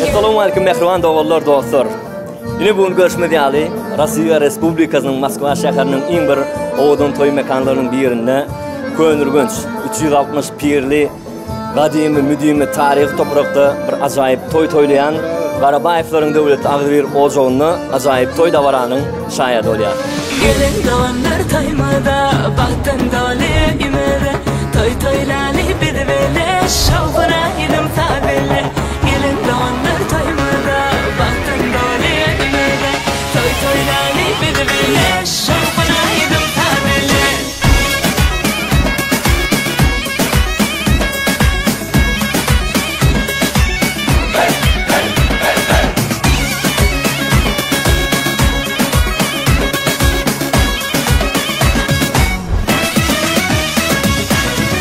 Essalawmalikim mähriban doganlar dostlar. Ine bu gün görşümiz ýaly Russiýa Respublikasynyň Moskwa şäheriniň iň bir owadan toý mekanlarynyň birinde Köneürgenç 360 pirli gadymy müdimi taryhy toprakda bir ajaýyp toý toýlaýan Garabaýewleriň döwletli agzybir ojagynda ajaýyp toý dabaranyň şaýady bolýar. Geliň doganlar toýumyza, Bagtdan doly öýümize, Toý toýlaly biz bile, Şowhun aýdym saz bile. Geliň doganlar toýumyza, Bagtdan doly öýümize, Toý toýlaly biz bile, Şowhun aýdym saz bile.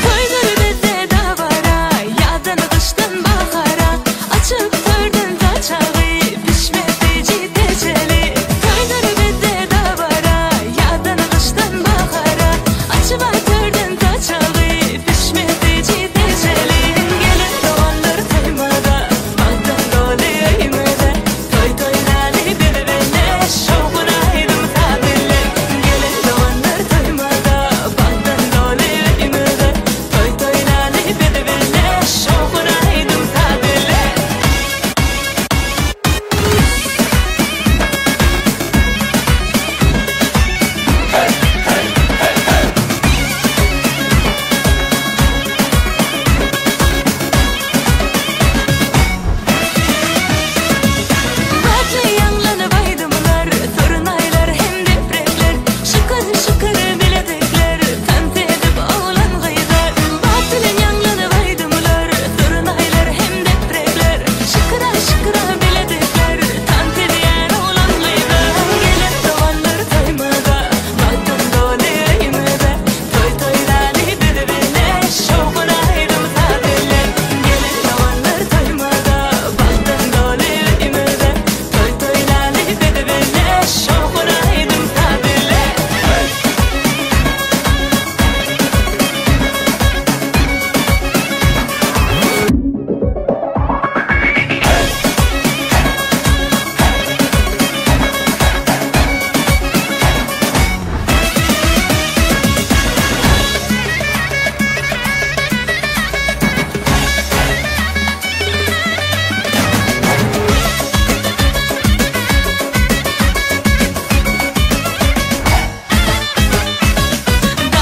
Toýlar bizde dabara, Ýazdan gyşdan bahara, Açyp törden saçagy, Pişmesi jitejeli. Toýlar bizde dabara, Ýazdan gyşdan bahara, Açyp törden saçagy, Pişmesi jitejeli. Geliň doganlar toýumyza, Bagtdan doly öýümize, Toý toýlaly biz bile, Şowhun aýdym saz bile. Geliň doganlar toýumyza, Bagtdan doly öýümize, Toý toýlaly biz bile, Şowhun aýdym saz bile. Batly ýaňlanyp aýdymlar, Surnaýlar hem deprekler, Şykyr-şykyr bilezikler, Tans edip oglan-gyzlar. Bat bilen ýaňlanyp aýdymlar, Surnaýlar hem deprekler, Şykyra-şykyra bilezikler, Tans edýär oglan-gyzlar. Gelen doganlar toýumyza, Bagtdan doly öýümize, Toý toýlaly biz bile, Şowhun aýdym-saz bile. Geliň doganlar toýumyza, Bagtdan doly öýümize, Toý toýlaly biz bile, Şowhun aýdym-saz bile.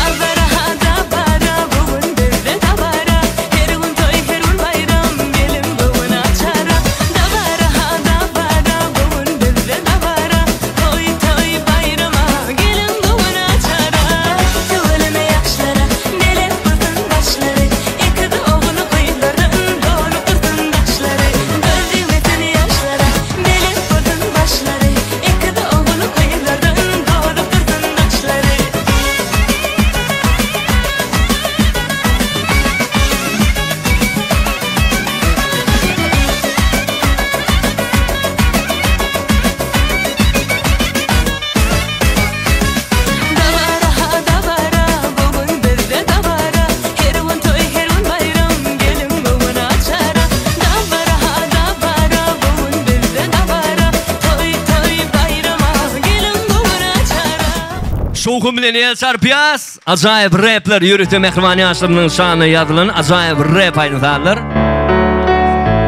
Dabara dabara bu gün bizde dabara Her gün toý her gün baýram geliň bu gün açara Dabara dabara bu gün bizde dabara Toý toý baýrama geliň bu gün açara Tüweleme ýaşlara belent bolsun başlary Ekiz ogul gyzlardan dolup dursun daşlary Göz degmesin ýaşlara belent bolsun başlary Ekiz ogul gyzlardan dolup dursun daşlary. Dabara ha dabara bu gün bizde dabara Her gün toý her gün baýram geliň bu gün açara Dabara ha dabara bu gün bizde dabara Toý toý baýrama geliň bu gün açara. Şowhun bilen el çarpýas. Ajaýyp repler ýörite mähriban ýaşlarymyzyň şanyna ýazylan ajaýyp rep aýdym-sazlar.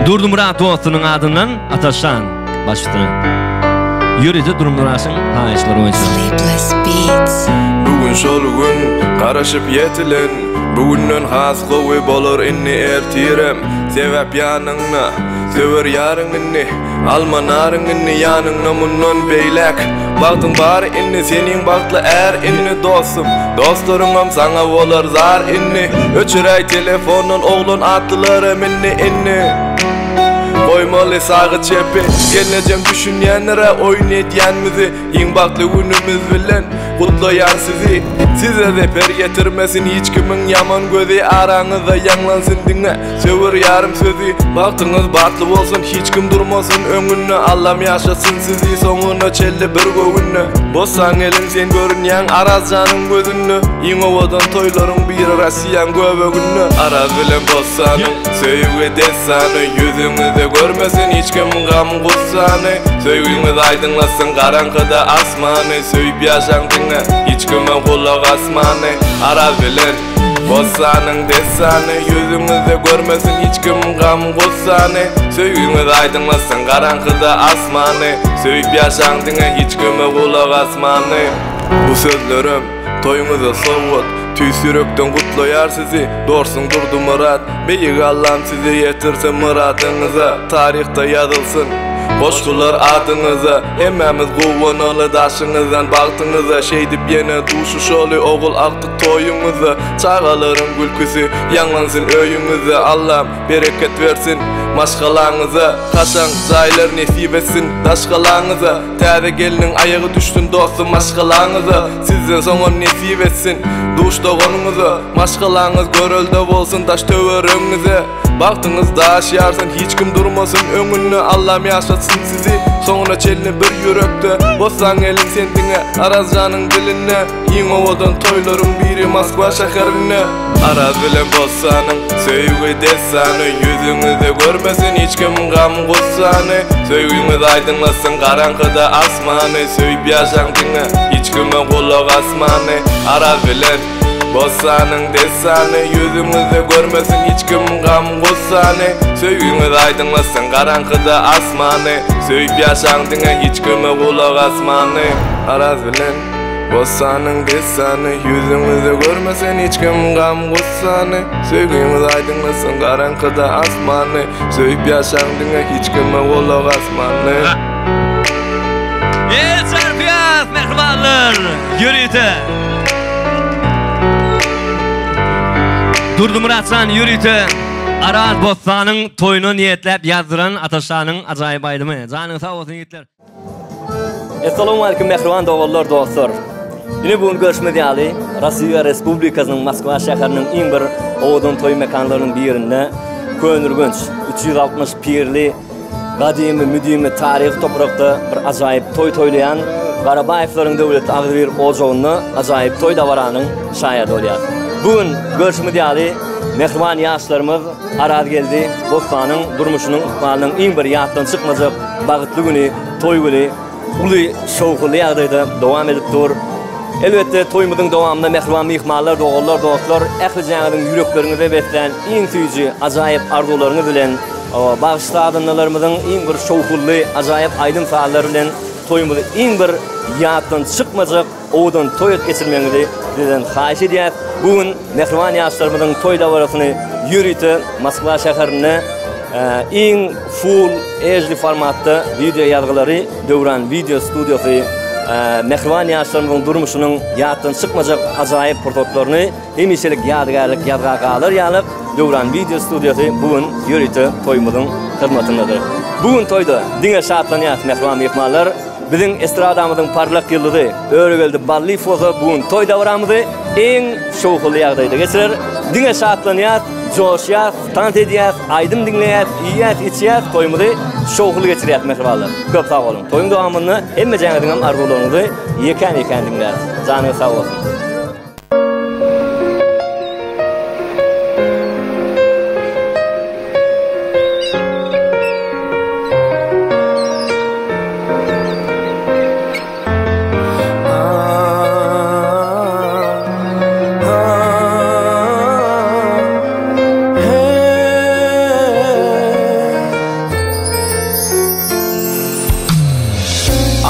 Durdumyrat dostunyň adyndan Ataşjan baş üstüne. Ýörite Durdumyratyň haýyşlary boýunça. Sleepless Beats. Bu gün şol gün garaşyp ýetilen Bu günden has gowy bolar indi ertirem Sebäp ýanyňda söwer ýaryň indi Alma naryň indi ýanyňda mundan beýläk Bagtyň bar indi seniň bagtly är indi dostum Dostlaryňam saňa bolar zar indi Öçüräý telefondan oglan atlylaram indi indi Goýmaly sagy çepi Gelnejem düşünýändir-ä oýun edýänmizi Iň bagtly günümiz bilen gutlaýan sizi Size zeper ýetirmesin hiç kimiň ýaman gözi Araňyzda ýaňlansyn diňe söwer ýarym sözi Bagtyňyz batly bolsun hiç kim durmasyn öňünde Allam ýaşatsyn sizi soňuna çenli bir göwünde Bossan gelin sen görünýäň Arazjanyň gözünde Iň owadan toýlaryň biri Rossiýaň göbeginde Araz bilen Bossanyň söýgi dessany ýüzüňize. görmesin hiç kim gam gussany Söýgiňiz aýdyňlasyn garaňkyda asmany Söýüp ýaşaň diňe hiç kime gulak asmany Araz bilen Bossanyň dessany Ýüzüňizde görmesin hiç kim gam gussany Söýgiňiz aýdyňlasyn garaňkyda asmany Söýüp ýaşaň diňe hiç kime gulak asmany Bu sözlerim toýuňyza sowgat Tüýs ýürekden gutlaýar sizi Dorsuň Durdymyrat Beýik Allam sizi ýetirsin myradyňyza Taryhda ýazylsyn goşgular adyňyza Hemmämiz guwanaly daşyňyzdan bagtyňyza Şeýdip ýene duşuşaly ogul agtyk toýuňyzda Çagalaryň gülküsi ýaňlansyn öýüňizde Allam bereket bersin maşgalaňyza Kaşaň jaýlar nesip etsin daş galaňyza Täze gelniň aýagy düşsün dostum maşgalaňyza Sizden soňam nesip etsin duş doganyňyza Maşgalaňyz görelde bolsun daş töweregiňize Bagtyňyz daş ýarsyn hiç kim durmasyn öňünde Allam ýaşatsyn sizi soňuna çenli bir ýürekde Bossan gelin sen diňe Arazjanyň dilinde Iň owadan toýlaryň biri Moskwa şäherinde Araz bilen Bossanyň söýgi dessany Ýüzüňizde görmesin hiç kim gam gussany Söýgiňiz aýdyňlasyn garaňkyda asmany Söýüp ýaşaň diňe hiç kime gulak asmany Araz bilen Bossanyň dessany Ýüzüňizde görmesin hiç kim gam gussany Söýgiňiz aýdyňlasyn garaňkyda asmany Söýüp ýaşaň diňe hiç kime gulak asmany Araz bilen Bossanyň dessany Ýüzüňizde görmesin hiç kim gam gussany Söýgiňiz aýdyňlasyn garaňkyda asmany Söýüp ýaşaň diňe hiç kime gulak asmany. El çarpýas mähribanlar ýörite. Durdymyratjan ýörite Araz Bossanyň toýuna niýetläp ýazdyran Ataşanyň ajaýyp aýdymy. Janyň sag bolsun ýigitler. Essalawmalikim mähriban doganlar dostlar. Ine bu gün görşümiz ýaly Russiýa Respublikasynyň Moskwa şäheriniň iň bir owadan toý mekanlarynyň birinde Köneürgenç 360 pirli gadymy müdimi taryhy toprakda bir ajaýyp toý toýlaýan Garabaýewleriň döwletli agzybir ojagynda ajaýyp toý dabaranyň şaýady bolýar. Bu gün görşümiz ýaly mähriban ýaşlarymyz Arazgeldi Bossanyň durmuşynyň ykbalynyň iň bir ýatdan çykmajak bagtly güni, toý güni uly şowhunly ýagdaýda dowam edip dur. Elbetde, toýumyzyň dowamynda mähriban myhmanlar, doganlar, dostlar, ählijäňiziň ýürekleriňize beslän iň süýji, ajaýyp arzuwlaryňyz bilen, bagşy-sazandalarymyzyň iň bir şowhunly, ajaýyp aýdym-sazlary bilen toýumyzy iň bir ýatdan çykmajak owadan toý edip geçirmegiňizi sizden haýyş edýäs. Bu gün mähriban ýaşlarymyzyň toý dabarasyny ýörite Moskwa şäherinde iň full HD formatda wideo ýazgylary Döwran wideo studiýasy mähriban ýaşlarymyzyň durmuşynyň ýatdan çykmajak ajaýyp pursatlaryny hemişelik ýadygärlik ýazga galar ýalyk Döwran wideo studiýasy bu gün ýörite toýumyzyň hyzmatyndadyr. Bu gün toýda diňe şatlanýas mähriban myhmanlar. Biziň estradamyzyň parlak ýyldyzy Öregeldi Ballyýew bolsa bu gün toý dabaramyzy iň şowhunly ýagdaýda geçirer. Diňe şatlanýas, joşýas, tans edýäs, aýdym diňleýäs, iýýäs, içýäs, toýumyzy şowhunly geçirýäs mähribanlar. Köp sag boluň. Toýuň dowamynda hemmejäňiziňem arzuwlaryňyzy ýekän-ýekän diňläris. Janyňyz sag bolsun.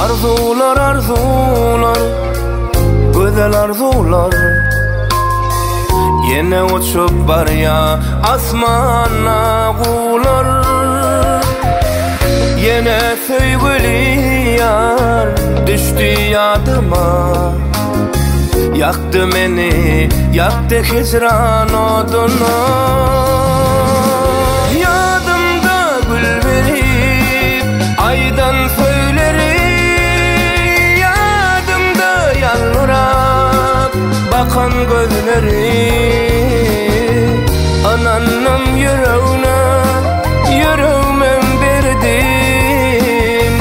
Arzuwlar arzuwlar Gözel arzuwlar Ýene uçup barýa asmana guwlar Ýene söýgüli ýar düşdi ýadyma Ýakdy meni, ýakdy hijran oduna Ýadymda gül berip, aýdan söyleri Ýadymda ýalbyrap, bakan gözleri Ynandym ýüregne, ýüregmem berdim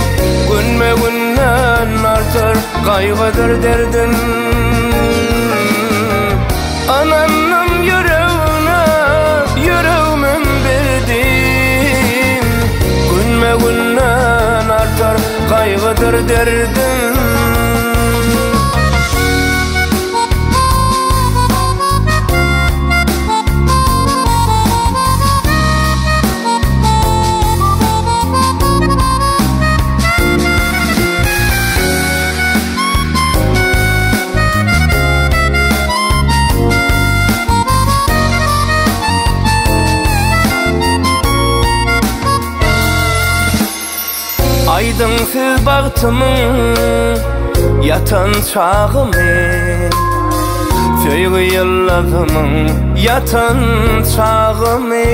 Günbe-günden artar gaýgydyr derdim Ynandym ýüregne, ýüregmem berdim. derdim. Aýdyň siz bagtymyň ýatan çagymy Söýgi ýyldyzymyň ýatan çagymy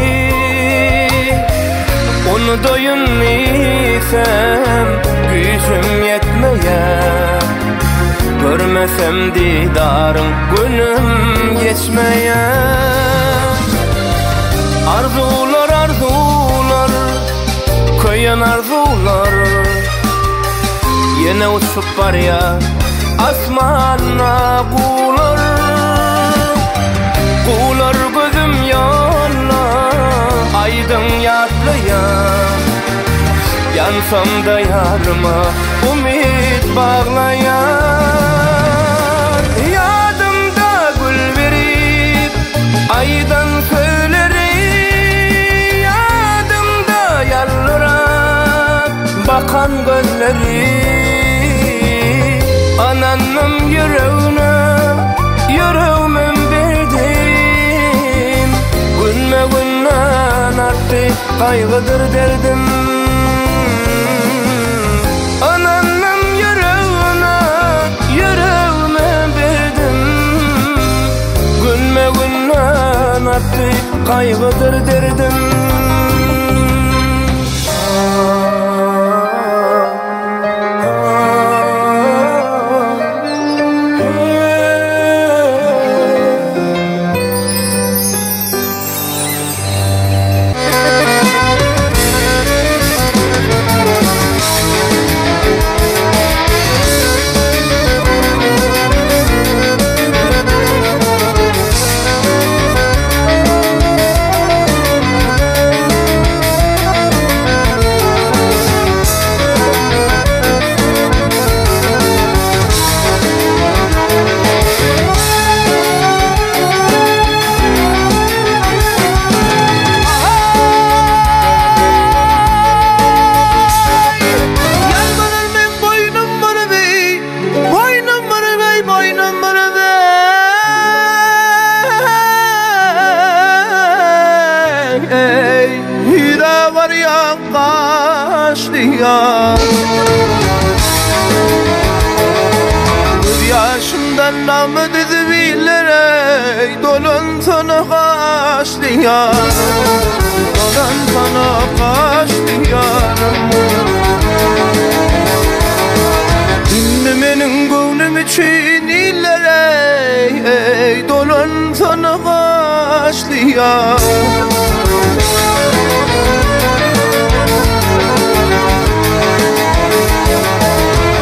Unudaýyn diýsem güýjüm ýetmeýär Görmesem didaryň günüm geçmeýär Arzuwlar arzuwlar Köýen arzuwlar Ýene uçup barýar asmanda guwlar Guwlar gözüm ýolda aýdyň ýatlaýan Ýansam-da ýaryma umyt baglaýan Ýadymda gül berip aýdan sözleri Ýadymda ýaldyrap bakan gözleri Ynandym ýüregne ýüregmem berdim Günbe-günden artdy gaýgydyr derdim Ynandym ýüregne ýüregme berdim Günbe-günden artdy gaýgydyr derdim. Ýalbarar meň boýnum bir Boýnum bir boýnum bir Ey, Hüre barýan gaşlyýan Göz ýaşymdan namy düzüp illere Dolansana gaşlyýan Dolansana gaşlyýan Indi meniň göwnüm üçin illere Ey, Dolansana gaşlyýan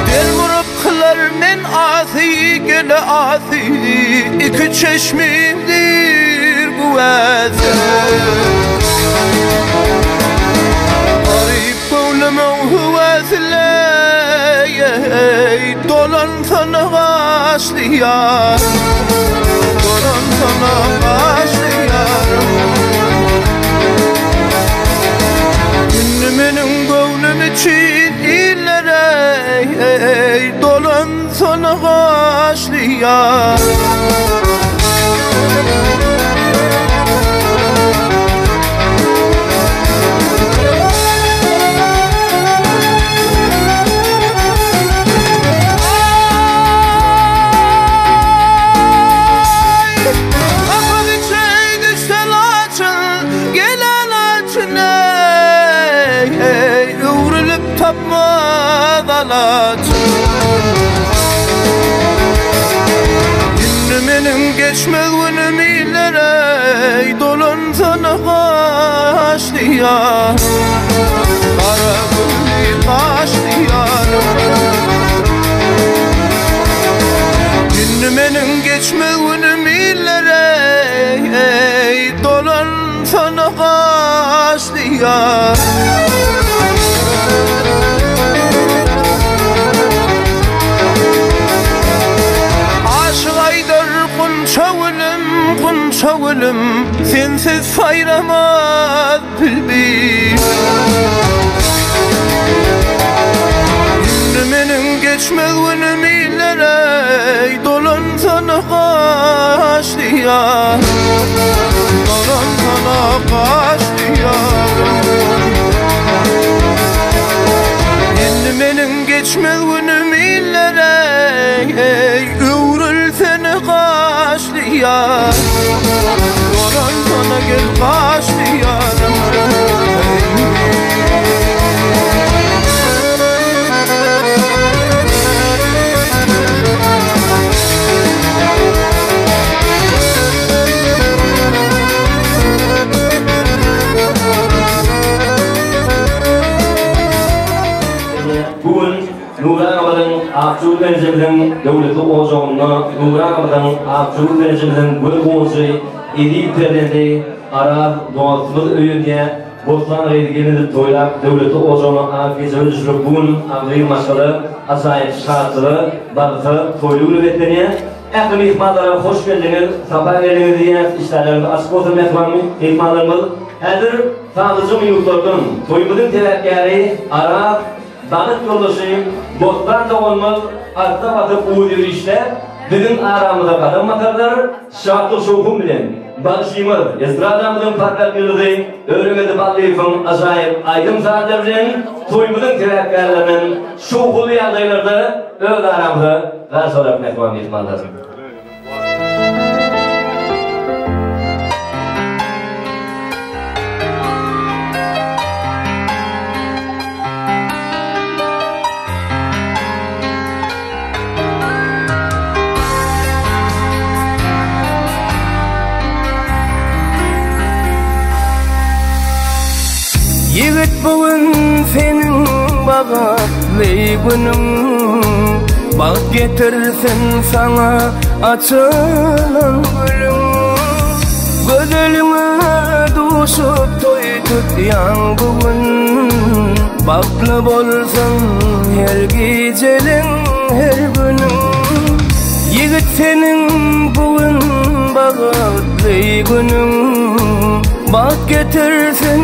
Delmuryp kylar men asy gele asy Iki çeşmimdir güwäsi Garyp göwnümiň höwesile Ey, Dolansana gaşlyýar Dolansana gaşlyýar Indi meniň göwnüm üçin illere Ey, Dolansana gaşlyýar Kapak içe düşse laçın Gelen açın ey, ey Öwrülip tapmaz alaçın Indi meniň geçmez günüm illere Dolansana gaşlyýar Gara gülli gaşlyýar Indi meniň geçmez günüm illere Ey, Dolansana gaşlyýar. Gunça gülüm sensiz saýramaz bilbil. Indi meniň geçmez günüm illere Dolansana gaç diýar Dolansana gaç diýar Indi meniň geçmez günüm illere Öwrülsene gaç diýar Dolansana gel gaç diýar Bu gün Nury agamyzyň Akjugül genjimiziň döwletli ojagynda Nury agamyzyň Akjugül genjimiziň göz guwanjy eziz perzendi Araz dostumyz öýünde Bossan gyzy gelin edip toýlap döwletli ojagyna ak gejebe düşürip bu gün agzybir maşgala ajaýyp şatlyga, bagta, toýly güne beslenýär. Ähli myhmanlara hoş geldiňiz, sapa geldiňiz diýýäs, işdäleriňiz açyk bolsun mähriban myhmanlarymyz. Häzir sanlyja minutlardan toýumyzyň sebäpkäri Araz Bagyt ýoldaşy Bossan doganymyz arka basyp uz ýörişde biziň aramyza gadam basarlar, şatlyk-şowhun bilen bagşymyz, estradamyzyň parlak ýyldyzy Öregeldi Ballyýewiň ajaýyp aýdym-sazlary bilen toýumyzyň sebäpkärleriniň şowhunly ýagdaýlarda öz aramyza garşy alarys mähriban myhmanlar. Ýigit bu gün seniň bagtly günüň Bagt getirsin saňa açylan gülüň Gözeliňe duşup toý tutýaň bu gün Bagtly bolsun her gijeliň her günüň Ýigit seniň bu gün bagtly günüň Bagt getirsin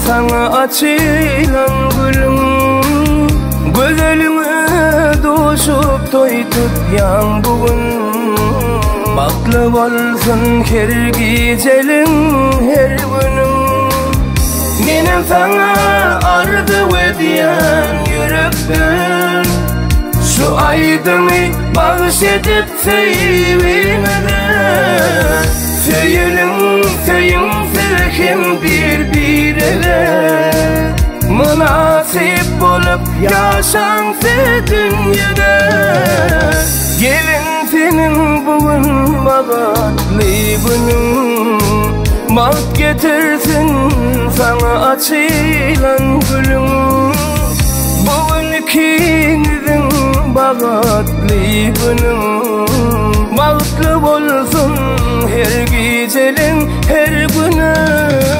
saňa açylan gülüň Gözeliňe duşup toý tutýaň bu gün Bagtly bolsun her gijeliň her günüň Menem saňa arzuw edýän ýürekden Şu aýdymy bagyş edip söýgimize Söýeliň söýüň siz hem bir-birege Mynasyp bolup ýaşaň siz dünýede Gelin seniň bu gün bagtly günüň Bagt getirsin saňa açylan gülüň Bu gün ikiňiziň bagtly günüň Bagtly bolsun her gijeliň her günüň.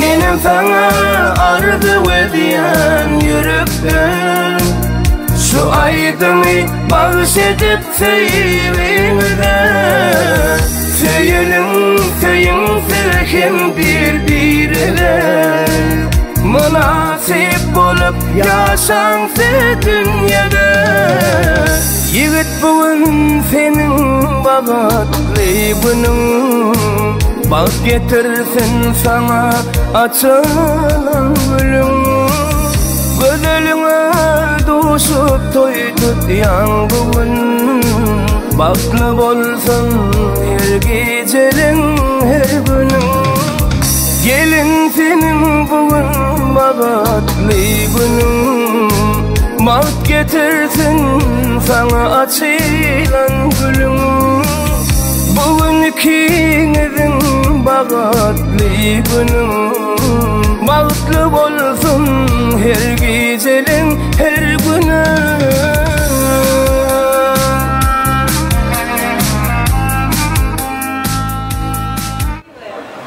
Menem saňa arzuw edýän ýürekden Şu aýdymy bagyş edip söýgimize Söýeliň söýüň siz hem bir-birege Mynasyp bolup ýaşaň siz dünýede Ýigit bu gün seniň bagtly günüň Bagt getirsin saňa açylan gülüň Gözeliňe duşup toý tutýaň bu gün Bagtly bolsun her gijeliň her günüň Gelin seniň bu gün bagtly günüň Bagt getirsin saňa açylan gülüň Bu gün ikiňiziň. bagtly günüň Bagtly bolsun her gijeleň her günüň.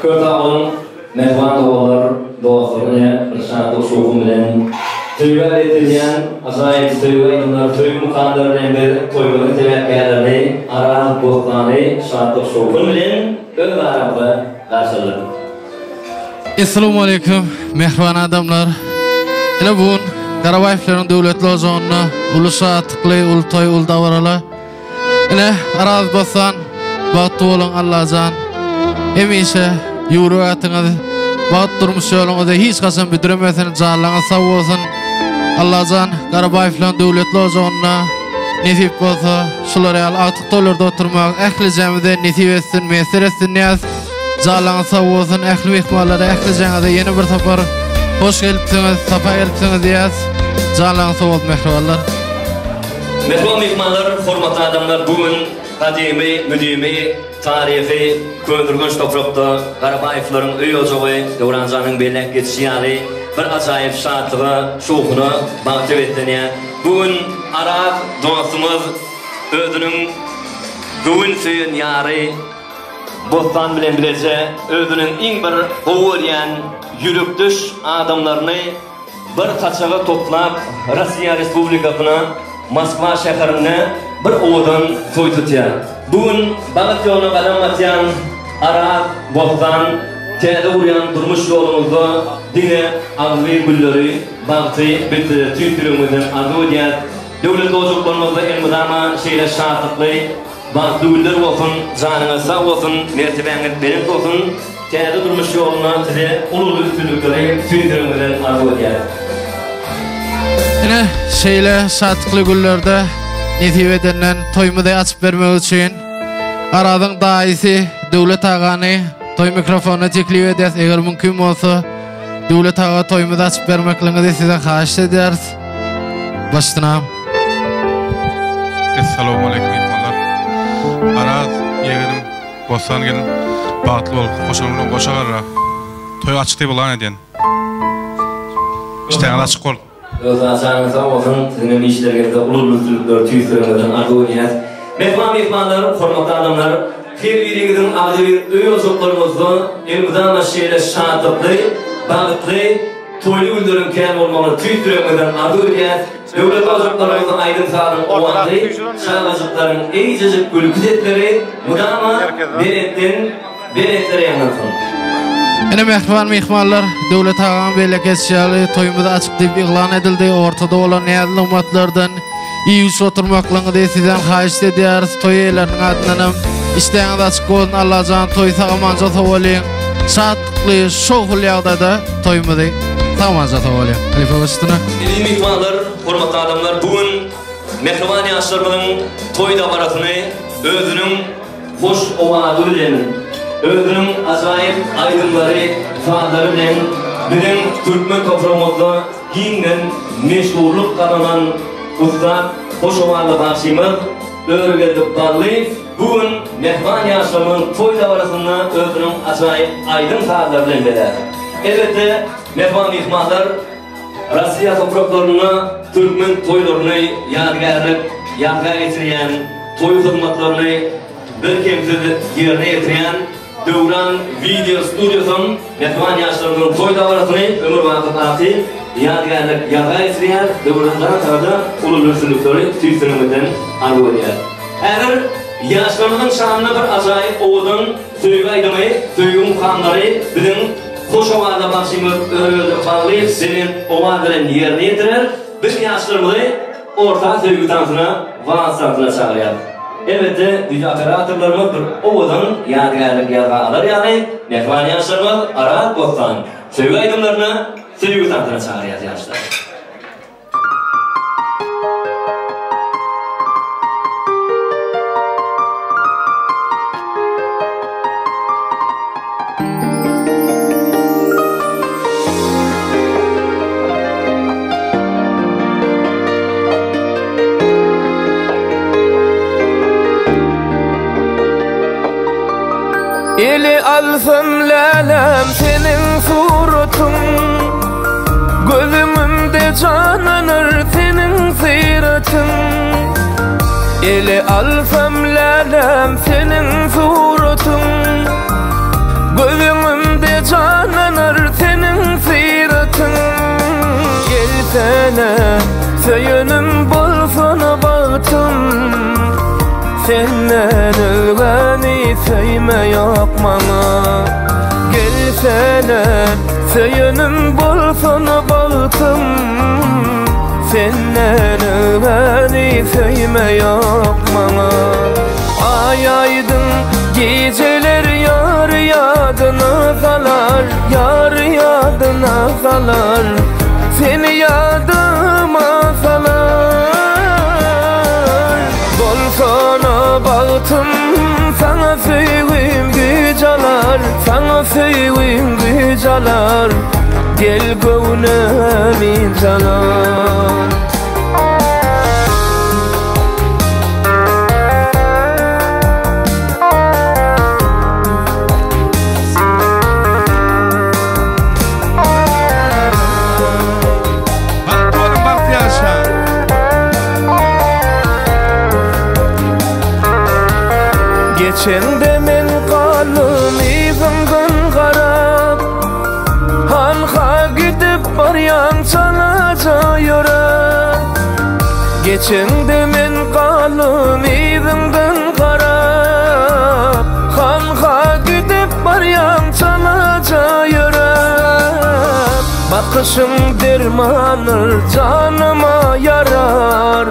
Köp sag boluň mähriban doganlar, dostlar ine bir şatlyk şowhun bilen söýgä beslenýän ajaýyp söýgi aýdymlar, söýgi mukamlary bilen biz toýumyzyň sebäpkärlerini Araz Bossany şatlyk şowhun bilen öz aramyza garşyladyk. Essalawmaleýkim mähriban adamlar. Ine bu gün Garabaýewleriň döwletli ojagynda uly şatlykly, uly toý, uly dabaraly. Ine Araz Bossan bagtly boluň Allajan. Hemişe ýüwrük atyňyz bagt durmuş ýoluňyzda hiç haçan büdremesin, janlaryňyz sag bolsun. Allajan Garabaýewleriň döwletli ojagynda nesip bolsa şular ýaly agtyk toýlarda oturmagy ählijämize nesip etsin, miýesser etsin diýýäs. Janyňyz sag bolsun ähli myhmanlara ählijaňyza ýene bir sapar hoş gelipsiňiz sapa gelipsiňiz diýýäs janyňyz sag bolsun mähribanlar. Mähriban myhmanlar, hormatly adamlar bu gün gadymy, müdimi, taryhy Köneürgenç toprakda Garabaýewleriň öý ojagy Döwranjanyň belläp geçişi ýaly bir ajaýyp şatlyga, şowhuna, bagta beslenýär. Bu gün Araz dostumyz özüniň göwün söýen ýary, Bossan bilen bileje özüniň iň bir gowy görýän ýürekdeş adamlaryny bir saçaga toplap Rossiýa Respublikasyna Moskwa şäherinde bir owadan toý tutýar. Bu gün bagt ýoluna gadam basýan Araz, Bossan täze gurýan durmuş ýoluňyzda diňe agzybir günleri, bagty biz size tüýs ýüregimizden arzuw edýäs. Döwletli ojaklaryňyzda elmydama şeýle şatlykly Bagtly günler bolsun, janyňyz sag bolsun, mertebäňiz belent bolsun, täze durmuş ýolunda size uly-uly üstünlikleri tüýs ýüregimizden arzuw edýäris. Ine, şeýle şatlykly günlerde nesip edenden toýumyzy açyp bermek üçin Arazyň daýysy Döwlet agany toý mikrofonyna teklip edýäs. Eger mümkin bolsa, Döwlet aga toýumyzy açyp bermekligiňizi sizden haýyşt edýäris. Başyna. Essalawmaleýkum myhmanlar. Araz ýegenim Bossan gelin bagtly bol, goşagyň bilen goşa garra. Toý açyk diýip yglan edýän. Işdäňiz açyk bolsun. Özara janyňyz sag bolsun, siziň hem işleriňizde uly-uly üstünlikleri tüýs ýüregiňizden arzuw edýäs. Mähriban myhmanlar, hormatly adamlar, her biriňiziň agzybir öý-ojaklaryňyzda elmydama şeýle şatlykly, bagtly, toýly günleriň kän bolmagyny tüýs ýüregimizden arzuw edýäs. Döwletli ojaklaryňyzda aýdym-sazyň owazy, çagajyklaryň eýjejik gülki sesleri mydama belentden Belentlere ýaňlansyn. Ine mähriban myhmanlar, Döwlet agaň belek etşi ýaly toýumyz açyk diýip yglan edildi. Ortada bolan näz-nygmatlardan iýip-içip oturmaklygyňyzy sizden haýyşt edýäris. Toý eýeleriniň adyndanam işdäňiz açyk bolsun, Allajan toýy sag-amanja sowalyň. Şatlykly, şowhunly ýagdaýda toýumyzy sag-amanja sowalyň. Halypa başyna. Eziz myhmanlar, hormatly adamlar, bu gün mähriban ýaşlarymyzyň toý dabarasyny özüniň Hoş owazy bilen, özüniň ajaýyp aýdymlary, sazlary bilen biziň türkmen topragymyzda giňden meşhurlyk gazanan ussat hoş owazly bagşymyz Öregeldi Ballyýew bu gün mähriban ýaşlarymyzyň toý dabarasynda özüniň ajaýyp aýdym-sazlary bilen bezär. Elbetde, mähriban myhmanlar, Russiýa topraklarynda türkmen toýlaryny ýadygärlik ýazga geçirýän, toý hyzmatlaryny birkemsiz ýerine ýetirýän Döwran wideo studiýasam mähriban ýaşlarymyzyň toý dabarasyny ömürbaky baky ýadygärlik ýazga geçirýär, Döwran jan sagda uly üstünlikleri tüýs ýüregimizden arzuw edýäris. Häzir ýaşlarymyzyň şanyna bir ajaýyp owadan Söýgi aýdymy, söýgi mukamlary biziň hoş owazly bagşymyz Öregeldi Ballyýew belent owaz bilen ýerine ýetirer. Biz ýaşlarymyzy orta söýgi tansyna, wals tansyna çagyrýarys. Elbetde, wideo operatorlarymyz bir owadan ýadygärlik ýazga alar ýaly, mähriban ýaşlarymyz Araz Bossan söýgi aýdymlaryna, söýgi tansyna çagyrýarys ýaşlar. Eli. alsam läläm seniň suratyň Göz öňümde janlanar seniň syratyň Ele alsam läläm seniň suratyň Göz öňümde janlanar seniň syratyň Gelsene söýenim bolsana bagtym Senden özgäni söýme ýok maňa Gelsene söýenim bolsana bagtym Senden özgäni söýme ýok maňa Aý aýdyň gijeler ýar ýadyna salar Ýar ýadyna salar Seni ýadyma salar Bolsana bagtym saňa söýgim güýç alar Saňa söýgim güýç alar Gel göwnüm ynjalar. Bagtly boluň bagtly ýaşaň. Geçende men galdym yzyňdan garap Hanha gidip barýaň çalaja ýöräp Geçende men galdym yzyňdan garap Hanha gidip barýaň çalaja ýöräp Bakyşyň dermandyr janyma ýarar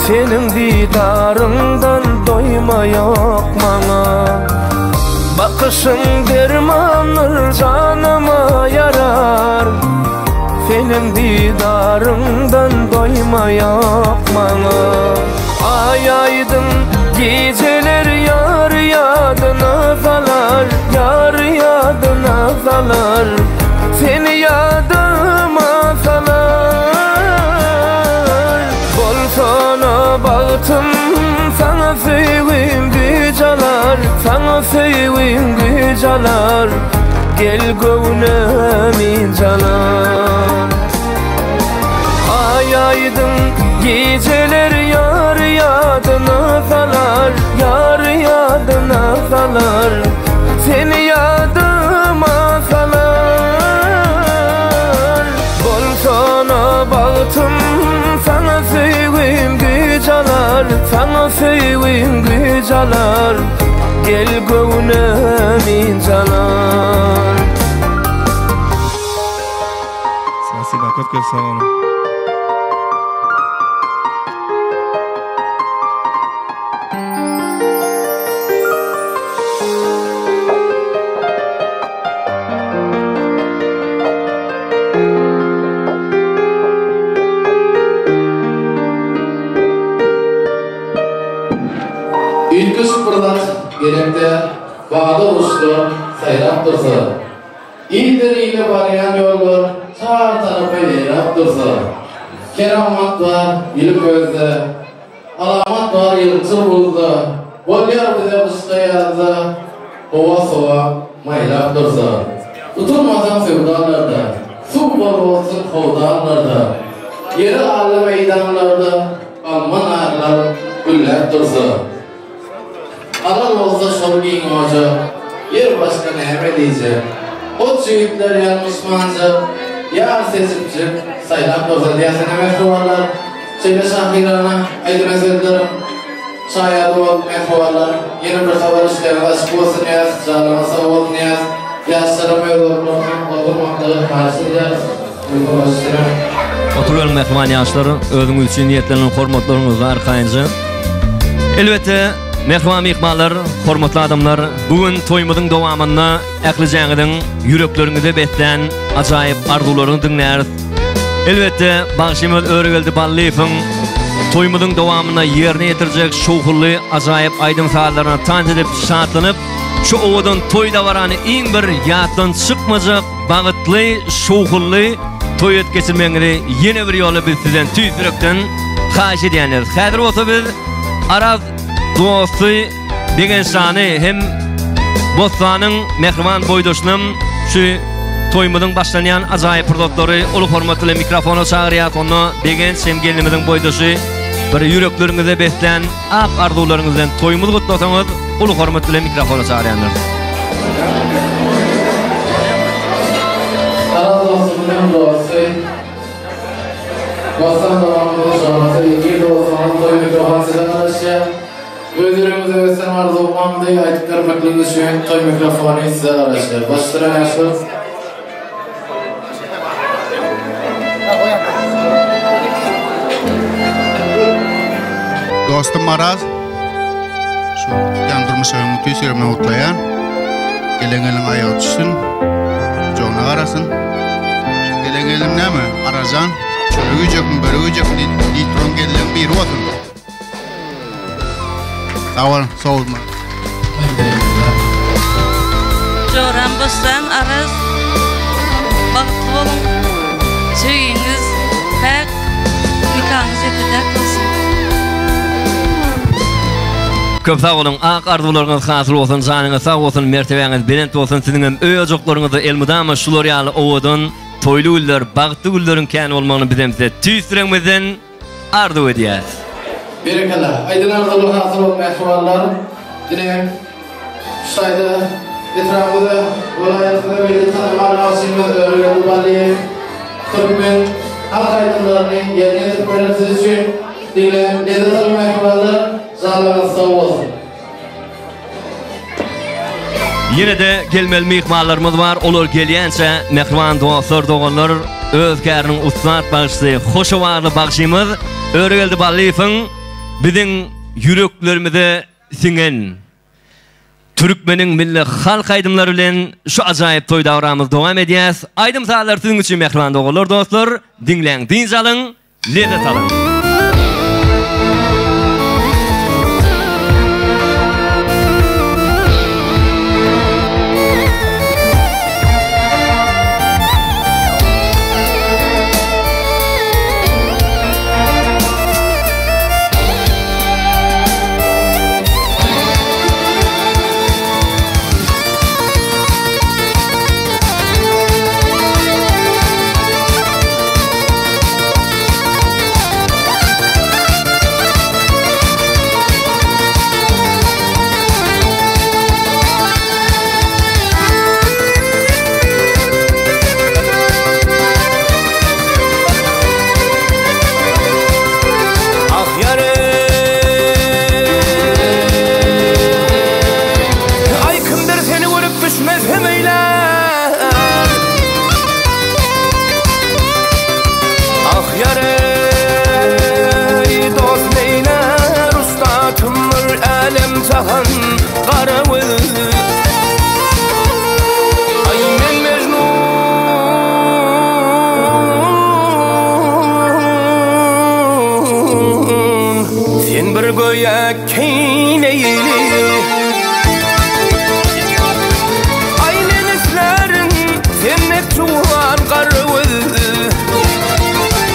Seniň didaryňdan doýma ýok maňa Bakyşyň dermandyr janyma ýarar Seniň didaryňdan doýma ýok maňa Aý aýdyň gijeler ýar ýadyna salar Ýar ýadyna salar Seni ýadyma salar Bolsana bagtym saňa söýgim güýç alar Saňa söýgim güýç alar Gel göwnüm ynjalar Aý aýdyň gijeler ýar ýadyna salar Ýar ýadyna salar Seni ýadyma salar Bolsana bagtym saňa söýgim güýç alar Saňa söýgim güýç alar Gel göwnüm ynjalar. Spasiba köp köp sag boluň. Üýtgeşik bir zat gerek däl, bagda guşlar saýrap dursa. Ilden ile barýan ýollar çar tarapa ýaýrap dursa, Keramat bar ýyly közde, Alamat bar ýylçyr buzda, Bolýar bize gyşda-ýazda, Howa sowap, maýlap dursa. Tutulmasaň söwdalarda, Suw bol bolsun howdanlarda, Ýeri ala meýdanlarda, Alma narlar gülläp dursa. Halal bolsa şol giň oja, Ýer başga näme diýjek. Goç ýigitler ýalňyşmanjyk, Ýar seçipjik, saýlap dursa diýýäsene mähribanlar. Şeýle şahyrana aýdylan sözleriň şaýady bolup mähribanlar, ýene bir sapar işleriňiz açyk bolsun diýýäs, janyňyz sag bolsun diýýäs. Ýaşlaram öz orunlaryndan gozganmaklygy haýyş edýäris. Oturyň mähriban ýaşlar, özüňiz üçin niýetlenen hormatlaryňyzda arkaýynja. Elbetde, mähriban myhmanlar, hormatly adamlar, bu gün toýumyzyň dowamynda ählijäňiziň ýürekleriňize beslän ajaýyp arzuwlaryny diňläris. Elbetde, bagşymyz Öregeldi Ballyýewiň toýumyzyň dowamynda ýerine ýetirjek şowhunly ajaýyp aýdym-sazlaryna tans edip, şatlanyp, şu owadan toý dabarany iň bir ýatdan çykmajak Bagtly, şowhunly toý edip geçirmegiňizi ýene bir ýola biz sizden tüýs ýürekden haýyş edýändiris. Häzir bolsa biz Araz dosty Begençjany hem. Bossanyň mähriban boýdaşynam şu toýumyzyň başlanýan ajaýyp pursatlary uly hormat bilen mikrofona çagyrýas. Onda Begenç hem gelnimiziň boýdaşy bir ýürekleriňize beslän ak arzuwlaryňyz bilen toýumyzy gutlasaňyz uly hormat bilen mikrofona çagyrýandyr. Salam dostumyzyň dosty. Bossan doganymyzyň jorasy Eziz dostumyz toý mikrofon size garaşýar. Öz ýüregiňize beslän arzuw-umydy aýdyp bermekligiňiz üçin toý mikrofony size garaşýar. Başdyran ýaşlar. Dostum Araz, şu tutýan durmuş öýüňi tüýs ýüregimden gutlaýan. Gelen gelin aýagy düşsün, gujagyna garasyn. Şu gelen gelin näme, Arazjan, çörek iýjekmi, börek iýjekmi diýip duran gelinleriň biri bolsun. Sag boluň, sowulma. Joram Bossan Araz bagtly boluň söýgiňiz päk nikaňyz ýeke-täk bolsun. Köp sag boluň ak arzuwlaryňyz hasyl bolsun janyňyz sag bolsun mertebäňiz belent bolsun siziňem öý ojaklaryňyzda elmydama şular ýaly owadan toýly günler bagtly günleriň kän bolmagyny bizem size tüýs ýüregimizden arzuw edýäs. Berekella. Aýdan arzuwlar hasyl bolsun mähribanlar. Ine şu taýda etrabymyza, welaýatymyza belli tanymal bagşymyz Öregeldi Ballyýew türkmen halk aýdymlaryny ýerine ýetirip berer siz üçin. Diňläp lezzet alyň mähribanlar. Janlaryňyz sag bolsun. Ýene-de gelmeli myhmanlarymyz bar. Olar gelýänçä mähriban dostlar, doganlar, öz käriniň ussat bagşysy, hoş owazly bagşymyz Öregeldi Ballyýewiň biziň ýüreklerimize siňen türkmeniň milli halk aýdymlary bilen şu ajaýyp toý dabramyzy dowam edýäs. Aýdym-sazlar siziň üçin mähriban doganlar, dostlar, diňläň, dynç alyň! Lezzet alyň! Ah ýar-eý, Aý kimdir seni görüp düşmez hem eýlär. Ah ýar-eý, dost neýlär, ussatymdyr älem-jahan gara göz. Aý men Mejnun. Sen bir göýä keýneýli. Aý men islärin sen dek juwan gara göz.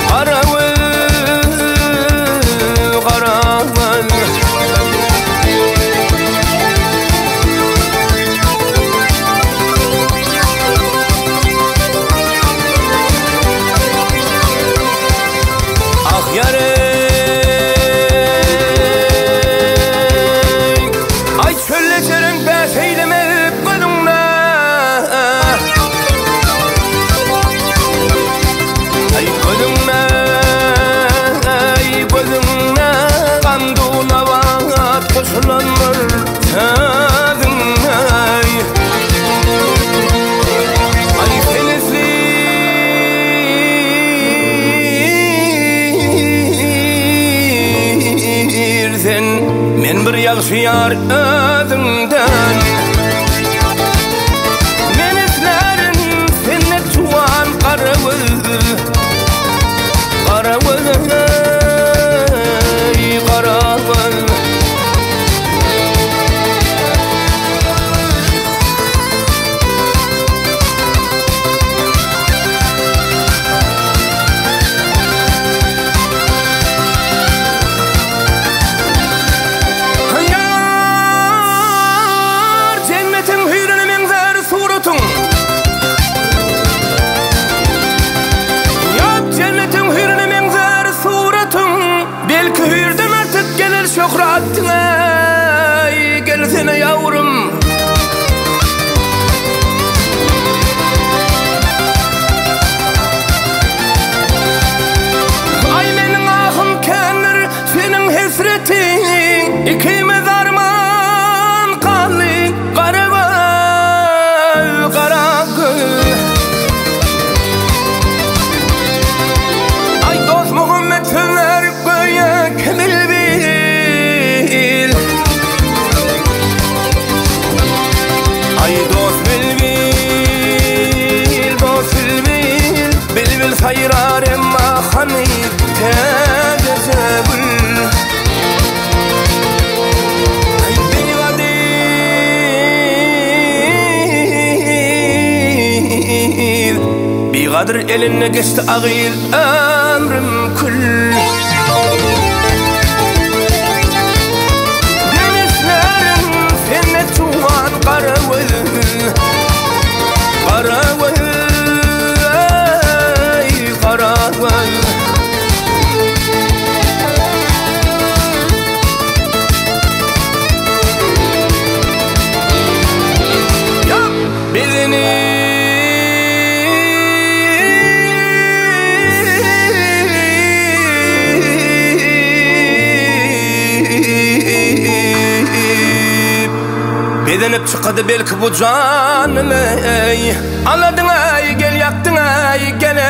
Gara göz, gara göz. Ah ýar-eý, Aý çölde jeren bäs eýlemep gözüňde. Aý gözüňde, aý gözüňde Gandu-nabat goşulandyr sözüňde. Aý sen esir sen, Men bir ýagşy ýar özüňden. Men islärin sende juwan gara göz, Gara göz, eý, gara göz. Saýrar emma hany täzeje gül. Aý bigadyr, bigadyr elinde geçdi agyz ömrüm kül. Men islärin sende tuwan gara göz, gara göz, eý gara göz. Ýap! Bezenip, bezenip çykady belki bu janym eý. Aladyň eý, gel ýakdyň eý, gel eý.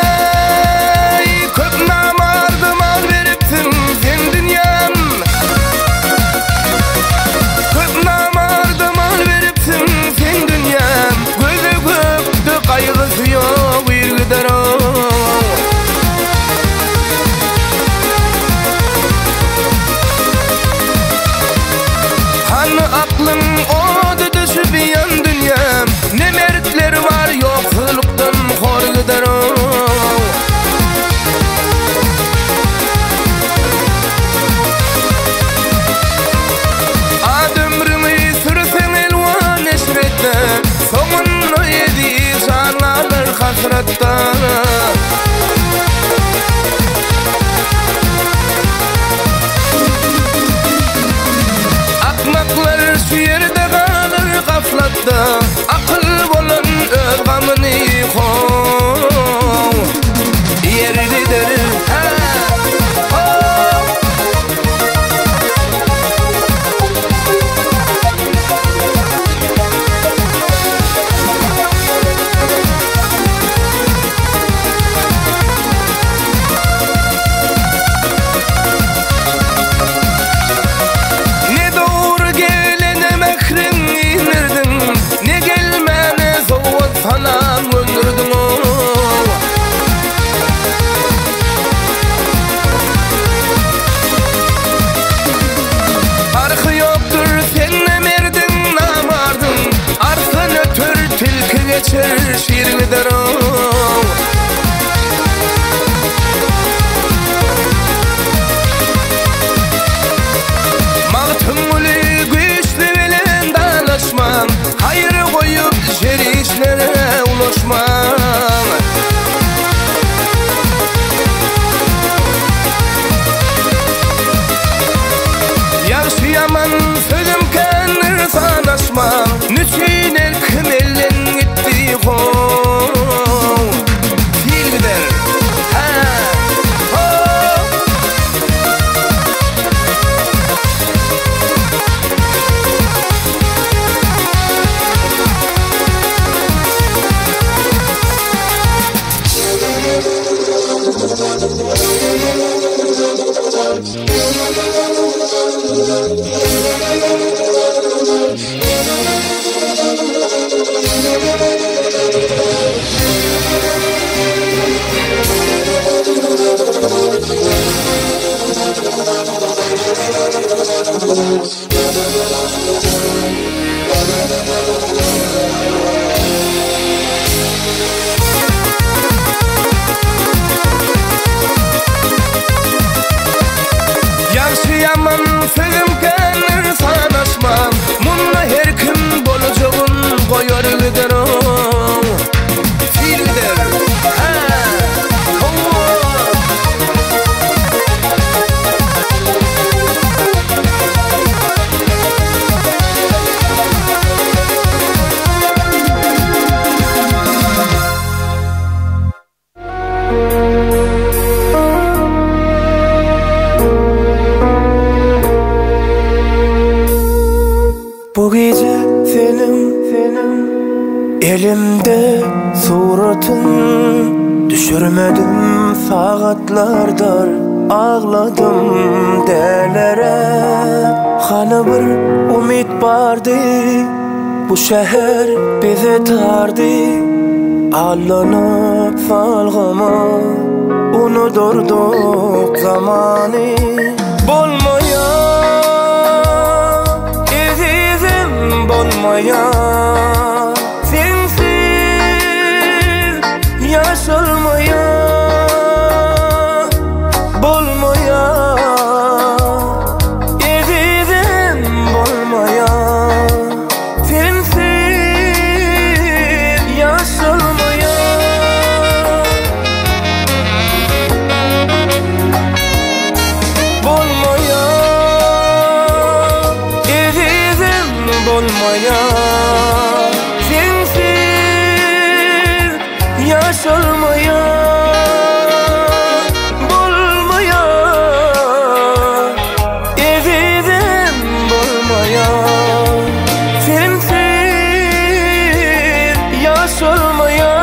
Heý, köp namarda mal beripsiň sen dünýäm. Köp namarda mal beripsiň sen dünýäm. Gözi gökde gaýgysy ýok ir gider-ow. Hany aklyň ody düşüp ýan dünýäm. Ne mertler bar ýoksullukdan hor gider-ow. Ad ömrüňi sürseň elwan eşretde, Soňunda eziz jan galar hasratda. Akmaklar şu ýerde galar gaflatda, Akyl bolan öz gamyny how ýer gider. Ha, ho! Ne dogry gelene mähriň indirdiň, Ne gelmäne sowgat salam gönderdiň-ow. Parhy ýokdur sende merdiň, namardyň, Arslan öter, tilki geçer, şir gider-ow. Magtymguly güýçli bilen dalaşmaň, Haýyr goýup şer işlere ulaşmaň. Ýagşy-ýaman sözüm kändir sanaşmaň, Nüçin erkim elden gitdi how. Sil gider. Hä, ho! Ýagşy-ýaman sözüm kändir sanaşmaň, Munda her kim bolajagyn goýar gider-ow. Sil gider. Hä, hawa! Elimde suratyň düşürmedim sagatlardyr agladym dälere Hany bir umyt bardy bu şäher bize tardy Allanyp salgyma unudurdyk zamany Bolmaýar ezizim bolmaýar Sensiz ýaşalmaýar Bolmaýar ezizim bolmaýar Sensiz ýaşalmaýar. Bolmaýar ezizim bolmaýar Sensiz ýaşalmaýar Bolmaýar ezizim bolmaýar Sensiz ýaşalmaýar.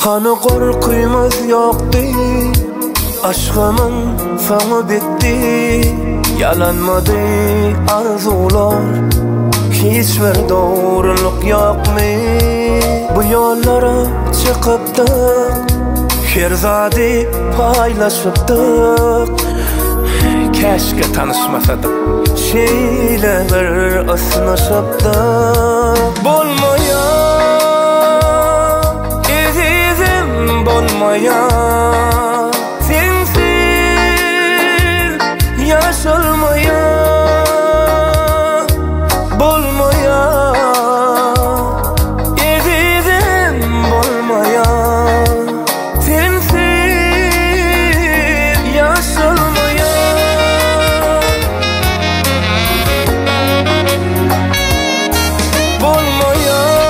Hany gorkymyz ýokdy, Aşgymyň soňy bitdi, Ýalanmady arzuwlar, Hiç bir dogrulyk ýokmy? Bu ýollara çykypdyk, Her zady paýlaşypdyk, Käşgä tanyşmasadyk. Şeýle bir ysnyşypdyk. Bolmaýar, ezizim, bolmaýar. Sensiz ýaşalmaýar. Bolmaýar, ezizim, bolmaýar. Sensiz ýaşalmaýar. Bolmaýar,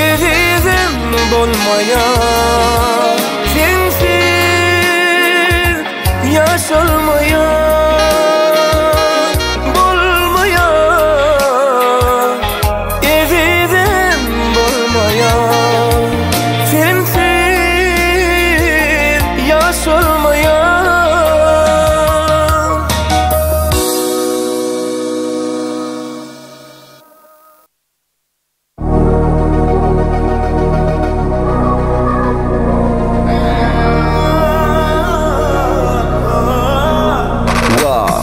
ezizim, bolmaýar. Sensiz ýaşalmaýar. Bolmaýar, ezizim, bolmaýar. Sensiz ýaşalmaýar. Wah.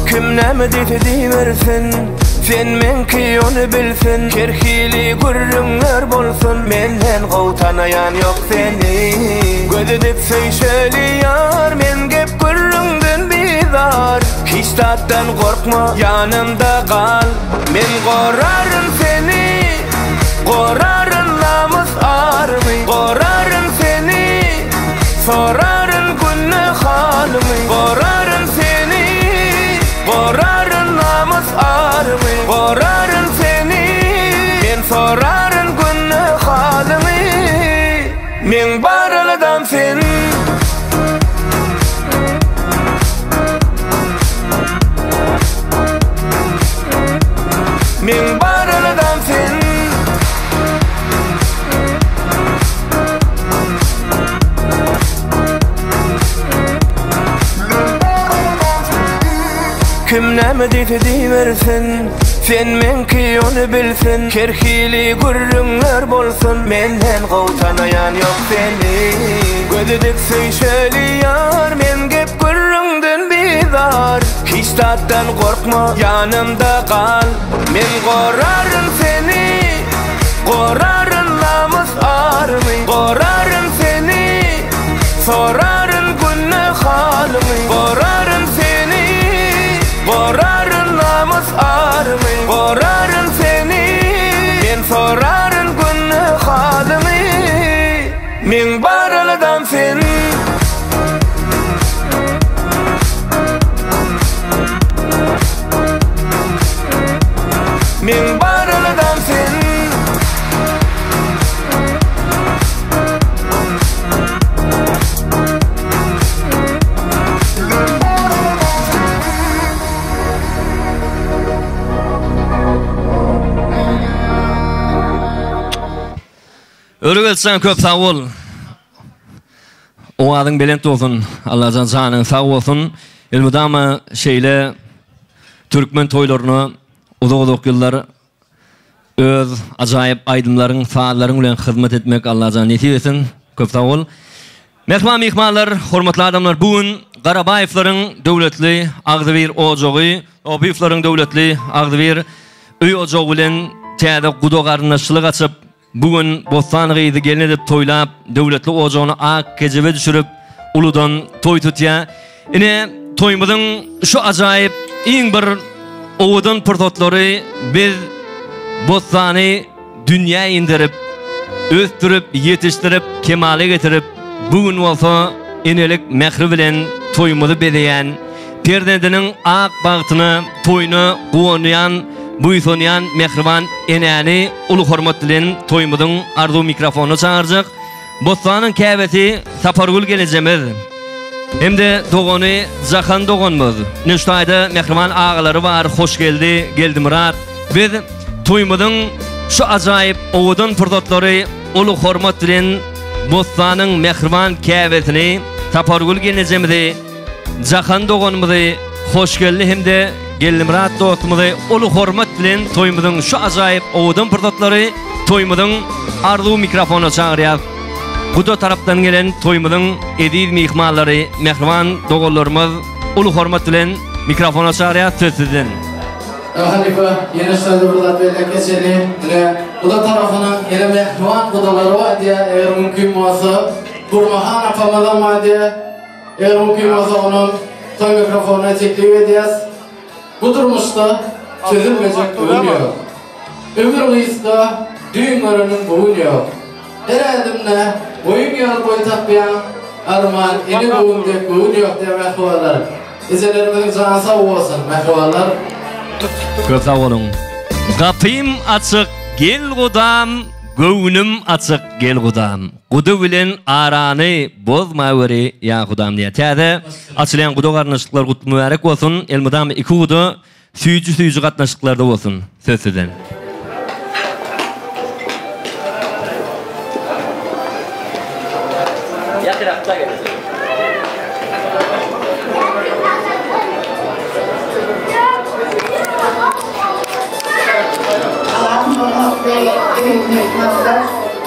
Kim näme diýse diýibersin, Sen meňki ony bilsin, Her hili gürrüňler bolsun, Menden gowy tanaýan ýok seni. Göz edip söýşeli ýar, Men gep gürrüňden bizar. Hiç zatdan gorkma, ýanymda gal, Men goraryn seni, Goraryn namys arymy, Goraryn seni, Soraryn günde halymy, Goraryn seni, Goraryn namys arymy, Goraryn seni, Men soraryn günde halymy, Meň bar aladam sen. Meň bar aladam sen. Kim näme diýse diýibersin, Sen meňki ony bilsin, Her hili gürrüňler bolsun, Menden gowy tanaýan ýok seni. Göz edip söýşeli ýar, Men gep gürrüňden bizar. Hiç zatdan gorkma, ýanymda gal, Men goraryn seni, Goraryn namys arymy, Goraryn seni, Soraryn günde halymy, Goraryn seni, Goraryn namys arymy, Goraryn. Öregeltjan köp sag bol. Owazyň belent bolsun. Allajan janyň sag bolsun. Elmydama şeýle türkmen toýlaryna uzak-uzak ýyllar öz ajaýyp aýdymlaryň, sazlaryň bilen hyzmat etmek Allajan nesip etsin. Köp sag bol. Mähriban myhmanlar, hormatly adamlar, bu gün Garabaýewleriň döwletli agzybir ojagy, Obyýewleriň döwletli agzybir öý-ojagy bilen täze guda-garyndaşçylyk açyp, Bu gün Bossan gyzy gelin edip toýlap, döwletli ojagyny ak kejebe düşürip, uludan toý tutýar. Ine, toýumyzyň şu ajaýyp, iň bir owadan pursatlary biz Bossany dünýä inderip, ösdürip, ýetişdirip, kemala getirip, bu gün bolsa enelik mähri bilen toýumyzy bezeýän, Perzendiniň ak bagtyna, toýuna guwanýan, buýsanýan mähriban enäni uly hormat bilen toýumyzyň arzuw mikrofonyna çagyrjak. Bossanyň käbesi Sapargül gelejemiz hem-de dogany Jahan doganymyz. Ine şu taýda mähriban agalary bar, Hoşgeldi, Geldimyrat. Biz toýumyzyň şu ajaýyp owadan pursatlary uly hormat bilen Bossanyň mähriban käbesini Sapargül gelnejemizi Jahan doganymyzy Hoşgeldi hem-de Geldimyrat dostumyzy uly hormat bilen toýumyzyň şu ajaýyp owadan pursatlary toýumyzyň arzuw mikrofonyna çagyrýas. Guda tarapdan gelen toýumyzyň eziz myhmanlary, mähriban doganlarymyz uly hormat bilen mikrofona çagyrýas söz sizden. Halypa, ýene şeýle bir zat belläp geçeli. Ine, guda tarapynyň ýene mähriban gudalary bar diýýär, eger mümkin bolsa, Gurmahan apamyzam bar diýýär. Eger mümkin bolsa onam toý mikrofonyna teklip edýäs. Bu durmuşda çözülmejek düwün ýok. Ömür gysga, düýn göreniň bu gün ýok. Her ädimde boýuň ýaly boý tapýaň, arman ene göwün dek göwün ýok diýýär mähribanlar. Ejelerimiziň jany sag bolsun mähribanlar. Köp sag boluň. Gapym açyk gel gudam, göwnüm açyk gel gudam. Guda bilen arany bozmaweri ýa Hudam diýýär. Täze açylýan guda garyndaşlyklar gutly mübärek bolsun. Elmydama iki guda süýji süýji gatnaşyklarda bolsun. Söz sizden. Salam hormatly myhmanlar,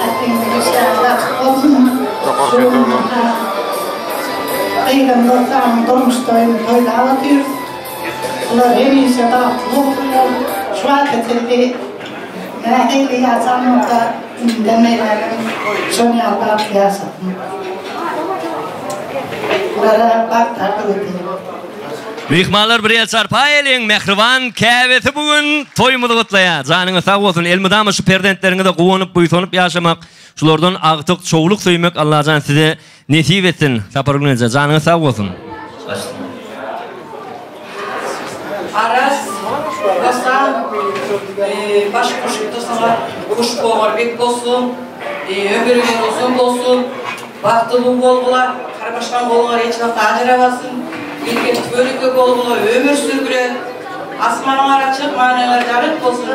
ähliňiziň işleriňiz açyk bolsun. Şu gün gyzym Bosanyň durmuş toýuny toýlap otyrys. Bular hemişe bagtly bolsunlar. Şu wagta çenli nähili ýaşan bolsa, indiden beýlägem şol ýaly bagtly ýaşasyn. Bulara bagt arzuw edýän. Myhmanlar bir el çarpa eliň mähriban käbesi bu gün toýumyzy gutlaýar. Janyňyz sag bolsun elmydama şu perzentleriňize guwanyp buýsanyp ýaşamak şulardan agtyk çowluk söýmek Allajan size nesip etsin Sapargül eje janyňyz sag bolsun. Araz Bossan baş goşupdyr saňa guş bogar bek bolsun ömrüňiz uzun bolsun. Bagtly bolgula, garbaşgan goluňar hiç wagt ajyrabasyn, Ilki tüweleke bolgula, ömür sürgüle, Asmanyňar açyk, manyňar jaryk bolsun.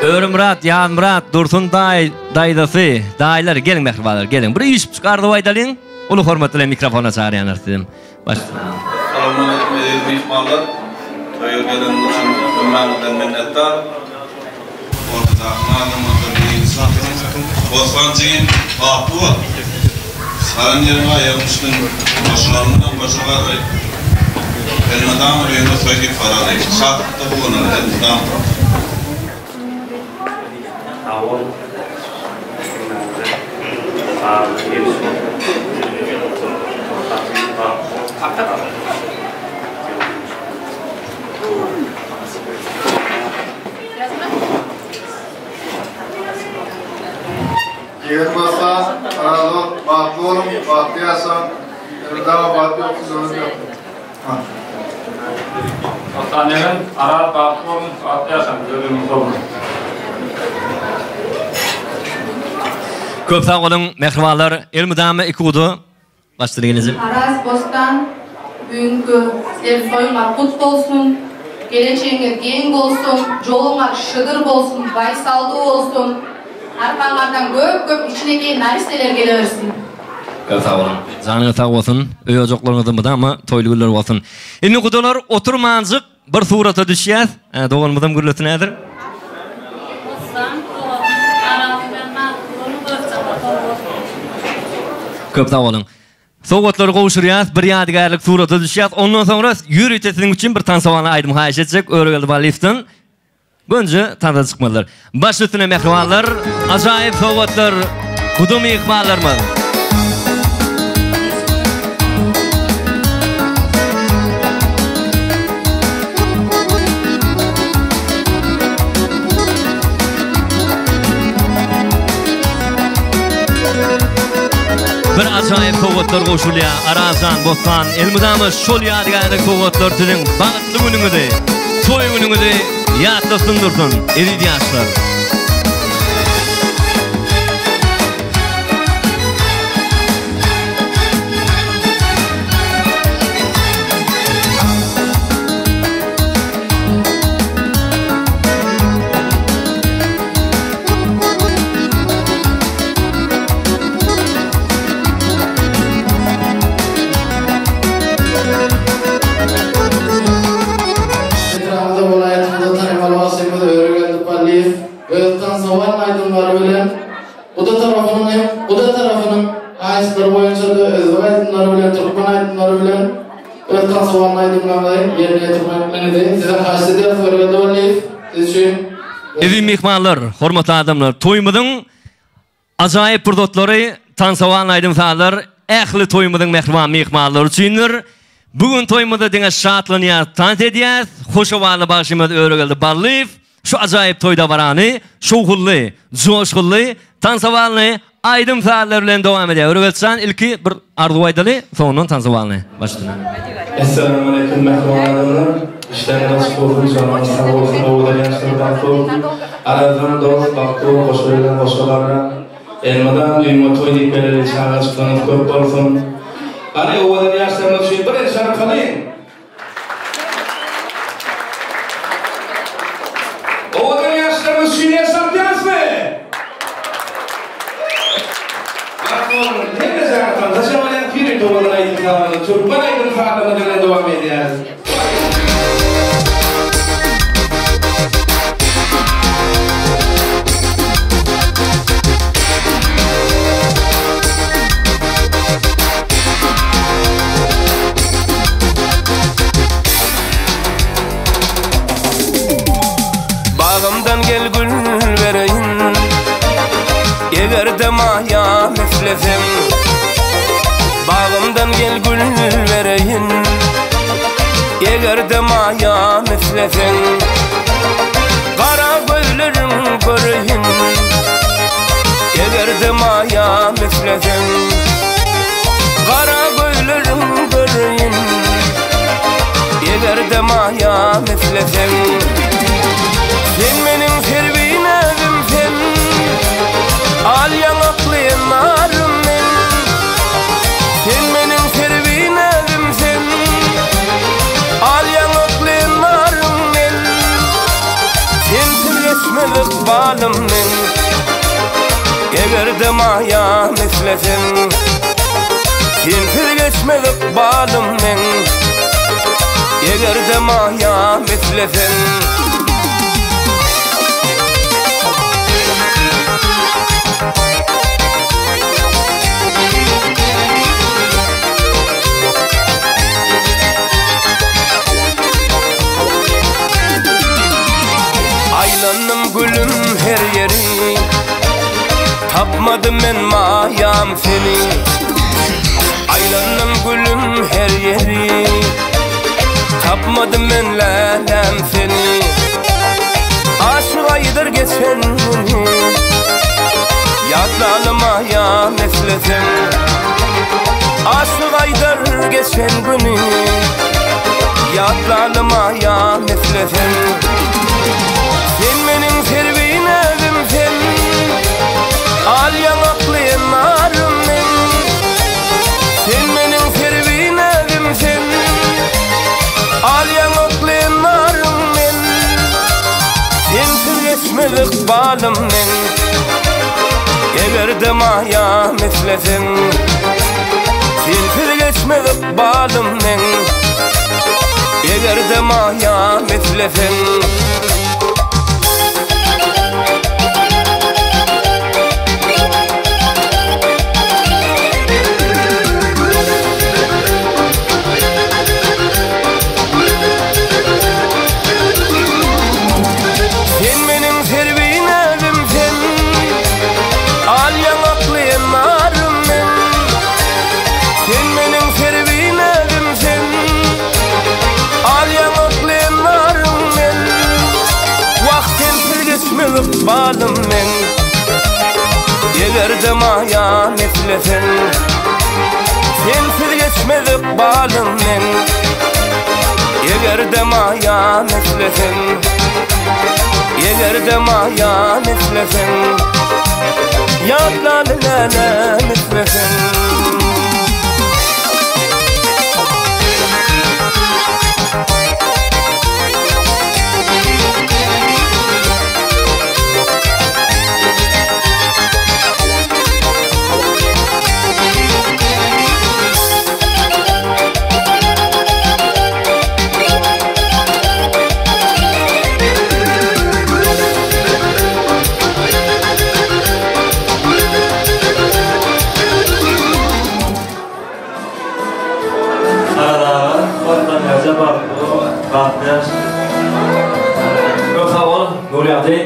Örümyrat, Ýazmyrat, Dursun daýy, daýzasy, daýylar geliň mähribanlar geliň. Bir üýşüpjik arzuw aýdalyň. Uly hormat bilen mikrofona çagyrýanlar sizem. Salowmaleýkim eziz myhmanlar! Toýa geleniňiz üçin hemmäňizden minnetdar. Ortadaky adamlarda birinji çakylyk. Bossan jigim, bagtly bol! Baran ýeriňe aýagyň düşsün, goşalaryňdanam goşa garry. Elmydama öýüňe toý diýip baraly. Şatlykda guwanaly elmydama. Sag boluň. Hemmäňize sazly gelişip Ýer bolsa, razy bolup, bagtly boluň, bagtly ýaşaň. Elmydama bagt ýoksun, döwlet ýoksun. Soltan egen, Araz bagtly boluň, bagtly ýaşaň, özüňiz bolun. Köp sag boluň mähribanlar elmydama iki guda başdan gelejek. Araz Bostan bugünkü sizleriň toýuňar gut bolsun, gelejegiňiz giň bolsun, joluňar şygyr bolsun, baýsaldy bolsun. Arkaňyzdan köp-köp kiçinekeý naristeler gelewersin. Köp sag boluň. Janyňyz sag bolsun. Öý ojaklaryňyzda mydama toýly günler bolsun. Indi gudalar oturmanjyk bir surata düşýäs. Doganymyzam gürlesin häzir. Köp sag boluň. Sowgatlary gowşurýas, bir ýadygärlik surata düşýäs. Ondan soňra ýörite siziň üçin bir tansowana aýdym haýyş etjek Öregeldi Ballyýewden. Gönje tansa çykmalydyr. Baş üstüne mähribanlar, ajaýyp sowgatlar guda myhmanlarymyz. Bir ajaýyp sowgatlar gowşurylýar. Arazjan, Bossan, elmydama şol ýadygärlik sowgatlar siziň bagtly günüňizi, toý günüňizi ýatlasyn dursun, eziz ýaşlar. Etrabymyzda, welaýatymyzda tanymal bagşymyz Öregeldi Pallyýew öz tansowan aýdymlary bilen guda tarapynyň hem guda tarapynyň haýyşlary boýunça-da özbek aýdymlary bilen, türkmen aýdymlary bilen öz tansowan aýdymlaryny ýerine ýetirmekligiňizi sizden haýyşt edýäris Öregeldi Pallyýew. Siz üçin Eziz myhmanlar, hormatly adamlar, toýumyzyň Ajaýyp pursatlary, tansowan aýdym-sazlar ähli toýumyzyň mähriban myhmanlary üçindir. Bu gün toýumyzda diňe şatlanýas, tans edýäs. Hoş owazly bagşymyz Öregeldi Ballyýew şu ajaýyp toý dabarany şowhunly, joşgunly, tansowalny aýdym-sazlar bilen dowam edýär. Öregeldi jan, ilki bir arzuw aýdaly, soňundan tansowalny. Baş üstüne. Essalamualeýkum mähriban adamlar! Işleriňiz açyk bolsun, janyňyz sag bolsun, owadan ýaşlar bagtly bolsun! Arazan dost bagtly bol, goşa gelen goşa garra! Elmydam öýüňe toý diýip geleli, çagajyklaryňyz köp bolsun! Hany owadan ýaşlarymyz üçin bir el çarpalyň! Owadan ýaşlarymyz üçin el çarpýarysmy? Bagtly boluň! Hemme jaňa tansa çabalýan Piri Towadan aýdym sazymyzy türkmen aýdym sazlarymyz bilen dowam edýäris. Bagymdan gel gül bereýin Eger-de maýam isleseň Bagymdan gel gül bereýin Eger-de maýam isleseň Gara gözleriň göreýin Eger-de maýam isleseň Gara gözleriň göreýin Eger-de maýam isleseň Sen meniň serwinäzim sen Al ýaňakly narym men Sen meniň serwinäzim sen Al ýaňakly narym men Sensiz geçmez ykbalym men Eger-de maýam isleseň Sensiz geçmez ykbalym meň Eger-de maýam isleseň. Aýlandym gülüm her ýeri Tapmadym men maýam seni Aýlandym gülüm her ýeri Tapmadym men läläm seni Aşyk aýdar geçen güni Ýatlaly maýam eslesem Aşyk aýdar geçen güni Ýatlaly maýam eslesem Sen meniň serwinäzim sen Al ýaňakly narym men Sen meniň serwinäzim sen Al ýaňakly narym men Sensiz geçmez ykbalym men. Eger-de maýam isleseň Sensiz geçmez ykbalym meň Eger-de maýam isleseň. Sen meniň serwinazym sen Al ýaňakly enarym men Sen meniň serwinazym sen Al ýaňakly enarym men Wah sensiz geçmez ykbalym meň Eger-de maýam isleseň Sensiz geçmez ykbalym meň Eger-de maýam isleseň Eger-de maýam isleseň Ýatlaly läläm isleseň. Araz aga, Bossan ýaşa bagtly bol, bagtly ýaşa. Köp sag bol, Nurýagdy.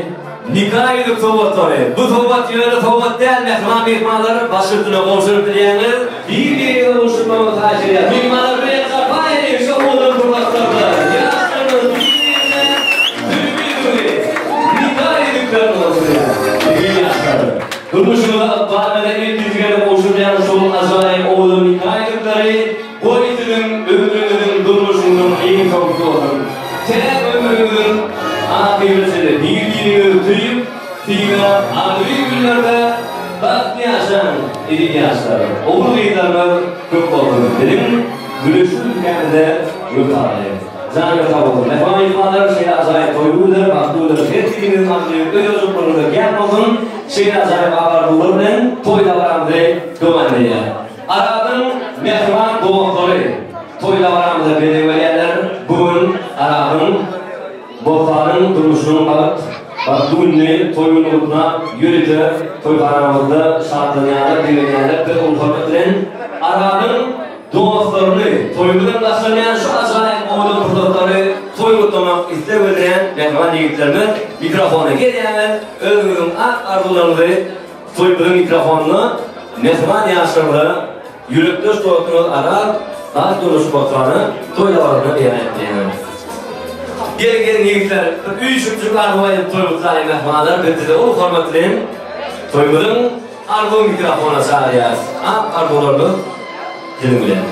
Nika ýüzük sowgatlary. Bu sowgat ýöne sowgat däl, mähriban myhmanlar, baş üstüne gowşuryp bilýäňiz. Bir-biriňize gowşurmagyňyzy haýyş edýäris. Myhmanlar bilen çapa ediň şu owadan pursatlarda. Ýaşlarymyz bir-birine söýgi ýüzügi, nika ýüzüklerini gowşurýar. Eziz ýaşlar, durmuşyňyza ykbal bilen ilkinji gezek gowşurylýan şol ajaýyp owadan nika ýüzükleri goý siziň ömrüňiziň, durmuşyňyzyň iň soňkusy bolsun. Tä ömrüňiziň ahyryna çenli bir-biriňizi söýüp, Syna agzy günlerde bagtly ýaşaň eziz ýaşlar. Ogul gyzlaryňyz köp bolsun. Biziň güneşli ülkämize wepaly. Janyňyz sag bolsun. Mähriban myhmanlar şeýle ajaýyp toý günler, bagtly günler her biriňiziň arzuwy öý ojaklaryňyzda kän bolsun. Şeýle ajaýyp ak arzuwlar bilen toý dabaramyzy dowam edýär. Aradyň mähriban dostlary toý dabaramyza bezeg berýärler. Bu gün Aradyň Bossanyň durmuşynyň bagt, bagtly gününi, toý gününi gutlap, ýörite toýhanamyzda şatlanýarlar, begenýärler. Biz uly hormat bilen Arabyň dostlaryny, toýy bilen başlanýan şu ajaýyp owadan pursatlary toý gutlamak isleg bildirýän mähriban ýigitlerimiz mikrofona gelýäňiz, özüňiziň ak arzuwlaryňyzy toýumyzyň mikrofonyna mähriban ýaşlarymyza Ýürekdeş dostuňyz Araz Gaz durmuş portaly toý dabarasyna beýan etýär. Geliň geliň ýigitler bir üýşüpjik arzuw aýdyp toý gutlalyň mähribanlar biz sizi uly hormat bilen toýumyzyň arzuw mikrofonyna çagyrýarys ak arzuwlarymyz siziň bilen.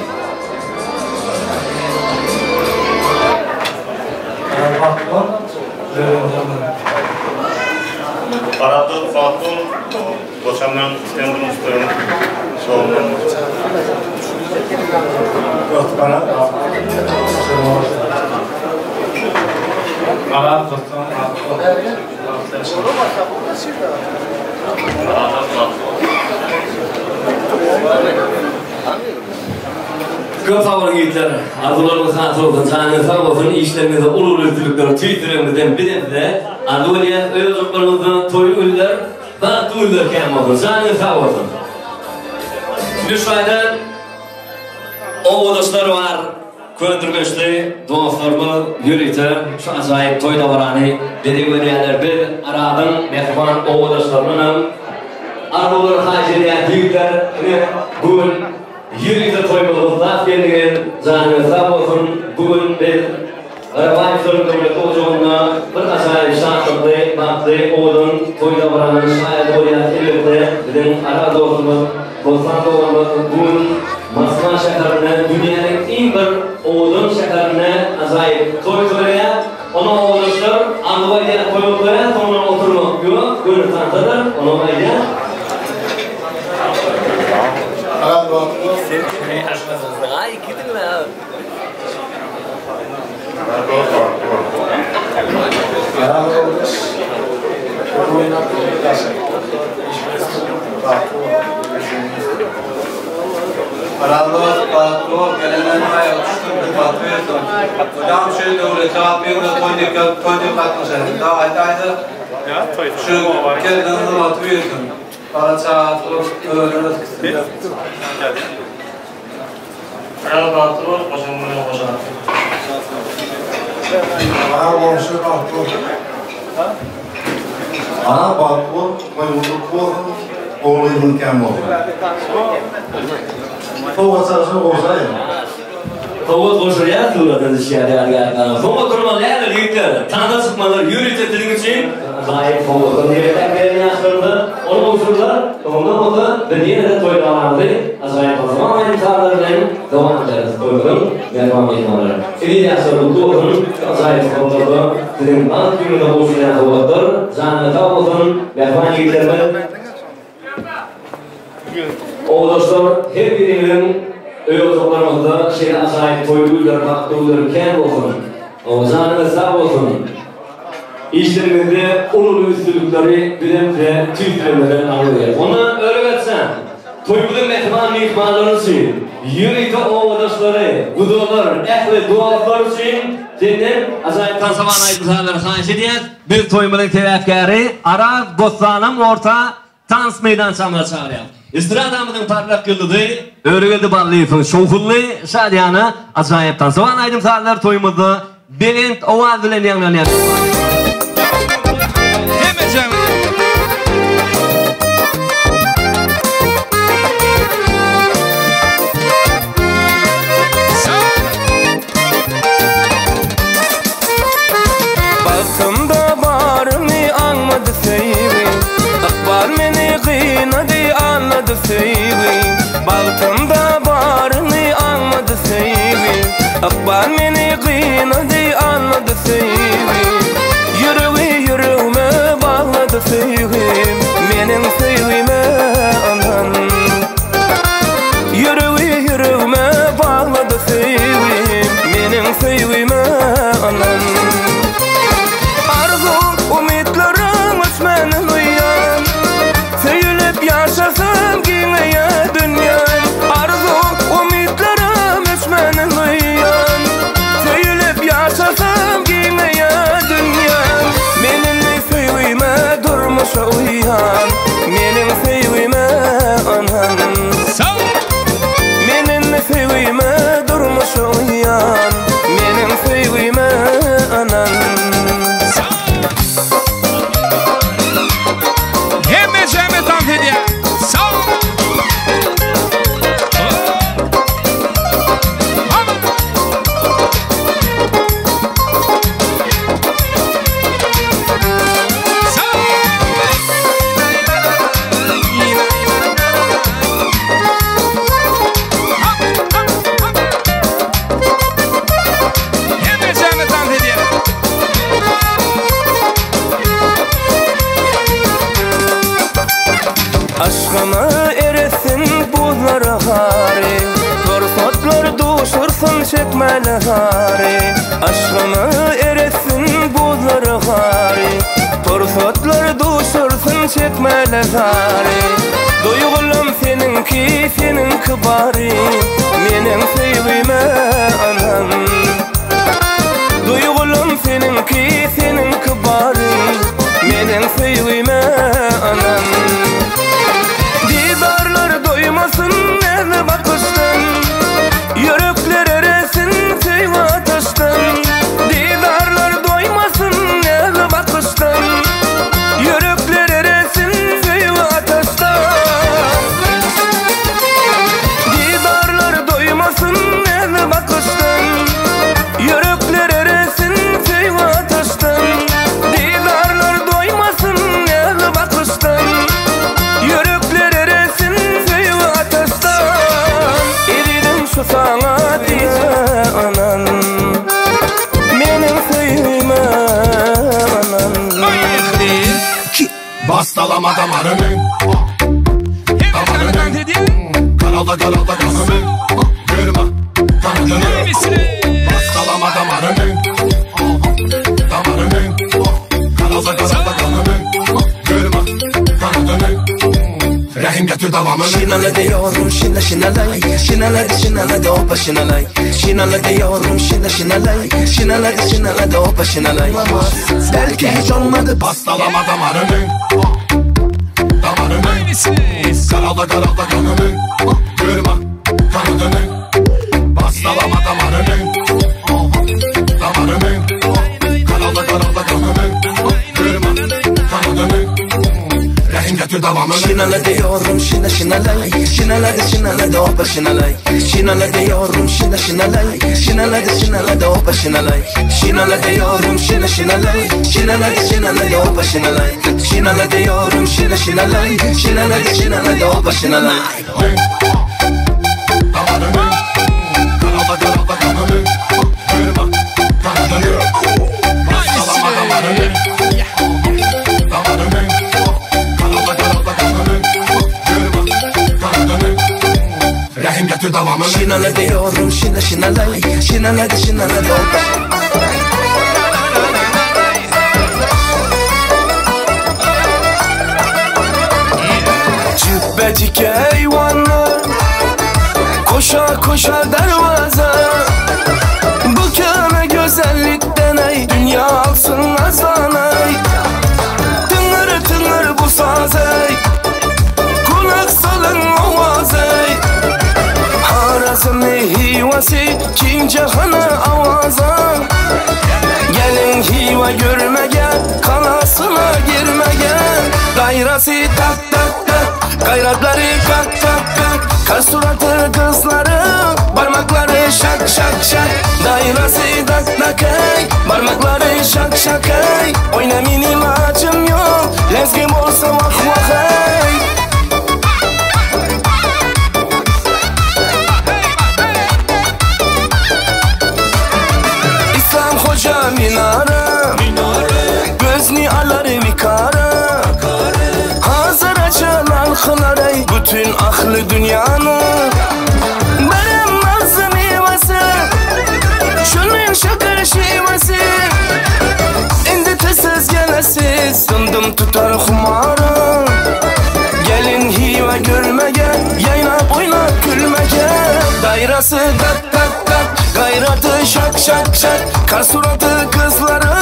Araz dost bagtly bol. Boşanmaň sen durmuş toýuň şowly bolsun. Köp sag boluň ýigitler. Arzuwlaryňyz hasyl bolsun, janyňyz sag bolsun, işleriňizde uly-uly üstünlikler tüýs ýüregimizden bizem size arzuw edýäs. Öý ojaklaryňyzda toý günler Bagtly günler kän bolsun, janyňyz sag bolsun. Indi şu aýda obadaşlar bar, köndürgençli dostlarymyz ýörite şu ajaýyp toý dabarany bezeg berýärler. Biz Arazyň mähriban obadaşlaryndanam arzuwlary haýyş edýäris. Ýigitler, ine bu gün ýörite toýumyzy gutlap geldiňiz, janyňyz sag bolsun. Bu gün biz Garabaýewleriň döwletli ojagynda bir ajaýyp şatlykly, bagtly, owadan toý-dabaranyň şaýady bolýarys. Elbetde, biziň Aral dostumyz, Bossan doganymyz bu gün Moskwa şäherinde, dünýäniň iň bir owadan şäherinde ajaýyp toý toýlaýar. Onuň obadaşlar arzuw aýdýar, toý gutlaýar, soňundan oturmak ýok, göni tansadyr, onam aýdýar. Aral dostumyz. Bagtly bol. Araz dost, bagtly bol, gelenden aýagy düşsün, gymmat bersin. Mydam şu döwleti alyp ýöne toý diýip toý diýip gatnaşaýyn. Dagy aýdaýda şu gelenden gymmaty bersin. Bala çagasy bolup özüni ösdürsinler. Araz bagtly bol, goşaň bilen goşa. Araz goňşy bagtly bol. Araz bagtly bol, toýuň gutly bolsun, ogul gyzyň kän bolsun. Sowgat çalşygy goşaýyň. Sowgat goşulýar surata düşýär ýadygär galan. Soň oturmaly däldir ýigitler. Tansa çykmalydyr ýörite siziň üçin. Ajaýyp sowgatlar niýetläp gelen ýaşlarymyza ony gowşurdylar. Soňundan bolsa biz ýene-de toý dabaramyzy ajaýyp zaman aýdym-sazlary bilen dowam ederis. Toýumyzyň mähriban myhmanlary. Eziz ýaşlar gutly bolsun şu ajaýyp sowgatlarda siziň bagt günüňize gowşulýan sowgatlar janyňyz sag bolsun mähriban ýigitlerimiz. Obadaşlar her biriňiziň öý ojaklaryňyzda şeýle ajaýyp toý günleri, bagtly günleri kän bolsun. Janyňyz sag bolsun. Işleriňizde uly-uly üstünlikleri bizem size tüýs ýüregimizden arzuw edýäris. Onda öre geçsem, toýumyzyň mähriban myhmanlary üçin, ýörite obadaşlary, gudalar, ähli dostlar üçin senden ajaýyp tansaman aýdym-sazlary haýyş edýäs. Biz toýumyzyň sebäpkäri Araz Bossanam orta tans meýdançamyza çagyrýarys. Estradamyzyň parlak ýyldyzy Öregeldi Ballyýewiň şowhunly, şadyýana, ajaýyp tansowan aýdym-sazlar toýumyzda belent owaz bilen ýaňlanýar. Bagtymda baryny aňmady söýgi Ykbal meni gynady alnady söýgi Bagtymda baryny aňmady söýgi Ykbal meni gynady alnady söýgi Ýüregi ýüregime baglady söýgi Meniň söýgime ynan Ýüregi ýüregime baglady söýgi Meniň söýgime ynan Arzuw umytlaryň öçmänini duýýan Söýülip ýaşasam giňeýär dünýäm Arzuw umytlarym öçmänini duýýan Söýülip ýaşasam giňeýär dünýäm Men indi söýgime durmuşa uýýan Meniň söýgime ynan Men indi söýgime durmuşa uýýan Meniň söýgime ynan. Hemme jeme tans edýär. Sag. Aşgymy eretsin buzlara gary Pursatlar duşursyn çekmeli zary Aşgymy eretsin buzlara gary Pursatlar duşursyn çekmeli zary Duýgulam seniňki, seniňki bary Meniň söýgime ynan Duýgulam seniňki, seniňki bary Meniň söýgime ynan Didarlar doýmasyn näzli bakyşdan Ýürekler eresin söýgi ataşdan Didarlar doýmasyn näzli bakyşdan Ýürekler eresin söýgi ataşdan Didarlar doýmasyn näzli bakyşdan Ýürekler eresin söýgi ataşdan Didarlar doýmasyn näzli bakyşdan Ýürekler eresin söýgi ataşdan Ezizim şu saňa diýse ynan Meniň söýgime ynan. Bastalama damarını Damarını Kanalda kanalda kanını Kırma kanadını Bastalama damarını Damarını Kanalda kanalda kanını Kırma kanadını. getir devamını. Şinale diyorum şina şinalay. Şinale şinale de hoppa şinalay. Şinale diyorum şina şinalay. Şinale şinale de hoppa şinalay. Belki hiç olmadı. Pastalama damarını. Damarını. Karalda karalda kanını. Kırma kanadını. Pastalama damarını. Damarını. Karalda karalda kanını. Kırma kanadını. Rahim getir devamını. Şinale diyorum şina şinalay. Şinale şinale de hoppa şinalay. Şinale diyorum şina şinalay. Şinale şinale de hoppa şinalay. Şinale diyorum şina şinalay. Şinale şinale de hoppa şinalay. Şinale diyorum şina şinalay. Şinale şinale de hoppa şinalay. Damarını. Karalda karalda kanını. Kırma kanadını. Pastalama damarını. Damarını. Karalda karalda kanını. Kırma kanadını. Rahim getir devamını. Şinale diyorum şina şinalay. Şinale şinale de hoppa. Cübbecik eyvanlar koşa koşa dervaza. Bu köne güzellikten ey dünya alsın azanay. Tınır tınır bu saz ey, kulak salın ovaz ey. Harazın hivası kim cehana avaza. Gelin hiva görmege, kalasına girmege. Gayrası tak tak tak, gayratları kalk kalk kalk. Kar suratı kızları, parmakları şak şak şak. Dairası tak tak ey, parmakları şak şak ey. Oyna minim acım yok, lezgim olsa vah vah ey. İslam Hoca minara, gözni alar vikara. Hazır açılan kılar ey, bütün ahlı dünyanı. Benim nazlı meyvesi, şunun şakır şivesi. İndi tesiz gelesiz, dımdım tutar humarı. Gelin hive görmege, yaynap oynap gülmege. Dairası tak tak tak, gayratı şak şak şak. Kar suratı kızları,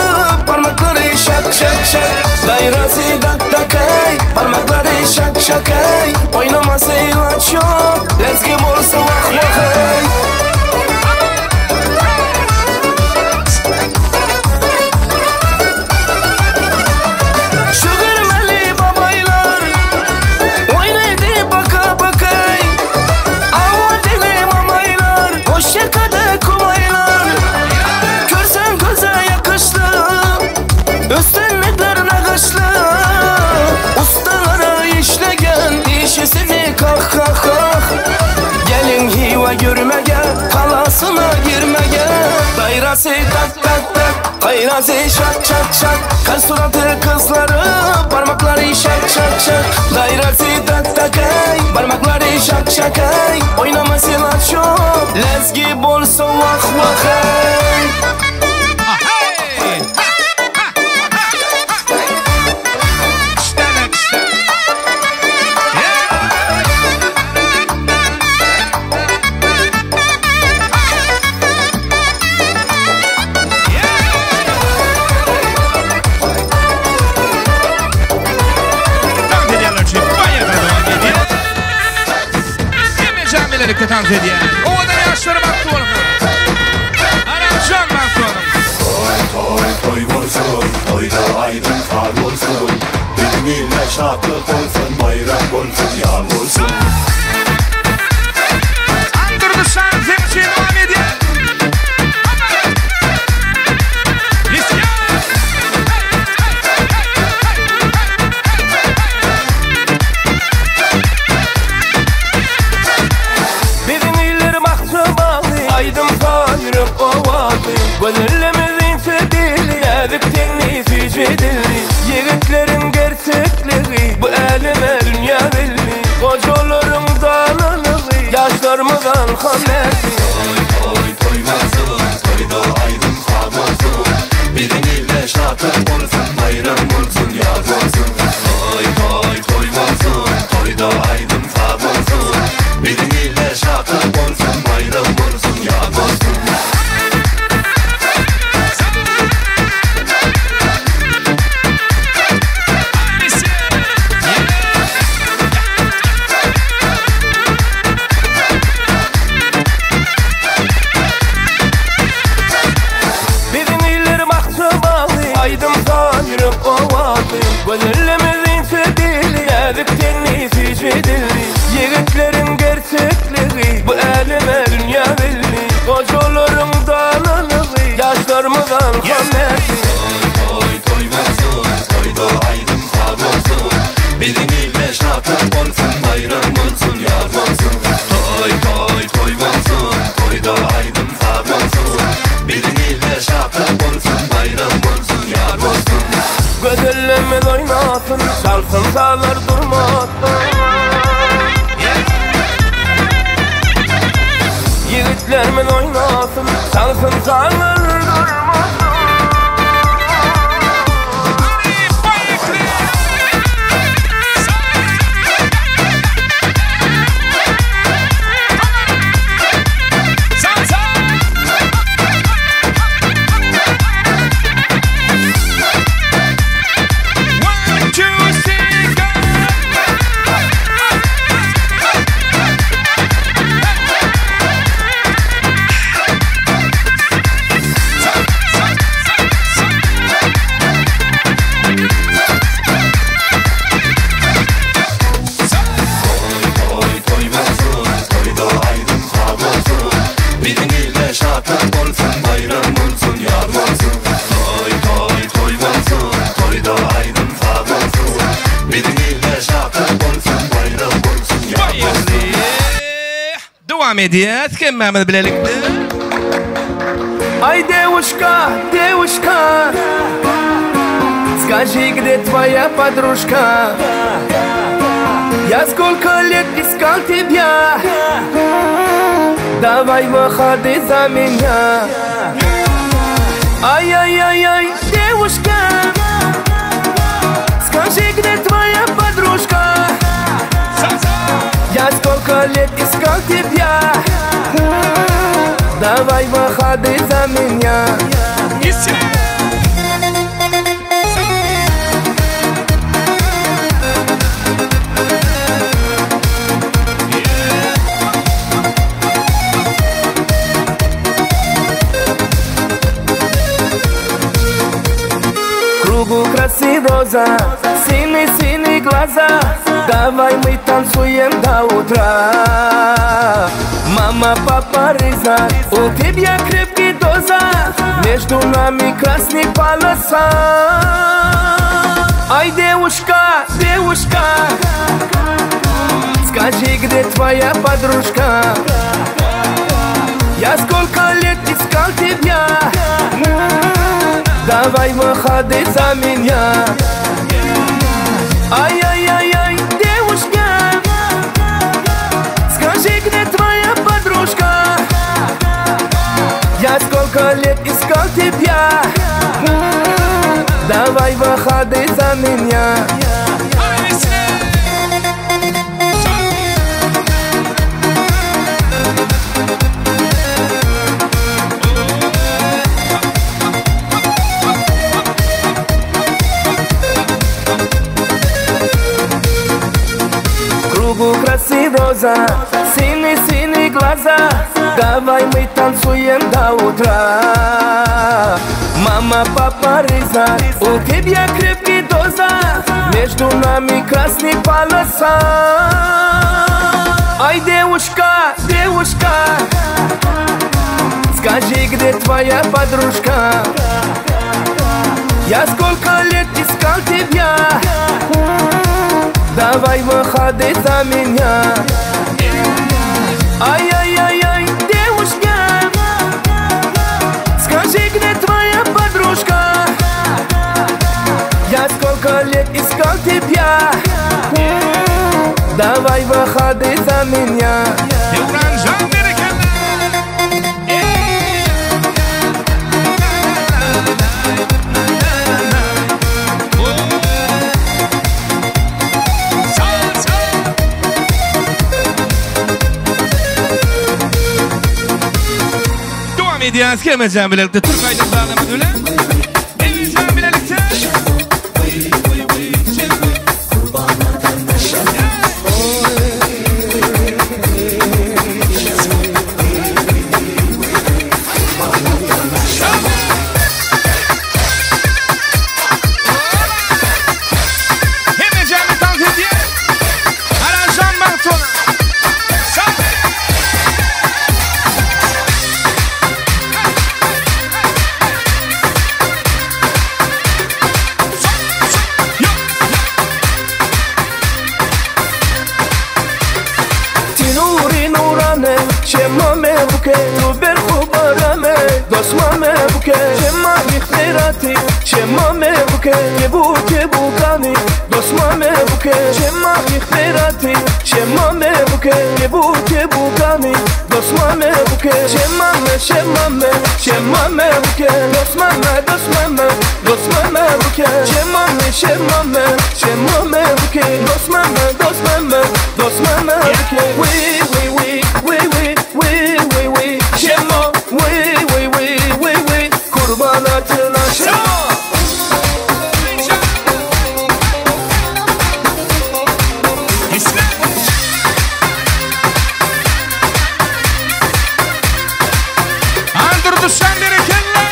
parmakları şak şak şak. Dairası tak tak ey, parmakları şak şak ey. Oynaması ilaç yok, lezgim olsa vah vah ey. Şu girmeli babaylar, oynadı baka baka ey. Ava deli mamaylar, hoşça kadı kumaylar. Görsen göze yakışlı, üstünlükler nakışlı. Ustalara işlegen, işisini kah kah kah. Gelin hiva görmege, kalasına girmege. Dairası tak tak tak, gayrası şak şak şak. Kar suratı kızları, parmakları şak şak şak. Dairası tak tak ey, parmakları şak şak ey. Oynaması ilaç yok, lezgi bolsa vah vah ey. Birlikte dans edýär. Owadan ýaşlar bagtly bolsun. Arazjan bagtly bolsun. Toy toy toy bolsun, toyda aýdym saz bolsun. Biziň ilde şatlyk bolsun, bayram bolsun, ýaz bolsun. Andurdy şan seň üçin dowam edýär. Aýdym saz ýürek owazy, gözellemizin sedili, näzik tenli süýji dilli. Ýigitleriň gerçekligi, bu äleme dünýä belli. Gojalaryň danalygy, ýaşlarymyz alham berdi. Toý toý toý bolsun, toýda aýdym saz bolsun. Biziň ilde şatlyk bolsun, baýram bolsun, ýaz bolsun. Toý toý toý bolsun, toýda aýdym Çalsyn sazlar durmasyn. Ýigitlerimiz oýnasyn, çalsyn sazlar durmasyn. Toý toý bolsun, toýda aýdym saz bolsun. Biziň ilde şatlyk bolsun, baýram bolsun, ýaz bolsun. Toý toý toý bolsun, toýda aýdym saz bolsun. Biziň ilde şatlyk bolsun, baýram bolsun, ýaz bolsun. Dowam edýäs hemmämiz bilelikde. Ay девушка, девушка, скажи, где твоя подружка? Я сколько лет искал тебя, давай выходи за меня. Ай-яй-яй-яй, девушка, скажи, где твоя подружка? Я сколько лет искал тебя, давай выходи за меня. Кругу краси роза, синий-синий глаза. Давай мы танцуем до утра. Мама, папа, Риза, у тебя крепкий доза. Между нами красный полоса. Ай, девушка, девушка, скажи, где твоя подружка? Я сколько лет искал тебя, давай выходи за меня. Ай-яй-яй-яй, девушка, скажи, где твоя подружка? Я сколько лет искал тебя, давай выходи за меня. Кругу краси роза, синий-синий глаза. Давай мы танцуем до утра. Мама, папа, Риза, у тебя крепкий доза. Между нами красный полоса. Ай, девушка, девушка, скажи, где твоя подружка? Я сколько лет искал тебя, давай выходи за меня. Ай-яй-яй-яй, девушка, скажи, где твоя подружка? Я сколько лет искал тебя, давай выходи за меня. Dowam edýäs hemmejan bilelikde türk aýdym sazlarymyz bilen. Hemmejan bilelikde. Hemmejan bir tans edýär. Aranjan Magtona. Ti nuri nurane, şemame buke, tu ber xubarame, dosmame buke, şemami xeyrati, şemame buke, kebu kebu kani, dosmame Şemma berati Şemma me buke Kebu kebu kani Dosma me buke Şemma me şemma me Şemma me buke Dosma me dosma me Dosma me buke Şemma me şemma me Şemma me buke Dosma me dosma me Dosma me buke We we we we we we we we Şemma we we we we we Kurban atına şemma Andurdu sen berekella.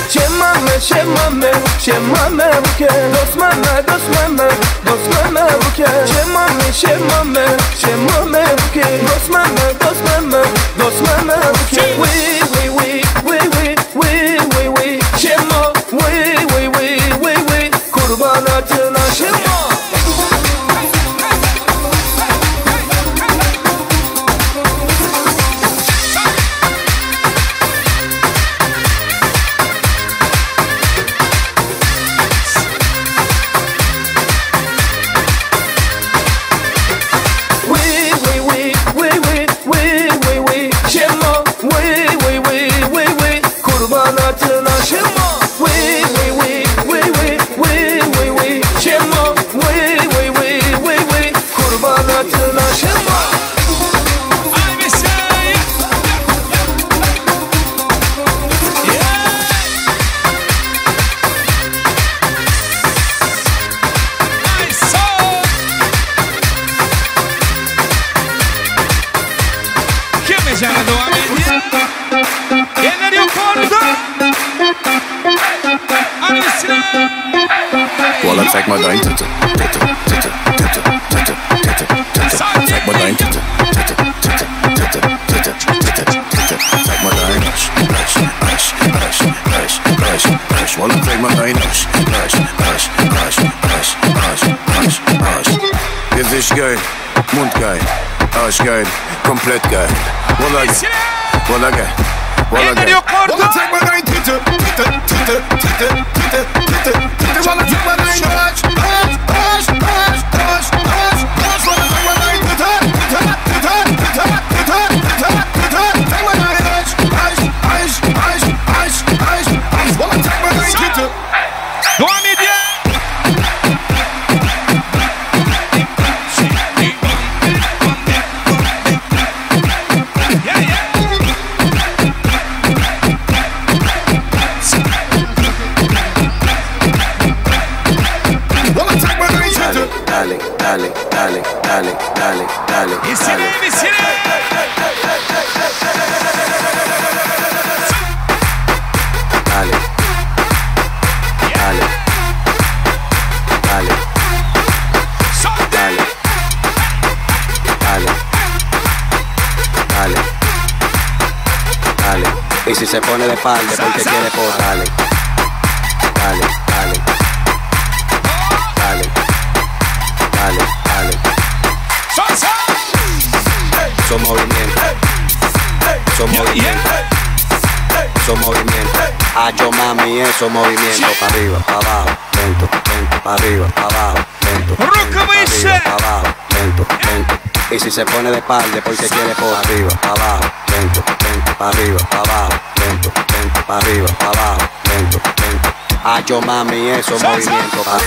Şemmame şemmame şemmame buke Dosmame dosmame dosmame buke Şemmame şemmame şemmame buke Dosmame dosmame dosmame buke We we we we we we we we Şemma we we we we we Kurban atına şemma We we we we we we we we Şemma we we we we we Kurban atına şemma We we we we we we we we Şemma we we we we we Kurban atına şemma Kim ejana devam ediyor? Eller yukarıda. Annesine. Walla zeig mal dein Titte, Titte, Titte, Titte, Titte, Titte, Titte. Zeig mal dein Titte, Titte, Titte, Titte, Titte, Titte, Titte. Zeig mal dein Arsch, Arsch, Arsch, Arsch, Arsch, Arsch, Arsch. Walla zeig mal dein Arsch, Arsch, Arsch, Arsch, Arsch, Arsch, Arsch, Arsch. Gesicht geil, Mund geil, Arsch geil, komplett geil. Walla geil, walla geil, walla geil. Walla zeig mal dein Titte, Titte, Titte, Titte, Titte, Titte, Titte. Walla zeig mal dein Arsch, Arsch, Arsch, Arsch, Arsch, Arsch, Arsch. Walla zeig mal dein Titte, Titte, Titte, Titte, Titte, Titte, Titte. Zeig mal dein Arsch, Arsch, Arsch, Arsch, Arsch, Arsch, Arsch. Walla zeig mal dein Titte. Devam ediyor. Walla zeig mal dein Titte. Dale, dale, dale, dale, dale, dale, dale. Dale. Dale. Dale. Dale. Dale. Dale. Dale. Y si se pone de espalda porque quiere por dale. Dale, dale. Dale. Dale, dale. Son movimiento. Son movimiento. Son movimiento. Hacho mami, eso movimiento. Pa' arriba, pa' abajo, lento, lento, pa' arriba, pa' abajo, lento. Ruka Pa' arriba, pa' abajo, lento, lento. Y si se pone de espalda porque quiere por arriba, pa' abajo, lento, lento, pa' arriba, pa' abajo, lento, lento, pa' arriba, pa' abajo, lento, lento. Hacho mami, eso movimiento. Pa'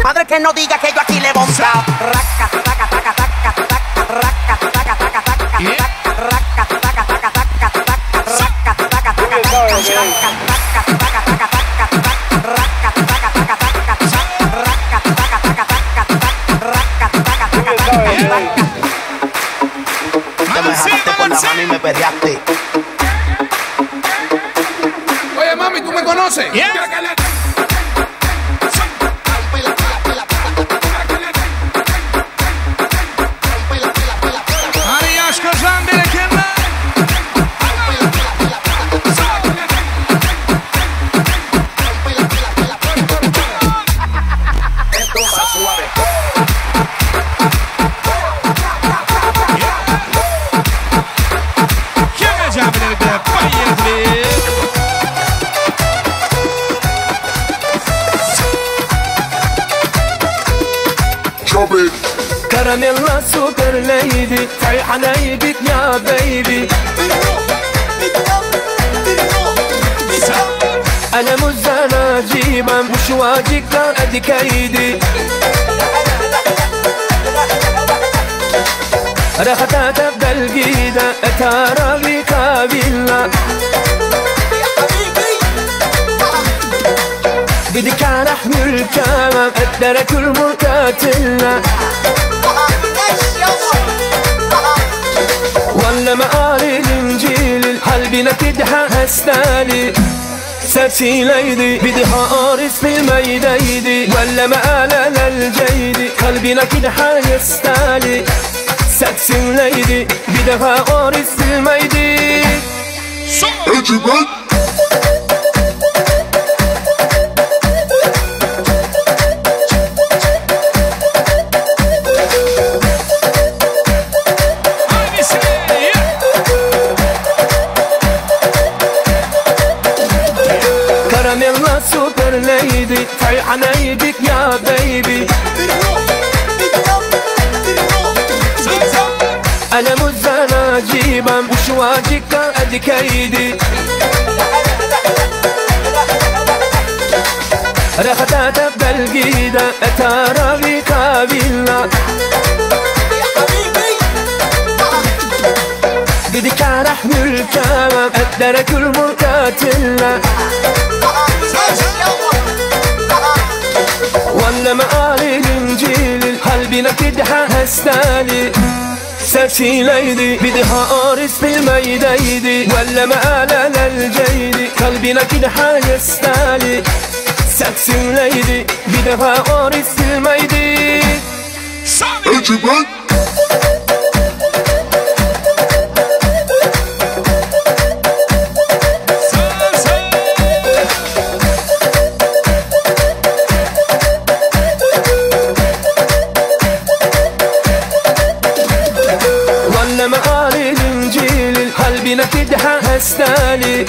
Madre que no diga que yo aquí le he montado. Raca, taca, taca, taca, taca, raca, taca, taca, taca, taca, raca, taca, taca, taca, taca, raca, taca, taca, taca, raca, taca, taca, taca, taca, raca, taca, taca, taca, taca, raca, taca, taca, taca, taca, raca, taca, taca, taca, taca. Te me jalaste por la mano y me perreaste. Oye, mami, ¿tú me conoces? Hadi yaş kazan berekella. Esto va suave. Karamella super lady Toýhana idik ya baby أنا مزانا جيبا مش واجك أدكيدي رختا تبدأ الجيدة أتارى بكابيلا بدك أحمل الكامة الدرك المرتاتلة ولا مقالي الإنجيل قلبنا تدحى هستالي ساتي ليدي بدها قارس في الميدايدي ولا مقالة للجيدي قلبنا كده حيستالي ساتي ليدي بدها قارس في الميدي Karamella super lady Toýhana idik ya baby أنا مزانا جيبا مش واجك أدكيدي رختا تبدأ الجيدة أتارى بكابيلا بدك أحمل الكامة الدرك المرتاتلة ولا مقالي الإنجيل قلبنا كدحة هستالي ساتي ليدي بدها قارس في الميدايدي ولا مقالة للجيدي قلبنا كده حيستالي ساتي ليدي بدها قارس في الميدي ولا مقالي الإنجيل قلبنا كدحة هستالي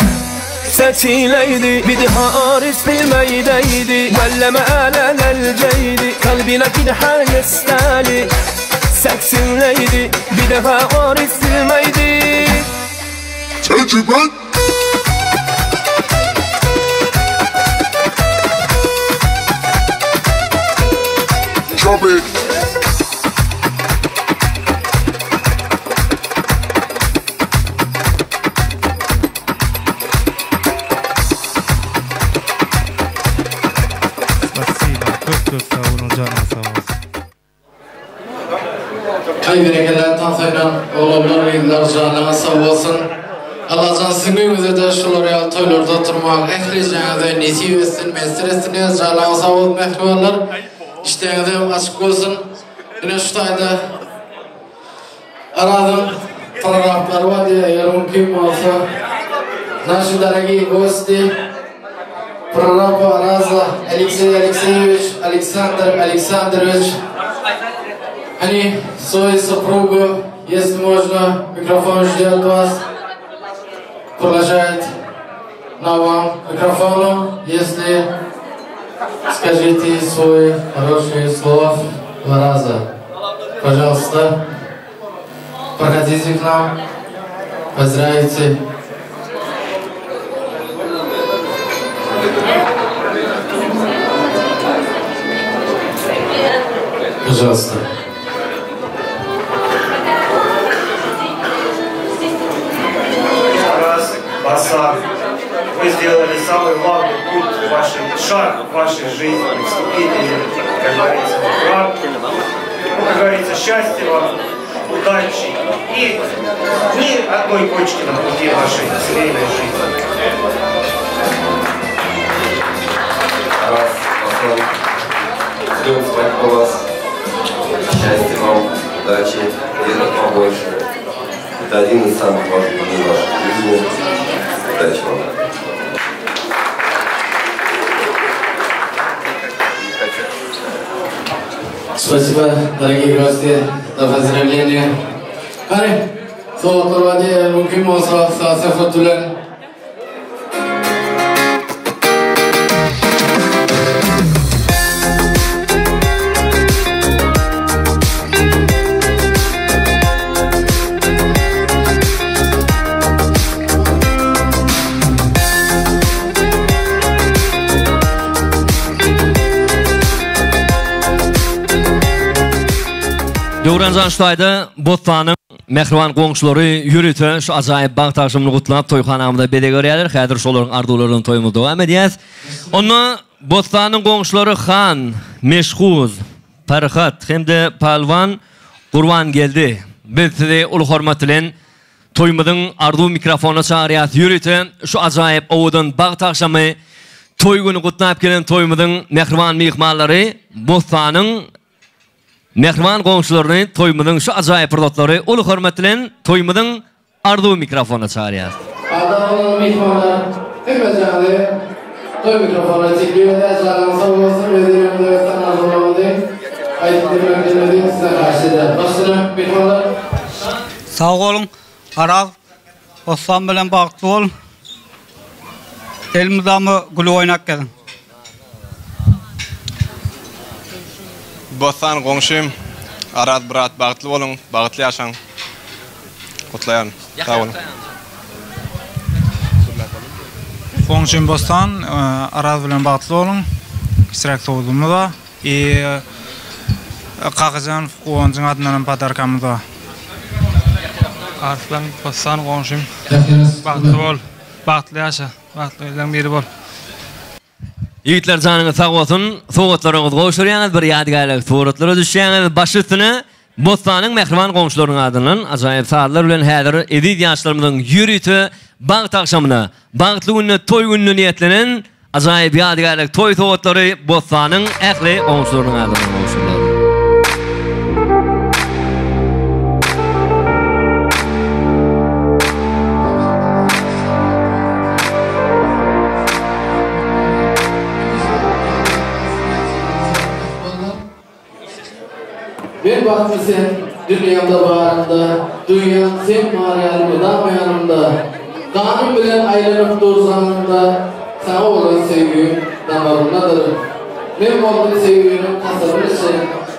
ساتي ليدي بدها قارس في الميدايدي ولا مقالة للجيدي قلبنا كده حيستالي ساتي ليدي بدها قارس في الميدي Drop it. Spasiba. Köp köp sag boluň, janyňyz sag bolsun. Aý berekella tans oýnan oglanlar gyzlar janyňyz sag bolsun. Allajan siziň öýüňizde-de şular ýaly toýlarda oturmak ählijaňyza nesip etsin, miýesser etsin diýýäs. Janyňyz sag bolsun mähribanlar. Işdäňiz hem açyk bolsun. Ine şu taýda Arazyň prorablary bar diýýär, eger mümkin bolsa Наши дорогие гости, прораб Араза Алексей Алексеевич, Александр Александрович, они свою супругу, если можно, микрофон ждет вас, продолжает на вам микрофону, если скажите свои хорошие слова два раза. Пожалуйста, проходите к нам, поздравите. Пожалуйста. Раз, Басан, вы сделали самый главный пункт в вашей, шаг в вашей жизни, вступили, как говорится, в брак. Ну, как говорится, счастья вам, удачи и ни одной кочки на пути вашей семейной жизни. Раз, Басан, ждем свадьбу вас. Счастья вам, удачи, денег побольше. Это один из самых важных дней вашей жизни. Удачи вам. Спасибо, дорогие гости, за поздравления. Hany, sowgatlar bar diýýär, mümkin bolsa, saz söhbet bilen. Döwran jan şu taýda Bossanyň mähriban goňşulary ýörite şu ajaýyp bagt agşamyny gutlap toýhanamyzda bezeg berýärler. Häzir şolaryň arzuwlary bilen toýumyzy dowam edýäs. Onda Bossanyň goňşulary Han, Meşhuz, Perhat hem-de Pälwan Gurbangeldi biz sizi uly hormat bilen Toýumyzyň arzuw mikrofonyna çagyrýas ýörite şu ajaýyp owadan bagt agşamy toý güni gutlap gelen toýumyzyň mähriban myhmanlary Bossanyň mähriban goňşularyny toýumyzyň şu ajaýyp pursatlary uly hormat bilen toýumyzyň arzuw mikrofonyna çagyrýas. Arzuw myhmanlar hemmejaňyzy toý mikrofonyna teklip edýäs janyňyz sag bolsun öz ýüregimizde ösden arzuwlarymyzy aýdyp bermekliginizi sizden haýyş edýäs. Baş üstüne myhmanlar. Sag boluň Araz Bossan bilen bagtly bol elmydama gülüp oýnap geziň. Bossan goňşym Araz brat bagtly boluň bagtly ýaşaň gutlaýaryn sag boluň. Goňşym Bossan Araz bilen bagtly boluň kiçiräk sowdumyz bar. I Kakajan Guwanjyň adyndan hem podarkamyz bar. Arslan Bossan goňşym bagtly bol bagtly ýaşa bagtly gyzlaň biri bol. Ýigitler janyňyz sag bolsun sowgatlaryňyzy gowşurýaňyz bir ýadygärlik suratlara düşýäňiz baş üstüne Bossanyň mähriban goňşularynyň adyndan ajaýyp sazlar bilen häzir eziz ýaşlarymyzyň ýörite bagt agşamyna bagtly gününe toý gününe niýetlenen Ajaýyp ýadygärlik toý sowgatlary Bossanyň ähli goňşularynyň adyndan gowşurylar. Men bagtly sen dünýämde baryňda Duýýan sen bar ýaly mydama ýanymda Ganym bilen aýlanyp dur zanymda Saňa bolan söýgim damarymdadyr Men boldum söýginiň kasabyny içen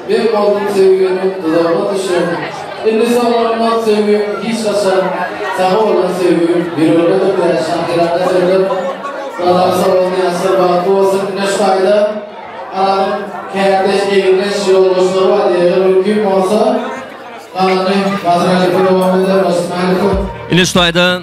Men boldum söýginiň duzagyna düşen Indi soňlanmaz söýgim hiç haçan Saňa bolan söýgim ýüregimdedir diýen şahyrana sözler Galam sag bolsun ýaşlar bagtly bolsun ine şu taýda Aralyň kärdeş, egindeş ýoldaşlary bar, eger mümkin bolsa, galany Batyr halypa dowam eder, Ysmaýylow. Ine şu taýda